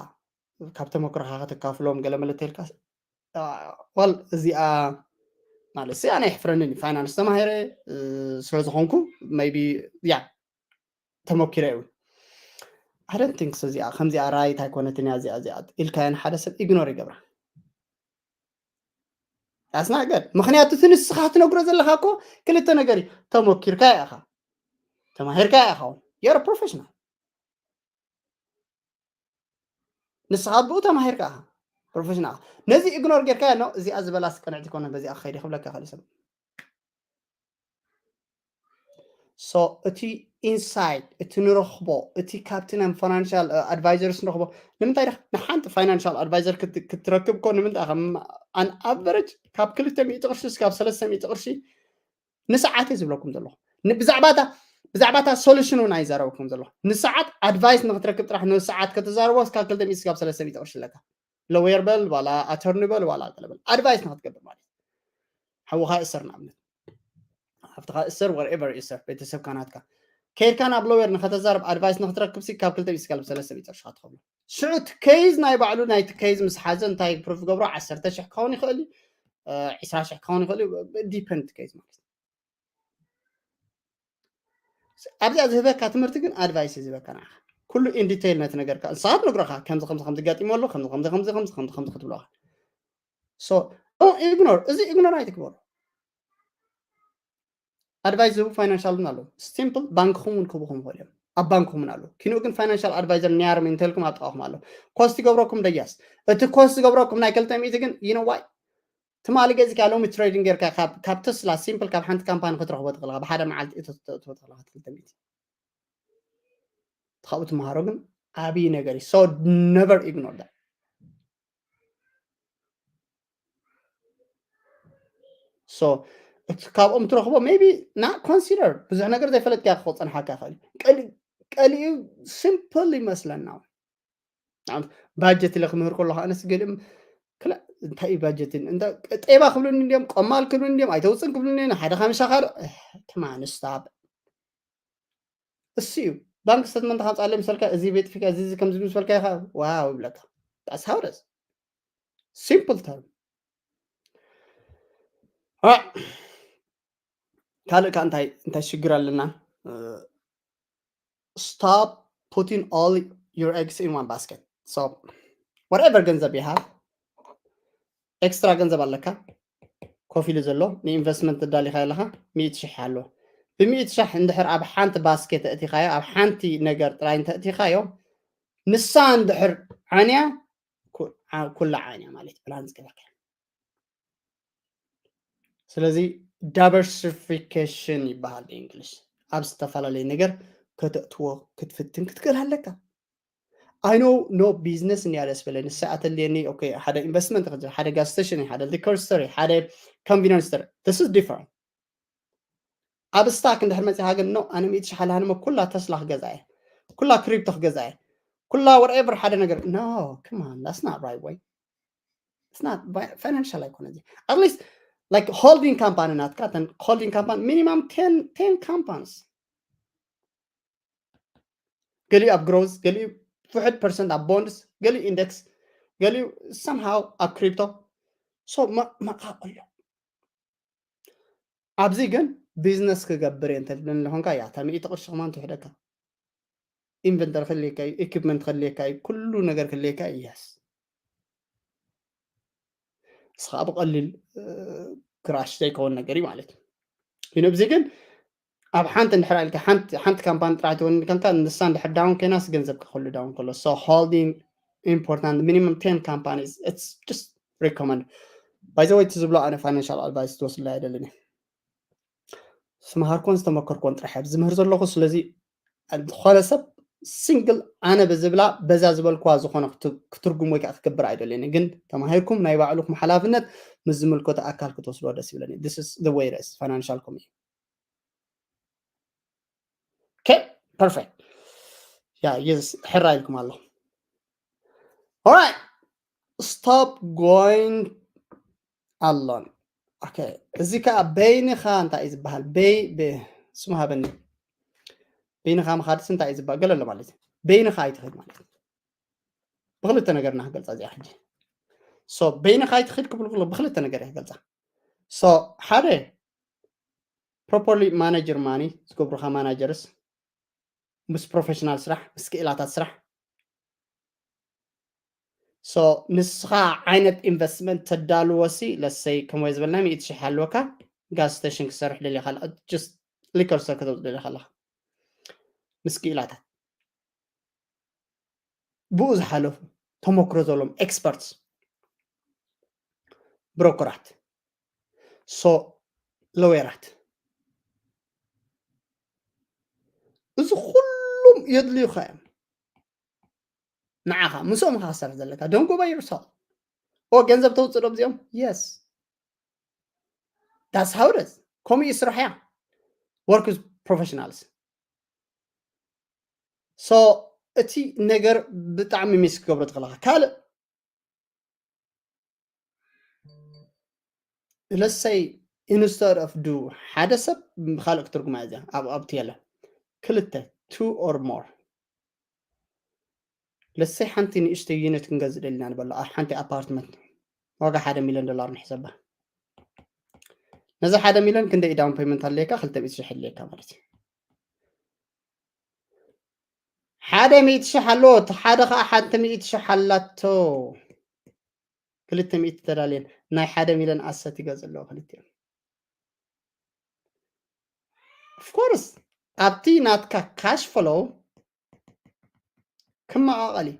ካብ ተመክሮኻ ከተካፍሎም ገለ መለ ተልካ ዋል እዚኣ ማለት ሲ ኣነ ይሕፍረንን ፋይናንስ ተማሂረ ስለ ዝኾንኩ ቢ ያ ተመኪረ እውን ኣደን ቲንክስ እዚኣ ከምዚኣ ራይት ኣይኮነትን እያ እዚኣ እዚኣ ኢልካየን ሓደ ሰብ ኢግኖር ይገብራ ኣስናገድ ምክንያቱ እቲ ንስኻ ትነግሮ ዘለካ እኮ ክልተ ነገር እዩ ተመኪርካ ኢኻ ተማሂርካ ኢኻ የር ፕሮፌሽናል ንስኻ ብኡ ተማሂርካ ኢኻ ፕሮፌሽናል ነዚ ኢግኖር ጌርካ ኖ እዚኣ ዝበላስ ቅንዕቲ ኮነ በዚኣ ክኸይድ ክብለካ ይኽእል ሰብ so እቲ ኢንሳይት እቲ ንረኽቦ እቲ ካብቲ ናይ ፋይናንሻል ኣድቫይዘርስ ንረኽቦ ንምንታይ ዳ ንሓንቲ ፋይናንሻል ኣድቫይዘር ክትረክብ ኮ ንምንታይ ከም ኣን ኣቨረጅ ካብ ክልተ ሚእቲ ቅርሺ እስካብ ሰለስተ ሚእቲ ቅርሺ ንሰዓት እየ ዝብለኩም ዘለኹ ብዛዕባታ ብዛዕባታ ሶሉሽን እውን ኣይዛረበኩም ዘለኹ ንሰዓት ኣድቫይስ ንክትረክብ ጥራሕ ንሰዓት ከተዛርቦ እስካብ ክልተ ሚእቲ እስካብ ሰለስተ ሚእቲ ቅርሺ ኣለካ ሎየር በል ዋላ ኣተርኒ በል ዋላ ገለበል ኣድቫይስ ንክትገብር ማለት ሓውካ እሰር ንኣብነት ሃብትኻ እሰር whatever እሰር ቤተሰብካ ናትካ ከይድካ ናብ ሎየር ንከተዛርብ ኣድቫይስ ንክትረክብ ሲ ካብ ክልተ ሚእቲ እስካብ ሰለስተ ሚእቲ ቅርሺ ትኸፍሎ ሽዑ እቲ ኬዝ ናይ ባዕሉ ናይቲ ኬዝ ምስ ሓዘ እንታይ ፕሩፍ ገብሮ ዓሰርተ ሽሕ ክኸውን ይኽእል እዩ ዒስራ ሽሕ ክኸውን ይኽእል እዩ ዲፐንድ ኬዝ ማለት ኣብዚኣ ዝህበካ ትምህርቲ ግን ኣድቫይስ ዝህበካ ንዓኻ ኩሉ ኢን ዲቴይል ነቲ ነገርካ ንስኻ ትነግረኻ ከምዚ ከምዚ ከምዚ ገጢሞ ኣሎ ከምዚ ከምዚ ከምዚ ከምዚ ከምዚ ከምዚ ክትብለኻ ሶ ኢግኖር እዚ ኢግኖር ኣይትግበሩ ኣድቫይስ ዝህቡ ፋይናንሻል እውን ኣለዉ ሲምፕል ባንክኹም እውን ክህቡኹም ይኽእሉ እዮም ኣብ ባንክኹም እውን ኣለዉ ኪንኡ ግን ፋይናንሻል ኣድቫይዘር ኒያርም እንተልኩም ኣብ ጥቓኹም ኣለዉ ኮስት ይገብረኩም ደያስ እቲ ኮስት ዝገብረኩም ናይ ክልተ ሚእቲ ግን ይነዋይ ትማሊ ገዚካ ሎሚ ትሬዲንግ ጌርካ ካብ ተስላ ሲምፕል ካብ ሓንቲ ካምፓኒ ክትረኽቦ ትኽእልካ ብሓደ መዓልቲ እተትኽእልካ ትኽእልካ ትኽልተ ሚእቲ ካብኡ ትምሃሮ ግን ዓብዪ ነገር እዩ so never ignore that so ካብኦም ትረኽቦ maybe not consider ብዙሕ ነገር ዘይፈለጥካ ክፀንሓካ ይኽእል ቀሊኡ ሲምፕል ይመስለና ባጀት ኢለ ክምህር ከለኹ ኣነስ ገሊኦም ክላ እንታይ እዩ ባጀትን እንተ ጤባ ክብሉኒ እንዲዮም ቆማል ክብሉኒ እንዲዮም ኣይተውፅን ክብሉኒ ሓደ ካምሻ ካር ትማን ስታብ እሱ እዩ ባንክ ስተትመንት ካምፃለ ምሰልካ እዚ ቤት ፊካ እዚ ከምዚ ምሰልካ ኢኻ ዋው ይብለካ ጣስ ሃውረስ ሲምፕል ተርም ካልእ ካ እንታይ እንታይ ሽግር ኣለና stop putting all your eggs in one basket so whatever ገንዘብ you have extra ገንዘብ ኣለካ ኮፍ ኢሉ ዘሎ ንኢንቨስትመንት ተዳሊኻ ኣለኻ ሚእቲ ሽሕ ኣሎ ብሚእቲ ሽሕ እንድሕር ኣብ ሓንቲ ባስኬት ተእቲኻዮ ኣብ ሓንቲ ነገር ጥራይ እንተእቲኻዮ ንሳ እንድሕር ዓንያ ኩላ ዓይንያ ማለት ፕላን ዝገበርካ ስለዚ ዳይቨርሲፊኬሽን ይበሃል ብእንግሊሽ ኣብ ዝተፈላለየ ነገር ከተእትዎ ክትፍትን ክትክእል ኣለካ I know no business እንያ ደስ በለ ንሳ ኣተልየኒ ሓደ ኢንቨስትመንት ሓደ ጋዝ ስቴሽን ሓደ ሊኮር ስቶር ሓደ ኮንቪኒንስ ስቶር this is different ኣብ ስታክ እንድሕር መፂኻ ግን ኖ ኣነ ሚእቲ ሻሕ ኣለሃንሞ ኩላ ተስላ ክገዛ እየ ኩላ ክሪፕቶ ክገዛ እየ ኩላ whatever ሓደ ነገር no, come on, that's not right way. It's not financial ኣይኮነ እዚ at least like holding company ናትካ ተን holding company minimum ten ten companies ገሊኡ ኣብ growth ገሊኡ ውሕድ percent ኣብ bonds ገሊኡ index ገሊኡ somehow ኣብ crypto so መቃቀሎ ኣብዚ ግን business ክገብር እየ እንተለንለኾንካ እያ እታ ሚእቲ ቅርሺ ከማን ትውሕደካ inventory ክልየካ እዩ equipment ክልየካ እዩ ኩሉ ነገር ክልየካ እዩ yes እስኻ ብቐሊል crash ዘይከውን ነገር እዩ ማለት እዩ ይነ ብዚ ግን ኣብ ሓንቲ እንድሕር ኢልካ ሓንቲ company ጥራሕ ትወን ከንካ ንሳ እንድሕር down ኮይናስ ገንዘብ ክክሉ down ከሎ so holding important minimum ten companies it's just recommend by the way ትዝብሎ ኣነ financial advice ትወስድላ ኣይደልን እየ ዝተምሃርኮን ዝተመከርኮን ጥራሕ እየ ዝምህር ዘለኹ ስለዚ ዝኾነ ሰብ single ኣነ ብዝብላ በዛ ዝበልኩዋ ዝኾነ ክትርጉም ወይ ከዓ ክገብር ኣይደልየኒ ግን ተማሂርኩም ናይ ባዕልኩም ሓላፍነት ምስ ዝምልከቶ ኣካል ክትወስድዎ ደስ ይብለኒ this is the way it is financial community okay perfect yeah yes ሕራ ኢልኩም ኣለኹ alright stop going ኣሎን okay እዚ ከዓ በይንኻ እንታይ እዩ ዝበሃል በይ ስሙ ሃበኒ በይንኻ ምኻድስ እንታይ እዩ ዝበሃል ገለ ኣሎ ማለት እዩ በይንኻ ኣይትኽእል ማለት እዩ ብክልተ ነገር እና ክገልፃ እዚኣ ሕጂ so በይንኻ ኣይትኽእል ክብል ብክልተ ነገር እያ ክገልፃ so ሓደ properly manager money ዝገብሩኻ managers ምስ professional ስራሕ ምስ ክእላታት ስራሕ so ንስኻ ዓይነት investment ተዳልዎ ሲ let's say ከምኡ ዝበልና ሚእቲ ሽሕ ኣለካ gas station ክሰርሕ ደሊኻ just liquor store ከተውፅእ ደሊኻ ኣለኻ ምስ ክእላታት ብኡ ዝሓለፉ ተመክሮ ዘለዎም experts broker ት so lawyer ት እዚ ኩሉም የድልዩካ እዮም ንዓኻ ምስኦም ኢኻ ክሰርሕ ዘለካ don't go by yourself ኦ ገንዘብ ተውፅእ ዶ ብዚኦም yes that's how it is ከምኡ እዩ ስራሕ እያ work with professionals so እቲ ነገር ብጣዕሚ miss ክገብሮ ትኽእልኻ ካልእ let's say instead of do ሓደ ሰብ ብካልእ ክትርጉማ እዚኣ ኣብቲ የለ ክልተ two or more let's say ሓንቲ ንእሽተይ unit ክንገዝእ ደሊና ንበሎ ኣብ ሓንቲ apartment ዋጋ ሓደ ሚሊዮን ዶላር ንሕሰባ ነዚ ሓደ ሚሊዮን ክንደይ down payment ኣለካ ክልተ ሚእቲ ሽሕ ኣለካ ማለት እዩ ሓደ ሚእቲ ሽሕ ኣሎ እቲ ሓደ ከዓ ሓንቲ ሚእቲ ሽሕ ኣላቶ ክልተ ሚእቲ ተዳልየን ናይ ሓደ ሚሊዮን asset ይገዝእ ኣለዎ ክልቲኦም of course ኣብቲ ናትካ cash flow ክመቓቐል እዩ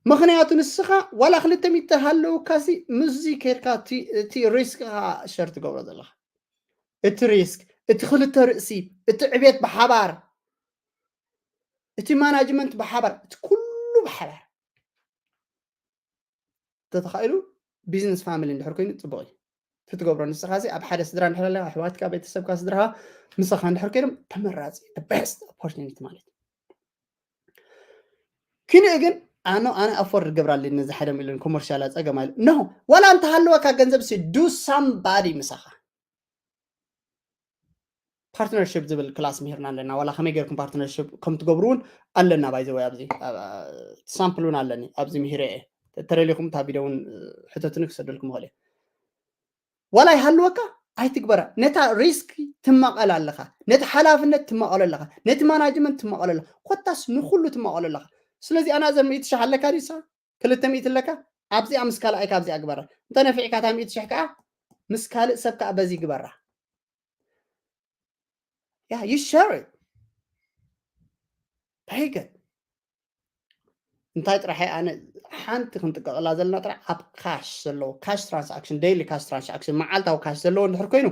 ምኽንያቱ ንስኻ ዋላ ክልተ ሚእቲ ሃለውካሲ ምስዚ ከድካ እቲ risk ኻ share ትገብሮ ዘለኻ እቲ risk እቲ ክልተ ርእሲ እቲ ዕቤት ብሓባር እቲ management ብሓባር እቲ ኩሉ ብሓባር ተተኻኢሉ business family እንድሕር ኮይኑ ፅቡቕ እዩ ትትገብሮ ንስኻ ሲ ኣብ ሓደ ስድራ እንድሕር ኣለካ ኣሕዋትካ ቤተሰብካ ስድራኻ ምሳኻ እንድሕር ኮይኖም ተመራፂ best opportunity ማለት እዩ ክንኡ ግን ኣነ ኣነ afford ገብራለኒ ነዚ ሓደ ሚሊዮን commercial ፀገም ኣለ no ዋላ እንተሃለወካ ገንዘብ ሲ do somebody ምሳኻ partnership ዝብል class ምሂርና ኣለና ዋላ ከመይ ገርኩም partnership ከም ትገብሩ እውን ኣለና by the way ኣብዚ sample እውን ኣለኒ ኣብዚ ምሂረ እየ ተደሊኹም እታ video እውን ሕተቱኒ ክሰደልኩም ይኽእል እየ ዋላ ይሃልወካ ኣይትግበራ ነታ risk ትመቐል ኣለኻ ነቲ ሓላፍነት ትመቐሎ ኣለኻ ነቲ management ትመቐሎ ኣለኻ ኮታስ ንኩሉ ትመቐሎ ኣለኻ ስለዚ ኣና ዘ ሚእቲ ሽሕ ኣለካ ድዩ ክልተ ሚእቲ ኣለካ ኣብዚኣ ምስ ካልኣይ ካብዚኣ ግበራ እንተ ነፊዕካ እታ ሚእቲ ሽሕ ከዓ ምስ ካልእ ሰብ ከዓ በዚ ግበራ yeah you share it pay good እንታይ ጥራሕ ኣነ ሓንቲ ክንጥቀቕላ ዘለና ጥራሕ ኣብ cash ዘለዎ cash transaction daily cash transaction መዓልታዊ cash ዘለዎ እንድሕር ኮይኑ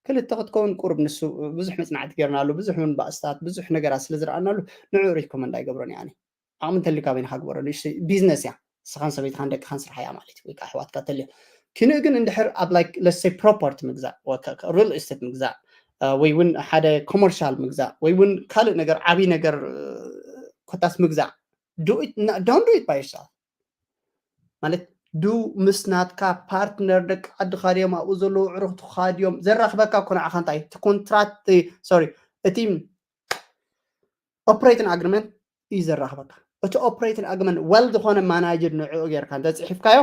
ክልተ ክትከውን ቁርብ ንሱ ብዙሕ መፅናዕቲ ገርናሉ ብዙሕ ምንባእስታት ብዙሕ ነገራት ስለ ዝረኣናሉ ንዑ recommend ኣይገብሮን እየ ኣነ ዓቕሚ እንተሊካ በይንካ ግበሮ ንእሽተይ ቢዝነስ እያ ንስኻን ሰበይትኻን ደቅኻን ስራሕ እያ ማለት እዩ ወይ ከዓ ኣሕዋትካ ተልዮ ክንኡ ግን እንድሕር ኣብ like let's say property ምግዛእ real estate ምግዛእ ወይ እውን ሓደ commercial ምግዛእ ወይ እውን ካልእ ነገር ዓብይ ነገር ኮታስ ምግዛእ Do it, don't do it by yourself. ማለት ዱ ምስ ናትካ ፓርትነር ደቂ ዓድኻ ድዮም ኣብኡ ዘለዉ ዕሩኽትኻ ድዮም ዘራኽበካ እኮ ንዓኻ እንታይ እቲ ኮንትራክት ሶሪ እቲ ኦፕሬቲንግ ኣግሪመንት እዩ ዘራኽበካ። እቲ ኦፕሬቲንግ ኣግሪመንት ወል ዝኾነ ማናጀር ንዕኡ ጌርካ እንተፅሒፍካዮ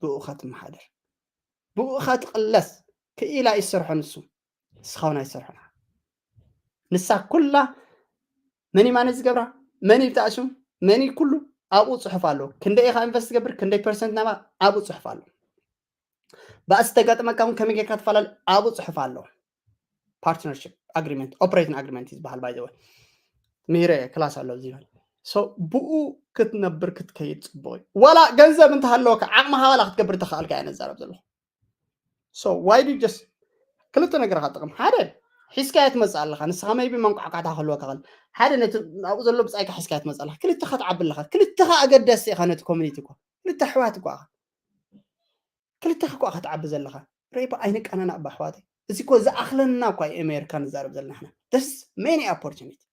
ብኡ ኢኻ ትመሓደር፣ ብኡ ኢኻ ትቕለስ። ክኢላ ይሰርሖ ንሱ፣ ንስኻ እውን ኣይሰርሖን። ንሳ ኩላ መን እዩ ማኔጅ ዝገብራ፣ መን እዩ ተኣሽሙ፣ መን እዩ ኩሉ ኣብኡ ፅሑፍ ኣለዎ። ክንደይ ኢኻ ኢንቨስት ትገብር፣ ክንደይ ፐርሰንት ናባ ኣብኡ ፅሑፍ ኣለዎ። ባእሲ ተጋጥመካ እውን ከመይ ጌርካ ትፈላለ ኣብኡ ፅሑፍ ኣለዎ። ፓርትነርሽፕ ኣግሪመንት ኦፕሬቲንግ ኣግሪመንት እዩ ዝበሃል ባይ ዘወይ ምሂረ ክላስ ኣሎ እዚ ይበል። ብኡ ክትነብር ክትከይድ ፅቡቅ እዩ። ዋላ ገንዘብ እንተሃለወካ ዓቕምኻ ዋላ ክትገብር እንተኽኣልካ እየ ነዛረብ ዘለኹ። So why do you just ክልተ ነገርካ ጥቕም ሓደ ሒዝካዮ ትመፅእ ኣለኻ። ንስኻ መይቢ መንቋዕቋዕታ ክህልወካ ኽእል ሓደ ነቲ ኣብኡ ዘሎ ብፃይካ ሒዝካዮ ትመፅእ ኣለኻ። ክልተኻ ትዓቢ ኣለኻ። ክልተኻ ኣገደስቲ ኢኻ ነቲ ኮሚኒቲ እኳ ክልተ ኣሕዋት እኳ ኢኻ ክልተኻ እኳ ክትዓቢ ዘለኻ ሬባ ኣይንቀናናቕ ባሕዋተይ። እዚ እኮ ዝኣኽለና እኳ እዩ ኣሜሪካ ንዛረብ ዘለና ሕና this many opportunity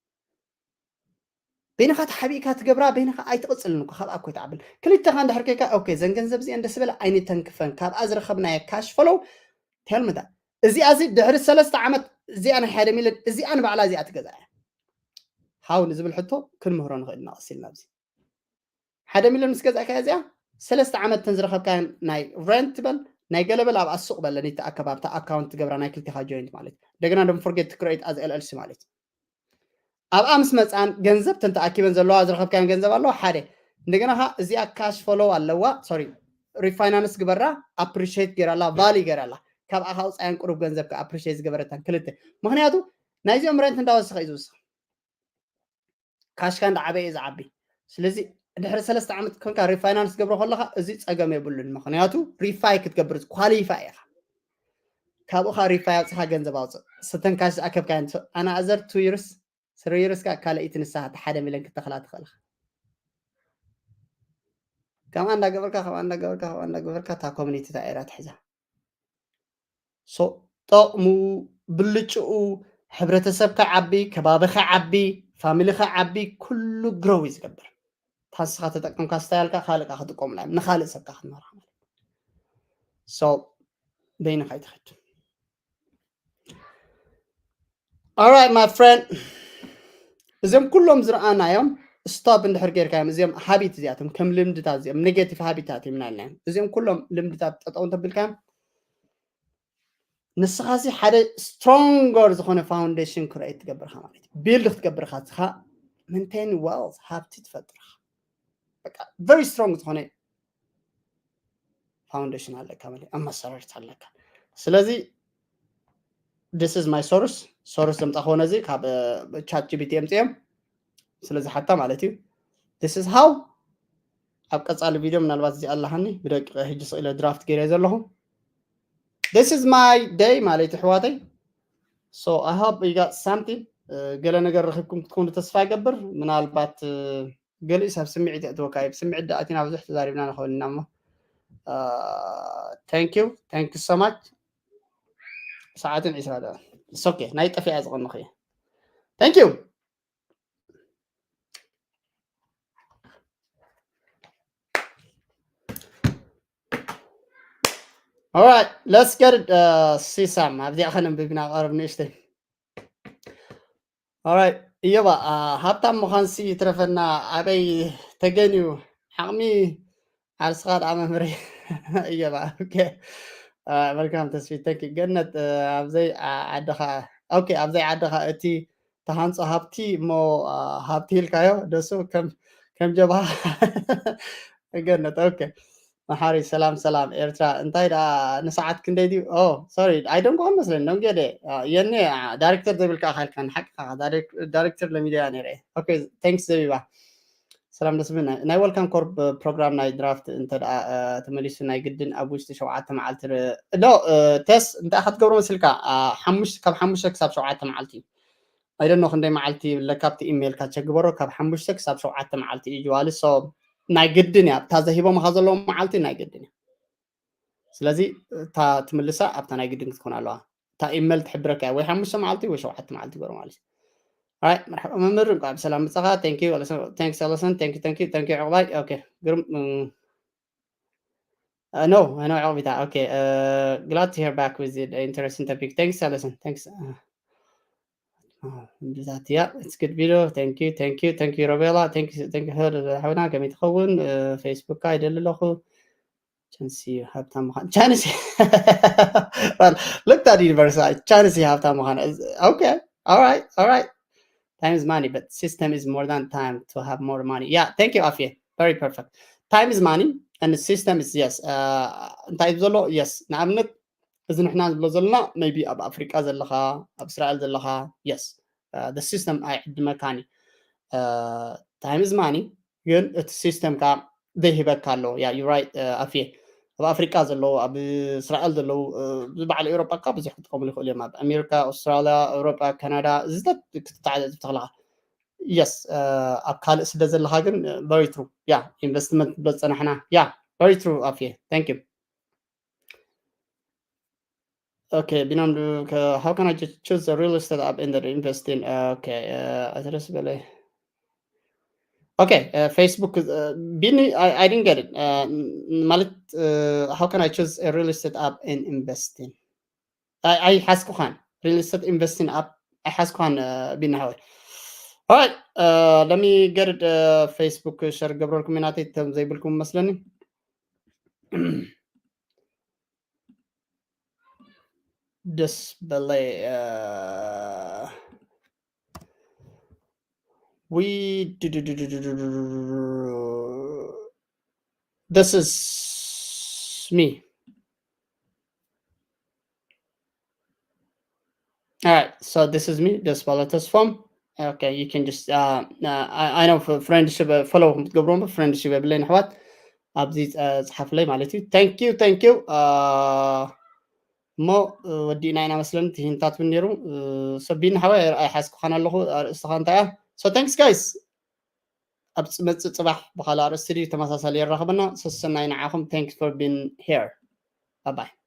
በይንኻ ተሓቢእካ ትገብራ በይንኻ ኣይትቕፅልን እኮ ካብኣ እኮ ይትዓብል ክልተኻ እንድሕር ከይካ ኦኬ ዘን ገንዘብ እዚአን ደስ ዝበለ ኣይንተንክፈን ካብኣ ዝረኸብናዮ ካሽ ፈሎው ቴልምታ እዚኣ እዚ ድሕሪ ሰለስተ ዓመት እዚኣ ናይ ሓደ ሚልዮን እዚኣ ንባዕላ እዚኣ ትገዛ እያ ሃው ንዝብል ሕቶ ክንምህሮ ንኽእል ኢና ቀሲልና ኣብዚ ሓደ ሚልዮን ምስ ገዛእካ እዚኣ ሰለስተ ዓመት ተን ዝረኸብካያን ናይ ሬንት በል ናይ ገለበል ኣብ ኣሱቕ በለ ኒቲ ኣከባብታ ኣካውንት ትገብራ ናይ ክልቲኻ ጆይንት ማለት እንደገና ደም ፎርጌት ክሬት ኣዝ ኤልኤልሲ ማለት ኣብኣ ምስ መፃን ገንዘብ ተን ተኣኪበን ዘለዋ ዝረኸብካያን ገንዘብ ኣለዋ ሓደ እንደገና ኻ እዚኣ ካሽ ፎሎው ኣለዋ ሶሪ ሪፋይናንስ ግበራ ኣፕሪሽት ገይራላ ቫሊ ገይራላ ካብኣ ካውፃያን ቁሩብ ገንዘብ ኣፕሪሽት ዝገበረታን ክልተ ምክንያቱ ናይዚኦም ሬንት እንዳወሰኸ እዩ ዝውስኽ ካሽካ እንዳዓበየ እዩ ዝዓቢ ስለዚ ድሕሪ ሰለስተ ዓመት ኮንካ ሪፋይናንስ ገብሮ ከለካ እዚ ፀገም የብሉን ምክንያቱ ሪፋይ ክትገብር ኳሊፋይ ኢካ ካብኡካ ሪፋይ ኣውፅካ ገንዘብ ኣውፅእ ስተን ካሽ ዝኣከብካ ኣናዘር ቱ ይርስ ስሪ ይርስ ካ ካልኣይቲ ንስካ እቲ ሓደ ሚሊዮን ክተክላ ትክእል ከምኣ እንዳገበርካ ከምኣ እንዳገበርካ ከምኣ እንዳገበርካ እታ ኮሚኒቲ እታ ኤራ ትሕዛ ጠቕሙ ብልጭኡ ሕብረተሰብካ ዓቢ ከባቢኻ ዓቢ ፋሚሊኻ ዓቢ ኩሉ ግሮው እዩ ዝገብር ታንስኻ ተጠቀምካ ስታይልካ ካልእካ ክጥቀሙላ እዮም ንኻልእ ሰብካ ክትመርሓ ማለት so በይንኻ ይትኸድ Alright my friend እዚኦም ኩሎም ዝረኣናዮም ስቶፕ እንድሕር ጌርካዮም እዚኦም ሃቢት እዚኣቶም ከም ልምድታት እዚኦም ኔጌቲቭ ሃቢታት እዮም ናልናዮም እዚኦም ኩሎም ልምድታት ጠጠው እንተብልካዮም ንስኻሲ ሓደ ስትሮንገር ዝኾነ ፋውንዴሽን ክረኤት ትገብርካ ማለት እዩ ቢልድ ክትገብርካ ስኻ ምንቴን ዋልት ሃብቲ ትፈጥርካ በቃ ቨሪ ስትሮንግ ዝኾነ ፋውንዴሽን ኣለካ ማለት ኣመሰራርት ኣለካ ስለዚ this is my source source ዘምፃኽዎ ነዚ ካብ ቻት ጂቢቲ የምፅኦም ስለዚ ሓታ ማለት እዩ this is how ኣብ ቀፃሊ ቪድዮ ምናልባት እዚ ኣለሃኒ ብደቂቀ ሕጂ ስኢለ ድራፍት ገይረ ዘለኹ this is my day ማለት ኣሕዋተይ so I hope you got something ገለ ነገር ረኪብኩም ክትኮኑ ተስፋ ይገብር ምናልባት ገሊኡ ሰብ ስምዒት የእትወካ እዩ ስምዒት ዳኣቲና ብዙሕ ተዛሪብና ንኸውን ኢና እሞ thank you thank you so much ሰዓትን ዒስራ ደቂቃ okay ናይ ጠፊኣ ዝቐንኹ እየ thank you Alright, let's get it. Uh, see some. ኣብዚኣ ከነንብብ ኢና ቀረብ ንእሽተይ Alright እዮባ ሃብታም ምዃንሲ ይትረፈና ኣበይ ተገንዩ ዓቕሚ ዓርስኻ ደኣ መምህረይ እዮባ okay መልካም ተስፊት ተንኪ ገነት ኣብዘይ ዓድኻ okay ኣብዘይ ዓድኻ እቲ ተሃንፆ ሃብቲ እሞ ሃብቲ ኢልካዮ ደሱ ከም ጀብሃ ገነት okay መሓሪ ሰላም ሰላም ኤርትራ እንታይ ደኣ ንሰዓት ክንደይ ድዩ ኦ ሶሪ ኣይደንጎ መስለኒ ደንጌደ የኔ ዳይሬክተር ዘብልካ ኣካልካ ንሓቅካ ዳይሬክተር ለሚድያ ነይረ okay thanks ዘቢባ ሰላም ደስ ዝብል ናይ welcome call ፕሮግራም ናይ ድራፍት እንተ ደኣ ተመሊሱ ናይ ግድን ኣብ ውሽጢ ሸውዓተ መዓልቲ ዶ ተስ እንታይ ኢኻ ትገብሮ መስልካ ካብ ሓሙሽተ ክሳብ ሸውዓተ መዓልቲ እዩ I don't know ክንደይ መዓልቲ ይብለካ ኣብቲ ኢሜይልካ ቸክ ግበሮ ካብ ሓሙሽተ ክሳብ ሸውዓተ መዓልቲ እዩ ጅዋሊ so ናይ ግድን እያ እታ ዘሂቦምኻ ዘለዉ መዓልቲ ናይ ግድን እያ ስለዚ እታ ትምልሳ ኣብታ ናይ ግድን ክትኮን ኣለዋ እታ ኢሜይል ትሕብረካ እያ ወይ ሓሙሽተ መዓልቲ ወይ ሸውዓተ መዓልቲ ይገሩ ማለት እዩ Alright, መርሓባ መምህር፣ እንኳዕ ብሰላም መጻኻ። Thank you Alison, thanks Alison, thank you, thank you, thank you ዕቑባይ። Okay, ግርም። No, I know ዕቑቢታ። Okay, glad to hear back with the interesting topic. Thanks Alison, thanks. That, yeah, it's good video. Thank you, thank you, thank you Robella, thank you, thank you ሓውና። ከመይ ትኸውን? Facebook ኣይደሊ ኣለኹ። ቻንስ እዩ ሃብታም ምዃን። ቻንስ። Well, look at that universe. ቻንስ እዩ ሃብታም ምዃን። Okay, all right, all right. Time is money, but system is more than time to have more money. Yeah, thank you ኣፍየ። Very perfect. Time is money and system is, yes. እንታይ እዩ ዘሎ? Yes, ንኣብነት እዚ ንሕና ንብሎ ዘለና maybe ኣብ ኣፍሪቃ ዘለኻ፣ ኣብ እስራኤል ዘለኻ፣ yes, the system ኣይዕድመካን እዩ። Time is money፣ ግን እቲ system ከኣ ዘይህበካ ኣሎ። Yeah, you right ኣፍየ። ኣብ ኣፍሪቃ ዘለዉ፣ ኣብ እስራኤል ዘለዉ፣ በዓል ኤውሮጳ እኳ ብዙሕ ክጥቀሙሉ ይኽእሉ እዮም። ኣብ ኣሜሪካ፣ ኣውስትራልያ፣ ኤውሮጳ፣ ካናዳ፣ እዚታት ክትተዓዘብ ተኽለኻ። Yes, ኣብ ካልእ ስደት ዘለኻ ግን very true። Yeah, investment ብሎ ዝጸናሕና። Yeah, very true ኣፍየ። Thank you። Okay, ቢናም፣ how can I just choose a real estate app and then invest in? Okay, ኣድረስ በለ። Okay, Facebook, ቢኒ፣ I didn't get it. ማለት, how can I choose a real estate app and invest in? ኣይሓዝኩኻን። Real estate investing app ኣይሓዝኩኻን። ቢኒ ሓወይ። Alright, let me get it. Facebook share ገብረልኩም ናተይ፣ ተም ዘይብልኩም መስለኒ። ደስ በለይ። We this is me. All right, so this is me, ደስ በለ ተስፎም። Okay, you can just, uh, uh, I, I know friendship, follow ክትገብርዎም፣ friendship የብለይን ኣሕዋት። ኣብዚ ጸሓፍለይ ማለት እዩ። Thank you, thank you. እሞ ወዲእና ኢና መስለኒ፣ እቲ ሂንታት እውን ነይሩ። ሰቢን ሓወይ ኣይሓዝኩኻን ኣለኹ፣ ኣርእስትኻ እንታይ እያ? So thanks guys። ኣብ ዝመጽእ ጽባሕ ብኻልእ ኣርእስቲ ድዩ ተመሳሳሊ የራኽበና። ሰሰናይ ንዓኹም። Thanks for being here. Bye bye.